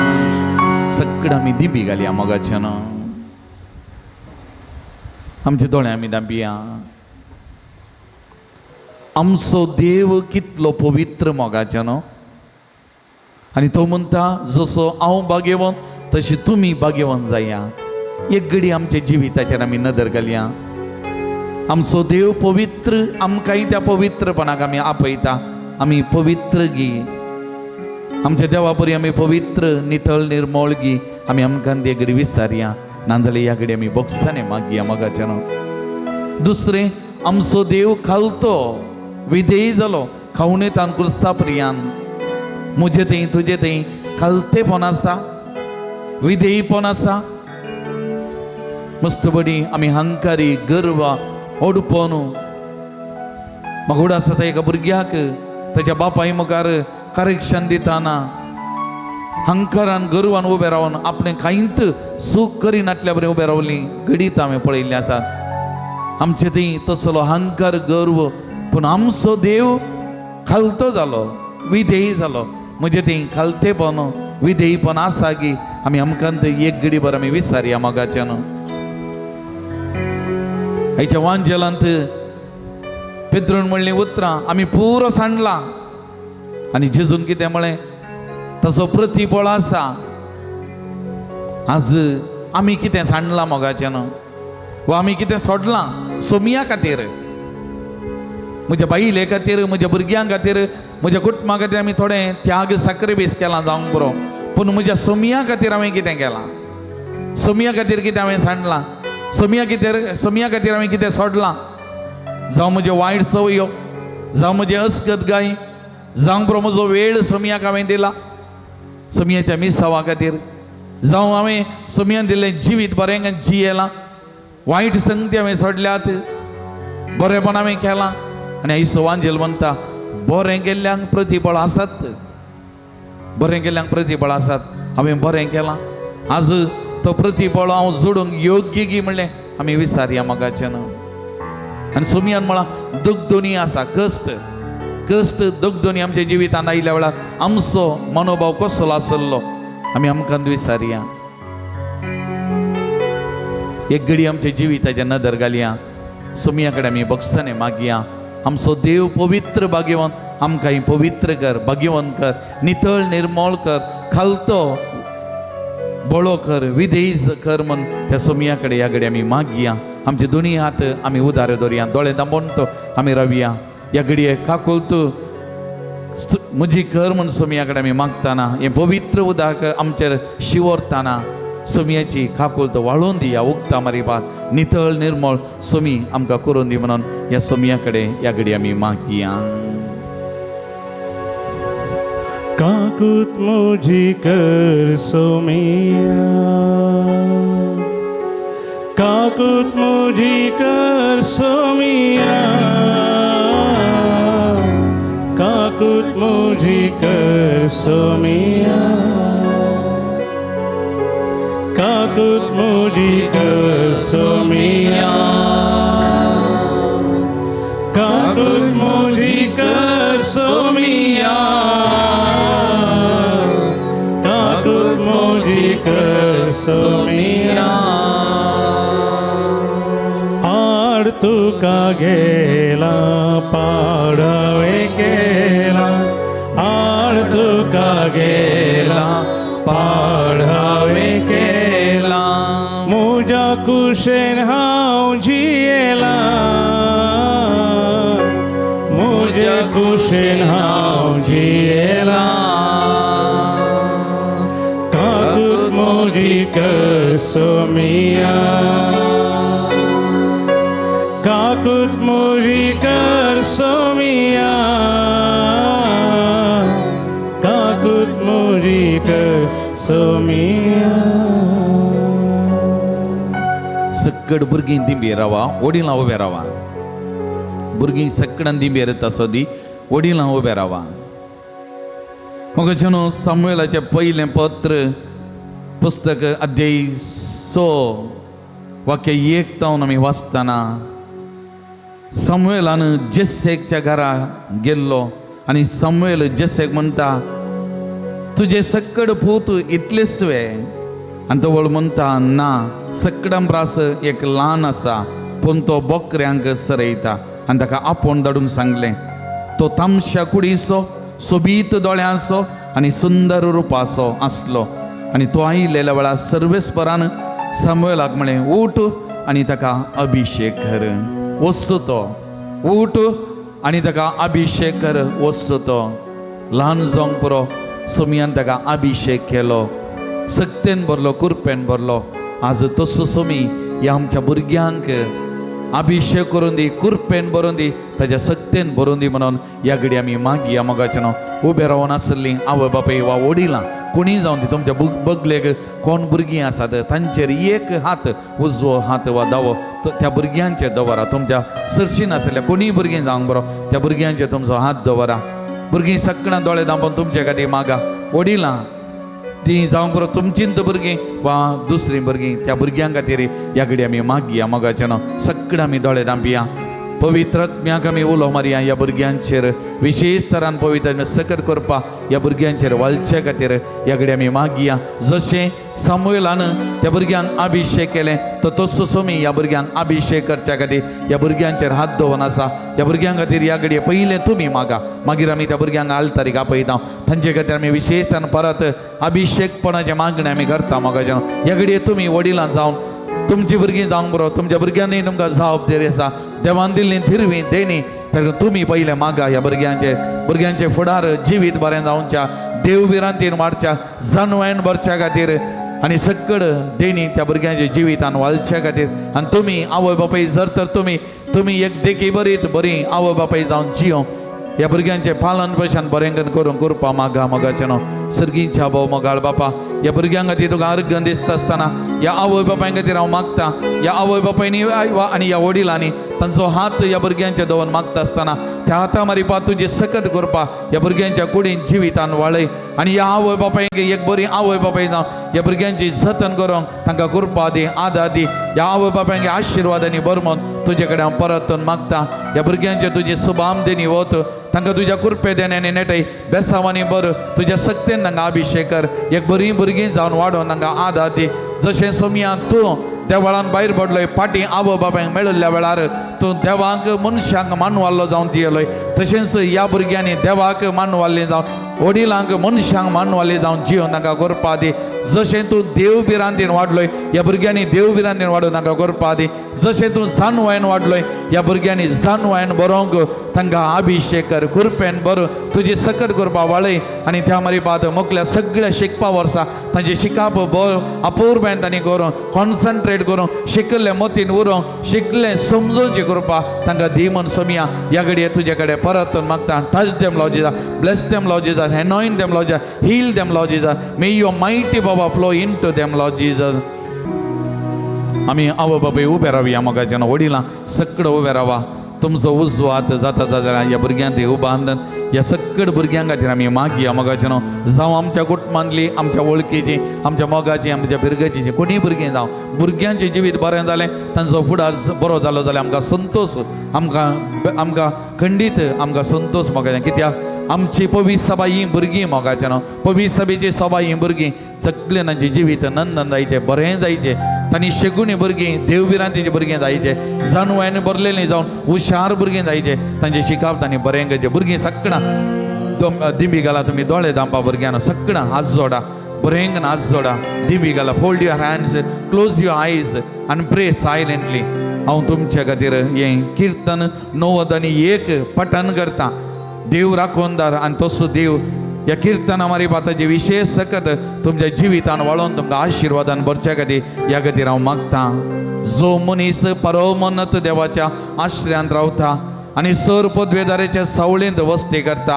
सगळं आमी दिबी घालया मोगाच्यान आमचे दोळे आमी दांपया. आमचो देव कितलो पवित्र मोगाच्यान आनी तो म्हणटा जसो हांव भाग्यवंत तशी तुमी भाग्यवंत जाया. एक घडी आमच्या जिविताचेर आमी नदर घालया. आमचो देव पवित्र, आमकांय त्या पवित्रपणाक आमी आपयता. आमी पवित्र गी आमच्या देवा परी आमी पवित्र नितळ निर्मळ गी आमी आमकां ते घडी विसारया नाजाल्यार ह्या घडी आमी बोगसाने मागया मोगाच्यान. दुसरें आमचो देव खालतो विधेयी जालो खावणेतान क्रिस्ता प्रियान म्हजे थंय तुजे थंय खालतेपण आसा विधेयीपण आसा. मस्त बडी आमी हंकारी गर्व ओडपण म्हाका उडास आसा एका भुरग्याक ताच्या बापाय मुखार करेक्शन दिताना हंकारान गर्वान उबें रावन आपणें कांयच चूक करिनातल्या बरें उबें रावलीं घडीत हांवें पळयल्लें आसा. आमचे थंय तसलो हंकार गर्व पूण आमचो देव खालतो जालो विधेयी जालो. म्हजे थंय खालतेपण विधेयीपण आसा की आमी आमकां एक घडी भर आमी विसारया मोगाच्यान. आयच्या वांजेलांत पेद्रून म्हणलीं उतरां आमी पुरो सांडला आनी जेजून कितें म्हळें तसो प्रतिफळ आसा. आज आमी कितें सांडलां मोगाच्यान वा आमी कितें सोडलां सोमया खातीर म्हज्या बायले खातीर म्हज्या भुरग्यां खातीर म्हज्या कुटुंबा खातीर आमी थोडें त्याग साक्रिफीस केलां जावंक पुरो पूण म्हज्या सोमया खातीर हांवें कितें केलां सोमया खातीर कितें हांवें सांडलां सोमया खातीर सोमया खातीर हांवें कितें सोडलां. जावं म्हज्यो वायट संवयो जावं म्हजें अस्कत गाय जावंक पुरो म्हजो वेळ सोमयाक हांवें दिला सोमयाच्या मिसावा खातीर जावं हांवें सोमयान दिल्लें जिवीत बरें जियेलां वायट संगती हांवें सोडल्यात बरेंपण हांवें केलां. आनी आयचो वांजेल म्हणटा बरें केल्ल्यांक प्रतिफळ आसात बरें केल्ल्यांक प्रतिफळ आसात. हांवें बरें केलां आज तो प्रतिफळ हांव जोडूंक योग्य गी म्हणलें आमी विसारया मोगाच्यान. आनी सोमयान म्हळां दगदोनी आसा कश्ट कश्ट दगदोनी आमच्या जिवितांत आयिल्ल्या वेळार आमचो मनोभाव कसलो आसलो आमी आमकां विसारया. एक घडी आमच्या जिविताच्या नदर घालया सोमया कडेन आमी बक्षाने मागया. आमचो देव पवित्र भाग्यवंत आमकां पवित्र कर भाग्यवंत कर नितळ निर्मळ कर खालतो बळो कर विधेयी कर म्हण त्या सोमया कडेन ह्या घडी आमी मागया. आमचे दोनी हात आमी उदारे दवरया दोळे दांबोवन तो आमी रावया. ह्या घडये काकुळत म्हजी कर म्हण सोमया कडेन आमी मागताना हें पवित्र उदक आमचेर शिंवरताना सोमयाची काकुळत वाळोवन दिया उगता मारिपात नितळ निर्मळ सोमी आमकां करून दी म्हणून ह्या सोमया कडेन ह्या घडी आमी मागया. काकूत म्हजी कर सोमिया काकूत म्हजी कर सोमिया काकूत म्हजी कर सोमिया काकूत मुजी कर सोमिया, काकूत मुजी कर सोमिया, काकूत मुजी कर सोमिया। आड तुका गेला पाडवे केला, आड तुका गेला पाडवे केला, मुजा कुशेन हांव जियेला, मुजा कुशेन हांव जियेला। काकूत मुजी कर सोमिया, काकूत मुजी कर सोमिया, काकूत मुजी कर सोमिया। सक्कड भुरगीं दिंबेर रावा, वडिलां उबे रावा। भुरगीं सक्कडान दिंबेर येता सदी वडिलां उबे रावा। मोगाच्यानो सामुएलाचें पयलें पत्र पुस्तक अध्याय 6 वाक्य 1 तावन आमी वाचतना सामुएलान जेसेकच्या घरा गेल्लो आनी सामुएल जेसेक म्हणटा, तुजे सक्कड पूत इतलेच वे? आनी तो वळ म्हणटा, ना, सक्कडां प्रास एक ल्हान आसा, पूण तो बोकऱ्यांक सरयता। आनी ताका आपोवन धाडूंक सांगलें। तो तामश्या कुडीचो, सोबीत दोळ्यांचो आनी सुंदर रुपाचो आसलो। आनी तो आयिल्ल्या वेळार सर्वेस्परान सामुएलाक म्हळें, उठ आनी ताका अभिशेक कर। वस्तू तो उठ आनी ताका अभिशेक कर। वस्तू तो ल्हान जावंक पुरो, सोमियान ताका अभिशेक केलो, सक्तेन भरलो, कुरपेन भरलो। आज तसो सोमी ह्या आमच्या भुरग्यांक अभिशेक करून दी, कुरपेन भरून दी, ताज्या सक्तेन भरून दी म्हणून ह्या घडी आमी मागया। मोगाचें न्हू उबे रावन आसलीं आवय बापूय वा वडिलां कोणीय जावन ती तुमच्या बगलेक कोण भुरगीं आसात तांचेर एक हात, उजवो हात वा दावो त्या भुरग्यांचेर दवरा। तुमच्या सरशीन आसल्या कोणीय भुरगीं जावंक बरो, त्या भुरग्यांचेर तुमचो हात दवरा। भुरगीं सकणां दोळे दांबून तुमचे खातीर मागा। वडिलां ती जावंक बरो तुमचींत भुरगीं वा दुसरीं भुरगीं त्या भुरग्यां खातीर ह्या घडी आमी मागया। मोगाचें न्हू सगळें आमी दोळे दांपया। पवित्र आत्म्याक आमी उलो मारया ह्या भुरग्यांचेर, विशेश तरान पवित्र आत्म्या सकत करपा ह्या भुरग्यांचेर वालचे खातीर ह्या घडी आमी मागया। जशें सामुएलान त्या भुरग्यांक अभिशेक केलें तर तसो सोमी ह्या भुरग्यांक अभिशेक करच्या खातीर ह्या भुरग्यांचेर हात दवरून आसा। ह्या भुरग्यां खातीर ह्या घडये पयलें तुमी मागा, मागीर आमी त्या भुरग्यांक आल्तारीक आपयता। तांचे खातीर आमी विशेश तरान परत अभिशेकपणाचें मागणें आमी करता। मोगाचें ह्या घडये तुमी वडिलां जावन तुमची भुरगीं जावंक बरो, तुमच्या भुरग्यांनी तुमकां जबाबदारी आसा, देवान दिल्ली थिरवी देणी, तर तुमी पयलें मागा ह्या भुरग्यांचे, भुरग्यांचे फुडार जिवीत बरें जावच्या, देव भिरांतीन वाडच्या, जानवायन भरच्या खातीर आनी सक्कड देणी त्या भुरग्यांच्या जिवितान वालच्या खातीर। आनी तुमी आवय बापूय जर तर तुमी तुमी एक देखी बरीत बरी आवय बापूय जावन जियो, ह्या भुरग्यांचें पालन पोशण बरें करूंक करपा मागा। मोगाचें न्हू सर्गीच्या भोव मोगाळ बापा, ह्या भुरग्यां खातीर तुका अर्गन दिसता आसतना ह्या आवय बापाय खातीर हांव मागता। ह्या आवय बापायनी आनी ह्या वडिलांनी तांचो हात ह्या भुरग्यांचे दवरून मागता आसतना त्या हाता मारिपा तुजी सकत करपा ह्या भुरग्यांच्या कुडीन जिवितान वाळय आनी ह्या आवय बापायक एक बरी आवय बापाय जावन ह्या भुरग्यांची जतन करूंक तांकां कृपा दी, आदार दी। ह्या आवय बापायक आशिर्वाद आनी बरमन तुजे कडेन हांव परतून मागता। ह्या भुरग्यांचे तुजी सुबाम देणी वत, तांकां तुज्या कृपे देण्यानी नेटय बेसावांनी बर, तुज्या सक्तेन तांकां अभिशेक कर, एक बरीं भुरगीं जावन वाडोवन तांकां आदार दी। जशें सोमया तूं देवळान भायर पडलोय, फाटीं आवय बापायक मेळिल्ल्या वेळार तूं देवाक मनशांक मानवाल्लो जावन दियलोय, तशेंच ह्या भुरग्यांनी देवाक मानवाल्ले जावन वडिलांक मनशांक मानवाल्ले जावन जिवन तांकां करपा दी। जशें तूं देव भिरांतीन वाडलोय ह्या भुरग्यांनी देव भिरांतीन वाडोवन तांकां करपा दी। जशें तूं जानवायन वाडलोय ह्या भुरग्यांनी जानवायन बरोवंक तांकां अभिशेक कर, कृपेन बरो तुजी सकत करपा वाळय आनी त्या मारी बाद मोकल्या सगळ्या शिकपा वर्सा तांचें शिकप बरो अपुरबायेन तांणी करूंक, कॉन्सन्ट्रेट करूंक, शिकल्लें मतीन उरोवंक, शिकलें समजोवची कृपा तांकां दी म्हण सोमया ह्या घडये तुजे कडेन परत मागता। Touch them Lord Jesus, bless them Lord Jesus, anoint them Lord Jesus, heal them Lord Jesus, may your mighty power flow into them Lord Jesus. आमी आवय बापूय उबे रावया, मोगाच्या वडिलां सगळं उबे रावा। तुमचो उजवो हात जाता जाल्यार ह्या भुरग्यांक उबांदन ह्या सगळ्या भुरग्यां खातीर आमी मागया मोगाचें न्हू. जावं आमच्या कुटुंबांतली, आमच्या वळखीची, आमच्या मोगाची, आमच्या भुरग्याची कोणीय भुरगीं जावं, भुरग्यांचें जिवीत बरें जालें, तांचो फुडार बरो जालो जाल्यार आमकां संतोश, आमकां आमकां खंडीत आमकां संतोश मोगाचें. कित्याक आमची पवित्र सभा ही भुरगीं मोगाचें न्हू. पवित्र सभेची सभा ही भुरगीं सगळें तांचें जिवीत नंदन जायचें, बरें जायचें. तांणी शेगुणी भुरगीं, देवभिरांतीची भुरगीं जायचे, जानवांनी भरलेलीं जावन हुशार भुरगीं जायचे. तांचें शिकप तांणी बरें करचें. भुरगीं सगळां दिंबी घाला, तुमी दोळे दामपा भुरग्यांक, सगळां हात जोडा, बरें हात जोडा, दिंबी घाला. Fold your hands, close your eyes आनी प्रे सायलेंटली. हांव तुमच्या खातीर हें किर्तन 91 पठन करता. देव राखोनदार आनी तसो देव ह्या किर्तना मारी विशेष सकत तुमच्या जिवितान वाळोवन तुमकां आशिर्वादान भरच्या खातीर ह्या खातीर हांव मागतां. जो मनीस परमोन्नत देवाच्या आश्रयांत रावता आनी सर पदवेदाराच्या सावळेंत वस्ती करता,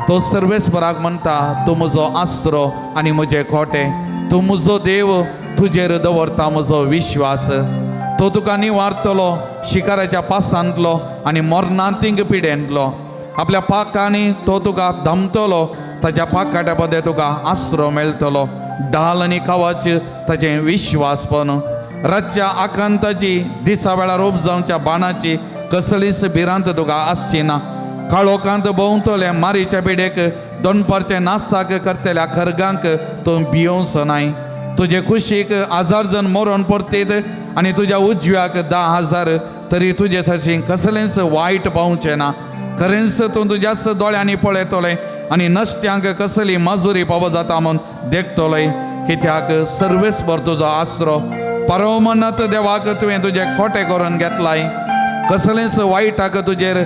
तो सर्वेस्पराक म्हणटा, तूं म्हजो आसरो आनी म्हजें खोटें, तूं म्हजो देव, तुजेर दवरता म्हजो विश्वास. तो तुका निवारतलो शिकाराच्या पासांतलो आनी मरणांतींक पिडेंतलो. आपल्या पाकांनी तो तुका धमतलो, ताच्या पाकाट्या पदे तुका आसरो मेळटलो. डाल आनी कवच ताचें विश्वासपण. रातच्या आकांताची, दिसा वेळार उपजावच्या बाणाची कसलीच भिरांत तुका आसची ना. काळोखांत भोंवतले मारीच्या पिडेक, दनपारचे नासाक करतल्या खरगांक तूं भियोवचो नाय. तुजे कुशीक 1000 जण मरोन परतीत आनी तुज्या उजव्याक 10,000, तरी तुजे सरशी कसलेंच वायट पावचें ना. खरेंच तूं तुज्याच दोळ्यांनी पळयतलें आनी नश्ट्यांक कसली मजुरी पावो जाता म्हूण देखतलोय. कित्याक सर्वेस्पर तुजो आसरो, परमनत देवाक तुवें तुजें खोटें करून घेतलाय. कसलेंच वायटाक तुजेर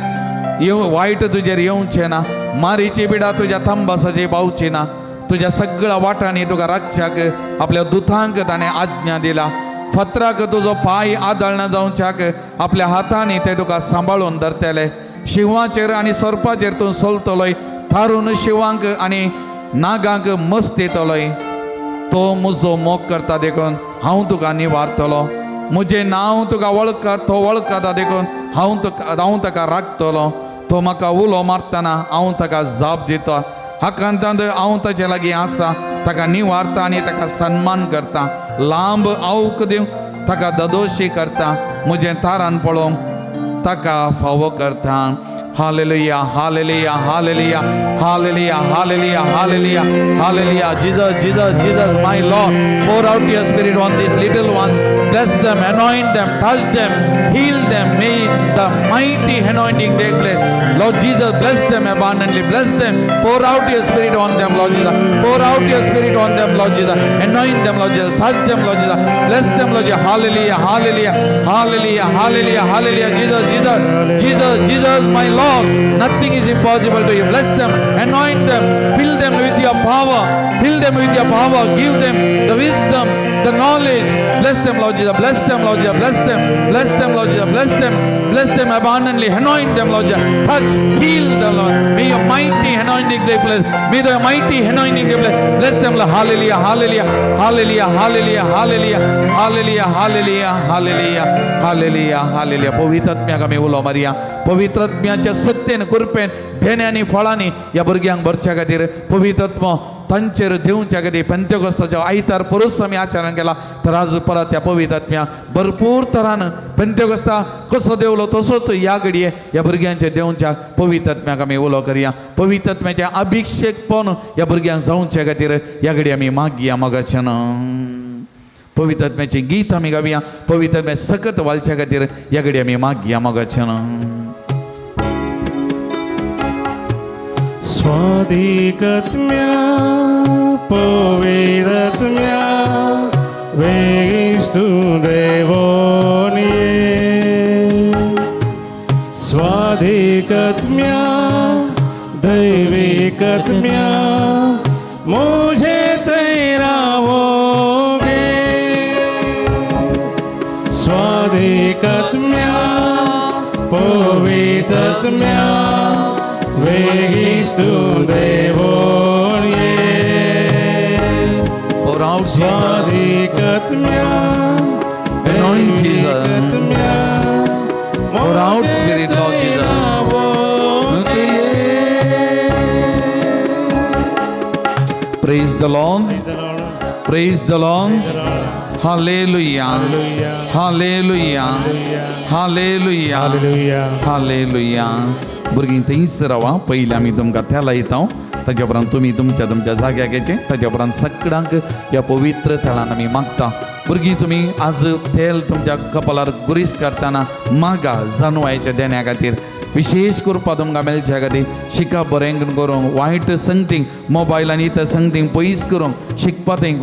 वायट तुजेर येवचें ना. मारीची पिडा तुज्या थांबासाची पावची ना. तुज्या सगळ्या वाटांनी तुका राखच्याक आपल्या दुतांक ताणें आज्ञा दिला. फातराक तुजो पांय आदळना जावच्याक आपल्या हातांनी ते तुका सांबाळून धरतले. शिंवाचेर आनी सोरपाचेर तूं सोलतलोय, थारून शिंवांक आनी नागांक मस्त येतलोय. तो म्हजो मोग करता देखून हांव तुका निवारतलो. म्हजें नांव तुका वळखता, तो वळखता देखून हांव ताका राखतलो. तो म्हाका उलो मारतना हांव ताका जाप दिता. हाकांतांत हांव ताचे लागीं आसा, ताका निवारता आनी ताका सन्मान करता. लांब आवक दिवन ताका ददोशी करता. म्हजें तारान पळोवंक ताका फावो करता. Hallelujah, hallelujah, hallelujah, hallelujah, hallelujah, hallelujah, hallelujah. Jesus, Jesus, Jesus, my Lord, pour out your spirit on this little one. Bless them, anoint them, touch them, heal them. May the mighty anointing take place. Lord Jesus, bless them abundantly. Bless them. Pour out your spirit on them, Lord Jesus. Pour out your spirit on them, Lord Jesus. Anoint them, Lord Jesus. Touch them, Lord Jesus. Bless them, Lord Jesus. Hallelujah, hallelujah, hallelujah, hallelujah, hallelujah. Jesus, Jesus, Jesus, Jesus, my Lord. Nothing is impossible to you. Bless them, anoint them, fill them with your power. Fill them with your power. Give them the wisdom, the knowledge. Bless them, Lord Jesus. Bless them, Lord Jesus. Bless them. Bless them, Lord Jesus. Bless them. Bless them abundantly. Anoint them, Lord Jesus. Touch, heal them, Lord. May your mighty anointing take place. May the mighty anointing take place. Bless them, Lord. Hallelujah, hallelujah, hallelujah, hallelujah, hallelujah, hallelujah, hallelujah, hallelujah, hallelujah, hallelujah. पवित्रात्म्याक आमी उलो मारया. पवित्रात्म्याच्या सत्तेन, कृपेन, धेण्यांनी, फळांनी ह्या भुरग्यांक भरच्या खातीर पवित्रात्मो तांचेर देवच्या खातीर पेंतेकोस्ताच्या आयतार परस आमी आचरण केला तर आज परत त्या पवित्रात्म्या भरपूर तरान पेंतेकोस्ता कसो देवलो तसोच ह्या घडये ह्या भुरग्यांचे देवच्या पवित्रात्म्याक आमी उलो करया. पवित्रात्म्याचे अभिषेक पण ह्या भुरग्यांक जावचे खातीर ह्या घडये आमी मागया मोगाच्यान. पवित्रात्म्याचें गीत आमी गावया. पवित्रात्म्या सकत वालच्या खातीर ह्या घडये आमी मागया मोगाच्यान. स्वाधिकत्म्या पवित्रत्म्या वेगिस्तु देवोनिये. स्वाधिकत्म्या दैविकत्म्या मुझे तैरावोगे. स्वाधिकत्म्या पवित्रत्म्या वेगिस्तु देवोनिये. Pour out Jesus. स्वाधिकत्म्या Anoint Jesus. Pour out Spirit, Lord Praise the Lord. Praise the Lord. Hallelujah. Hallelujah. Hallelujah. Hallelujah. भुरगीं थंयच रावा. पयलीं आमी तुमकां तेला येता, ताच्या उपरांत तुमी तुमच्या तुमच्या जाग्याक येचें. ताच्या उपरांत सगळ्यांक ह्या पवित्र थळान आमी मागता. भुरगीं तुमी आज तेल तुमच्या कपालार गुरीस काडटना मागा जानवायच्या देण्या खातीर, विशेश कृपा तुमकां मेळच्या खातीर. शिकप बरें करूंक, वायट संगतींक मोबायल आनी इतर संगतींक पयस करूंक, शिकपा थंय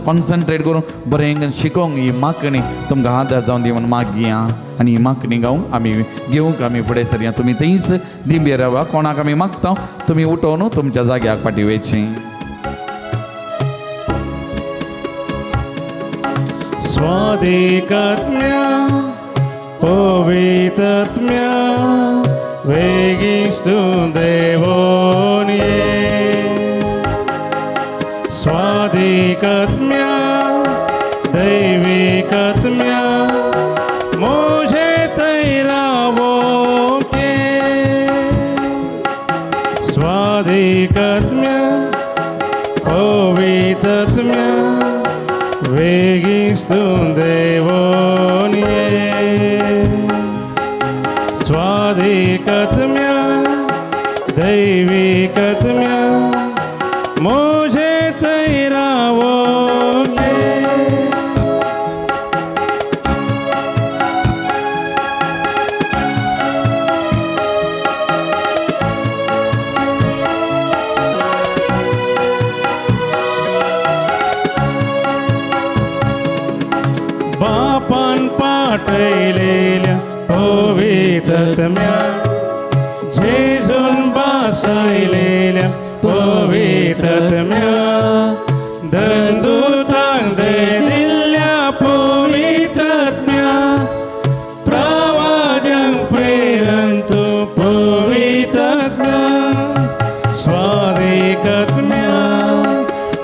कॉन्सन्ट्रेट करूंक, बरें शिकोवंक ही मागणी तुमकां आदार जावन दी म्हूण मागया. आनी ही मागणी गावंक आमी घेवंक आमी फुडें सरया. तुमी थंयच दिंबेर रावा. कोणाक आमी मागता तुमी उठोवन तुमच्या जाग्याक फाटीं वयचीं. स्वादिकात्म्या पवित्रात्म्या वेगीच तूं देवोन ये. स्वादिकात्म्या दैविकात्म्या मोजे तैरावो के. स्वादिकात्म्या पवित्रात्म्या वेगीच तूं देवोन ये. स्वादिकात्म्या दैविकात्म्या मोजे तैरावो के. बापान पाठयलेल्या पवित्रात्म्या जेजून बासयलेल्या पवित्रात्म्या धनदूतांक दिल्ल्या पवित्रात्म्या प्रवाद्यांक प्रेरंतु पवित्रात्म्या. स्वादिकात्म्या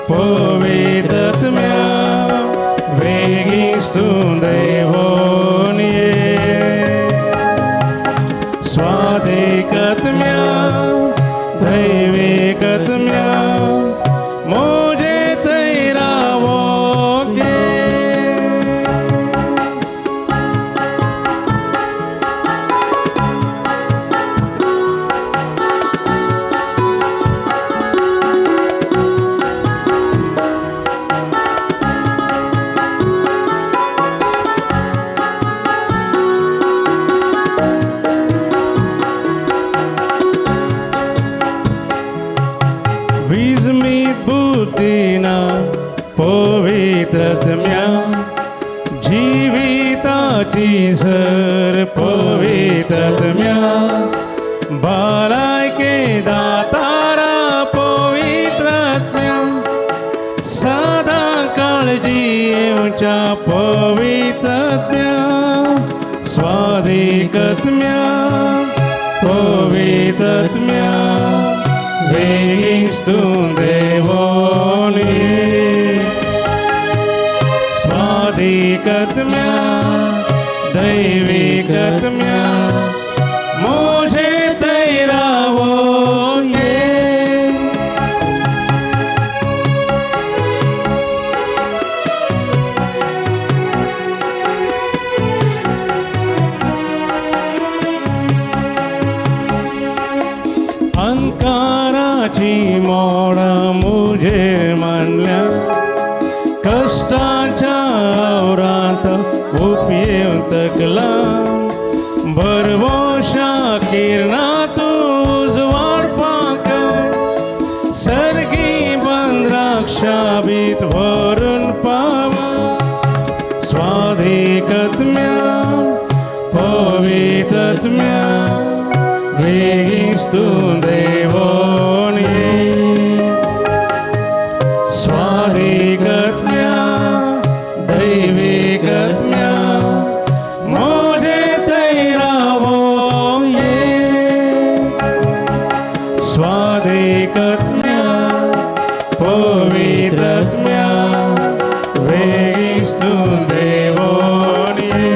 पवित्रात्म्या वेगीच तूं देवोन ये. स्वादिकात्म्या दैविकात्म्या मोजे तैरावो के. विस्मित बुद्धीना पवित्रात्म्या जिविताची सर पवित्रात्म्या भलायके दातारा पवित्रात्म्या सदां काळजी येवच्या पवित्रात्म्या. स्वादिकात्म्या पवित्रात्म्या वेगीच तूं देवोन ये. स्वादिकात्म्या दैविकात्म्या मोजे तैरावो ये. अंकाराची मोडां मुजेर मांडल्या कश्टाच्या आवरांत उपयेवन तकला बरवोशा किरणां तूं उजवाड फांक सर्गी बंद्राक्षाबीत व्हरून पावा. स्वादिकात्म्या पवित्रात्म्या वेगीच तूं देवोन ये. स्वादिकात्म्या दैविकात्म्या मोजे तैरावो ये. स्वादिकात्म्या पवित्रात्म्या वेगीच तूं देवोन ये.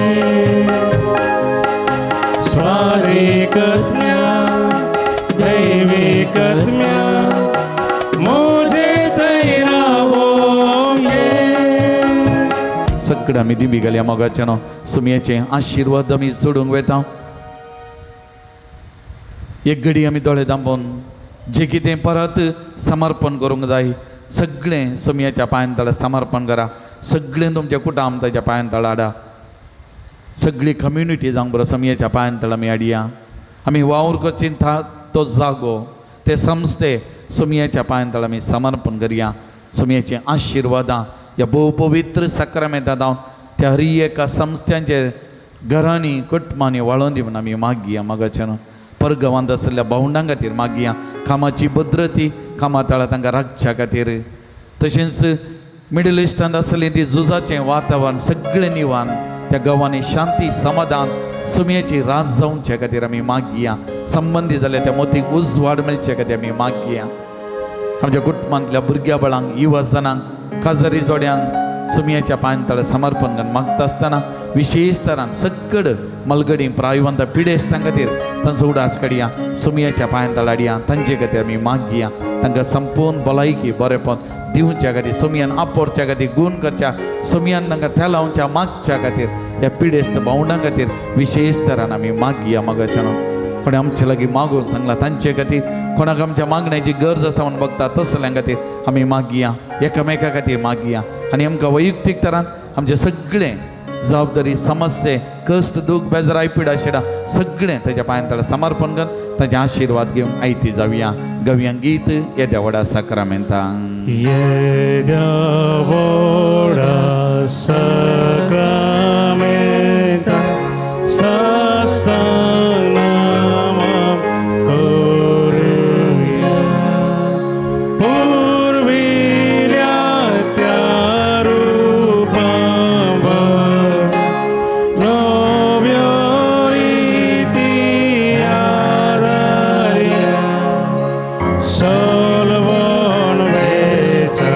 स्वादिकात्म्या दैविकात्म्या मोजे सगळें आमी दिमी घालया मोगाच्यानो सुमयेचे आशिर्वाद आमी सोडूंक वेता. एक घडी आमी दोळे दांबोवन जे कितें परत समर्पण करूंक जाय सगळें सुमयेच्या पांयान तळा समर्पण करा. सगळें तुमच्या कुटाम ताच्या पांयान तळा हाडा. सगळी कम्युनिटी जावंक बरो सुमयेच्या पांयान तळा आमी हाडया. आमी वावर करची तो जागो ते संस्थे सुमयेच्या पांयान तळा आमी समर्पण करया. सुमयेचे आशिर्वादां ह्या भोव पवित्र साक्रामेंता जावन त्या हर एका संस्थ्यांचेर घरांनी कुटुंबांनी वाळोवन दी म्हूण आमी मागया. मागाच्यान परगांवांत आशिल्ल्या भावंडां खातीर मागया. कामाची भद्रती कामा तळा तांकां राखच्या खातीर, तशेंच मिडल इस्टांत आसलें ती झुजाचें वातावरण सगळें निवान त्या गांवांनी शांती समाधान सुमयेची रात जावचे खातीर आमी मागया. संबंदी जाल्यार त्या मोतीक उजवाड मेळचे खातीर आमी मागया. आमच्या कुटुंबांतल्या भुरग्या बाळांक युवजनांक काजरी जोड्यांक सुमयेच्या पांयान तळा समर्पण करून मागता आसतना विशेश तरान सक्कड मलगडी प्रायवंत पिडेस्तां खातीर तांचो उडास काडया. सुमयेच्या पांयान तळा हाडया. तांचे खातीर आमी मागया. तांकां संपूर्ण भलायकी बरेपण दिवच्या खातीर, सुमयान आपोरच्या खातीर, गूण करच्या सुमयान तांकां थेलावच्या मागच्या खातीर ह्या पिडेस्त भावंडां खातीर विशेश तरान आमी मागया. मागाच्यान कोणें आमचे लागीं मागून सांगलां तांचे खातीर, कोणाक आमच्या मागण्याची गरज आसा म्हूण बघता तसल्यां खातीर आमी मागया. एकामेका खातीर मागया. आनी आमकां वैयक्तीक तरान आमचें सगळें जबाबदारी समस्ये कश्ट दूख बेजराय पिडा शिडा सगळें ताच्या पांयान तळा समर्पण करून ताचे आशिर्वाद घेवन आयती जावया. गवया गीत येद्या व्हडा साक्रामेंतान. येद्या व्हडा साक्रामेंता साष्टांग नमन करुया. पुर्विल्या त्या रुपावर नव्यो रिती आदार्या. सलवण वेचा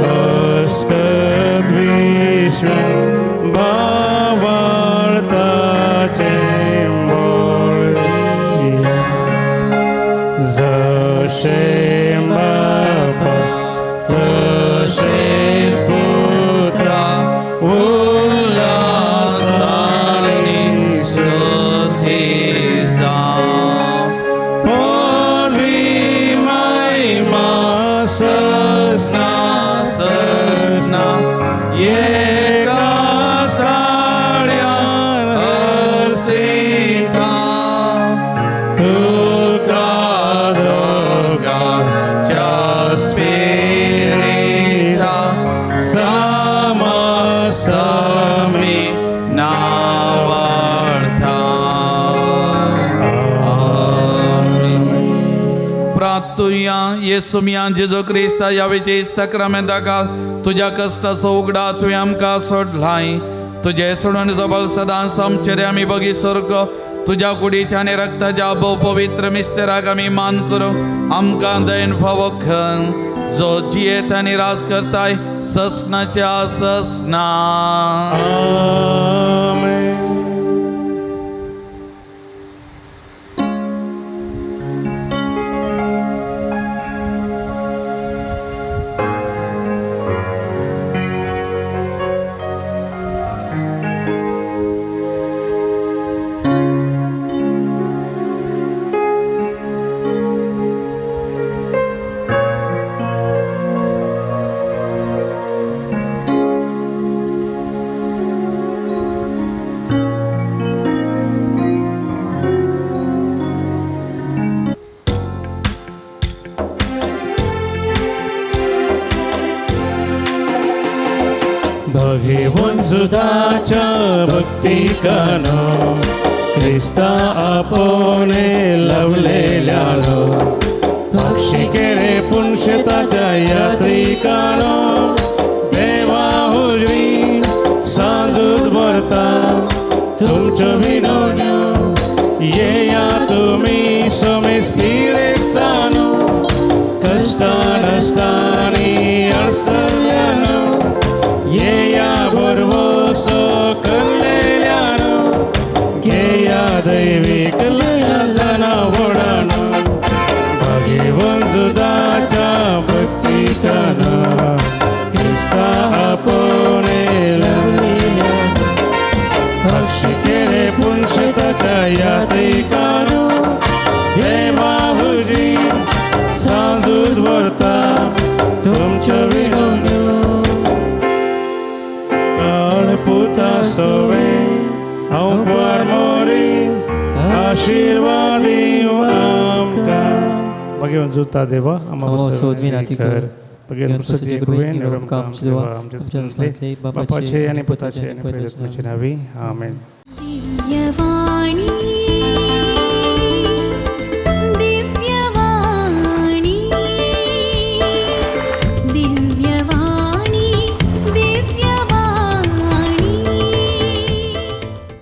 अस्कत विश्व भावार्थाचें बोलया. जशें बापा तशेंच पुत्रा उल्हासानी स्तुती जावं. पदवी महिमा ससना ससना एका साळ्यान असिता. तुका दोगांच्या स्पिरिता समा समी नावार्था. प्रार्थुया. येसुमिया जेजू क्रिस्ता ह्या साक्रामेंता तुज्या कश्टाचो उगडा तुवें आमकां सोडलाय. तुजे सोडून जबल सदांच आमचेर आमी बगी सोर्ग तुज्या कुडीच्या आनी रक्ताच्या भोव पवित्र मिस्तेराक आमी मान करूं. आमकां दयन फावो खन जो जियेत आनी राज करताय ससनाच्या ससना. आमेन. भगवंजुदाच्या भक्तिकानो क्रिस्ता आपोने लवलेल्यानो पक्षी केले पुंशताच्या यात्रिकानो देवा हुजरी सांजूत भरता तुमच्यो विनवण्यो येया तुमी समेस्त पिडेस्तानो कश्टान नश्टांनी अडचल्यानो येया भरवसो करलेल्यानो घेया दैवीक लयातना वडानो भगवंजुदाच्या भक्तिकानो क्रिस्ता आपोने लवलेल्यानो. मागता तुमच्यो विनवण्यो काळ पुता सवे हांव मोरी आशिर्वाद आमकां भगवान जुता देवा आम्हा सोदवी नाती कर. भगवान पुसती कृपेन आमकां आमचे देवा, आमच्या आमच्या आत्म्यांतले बापाचे आनी पुताचे आनी पवित्र आत्म्याचे नांवी आमेन. दिव्यवाणी.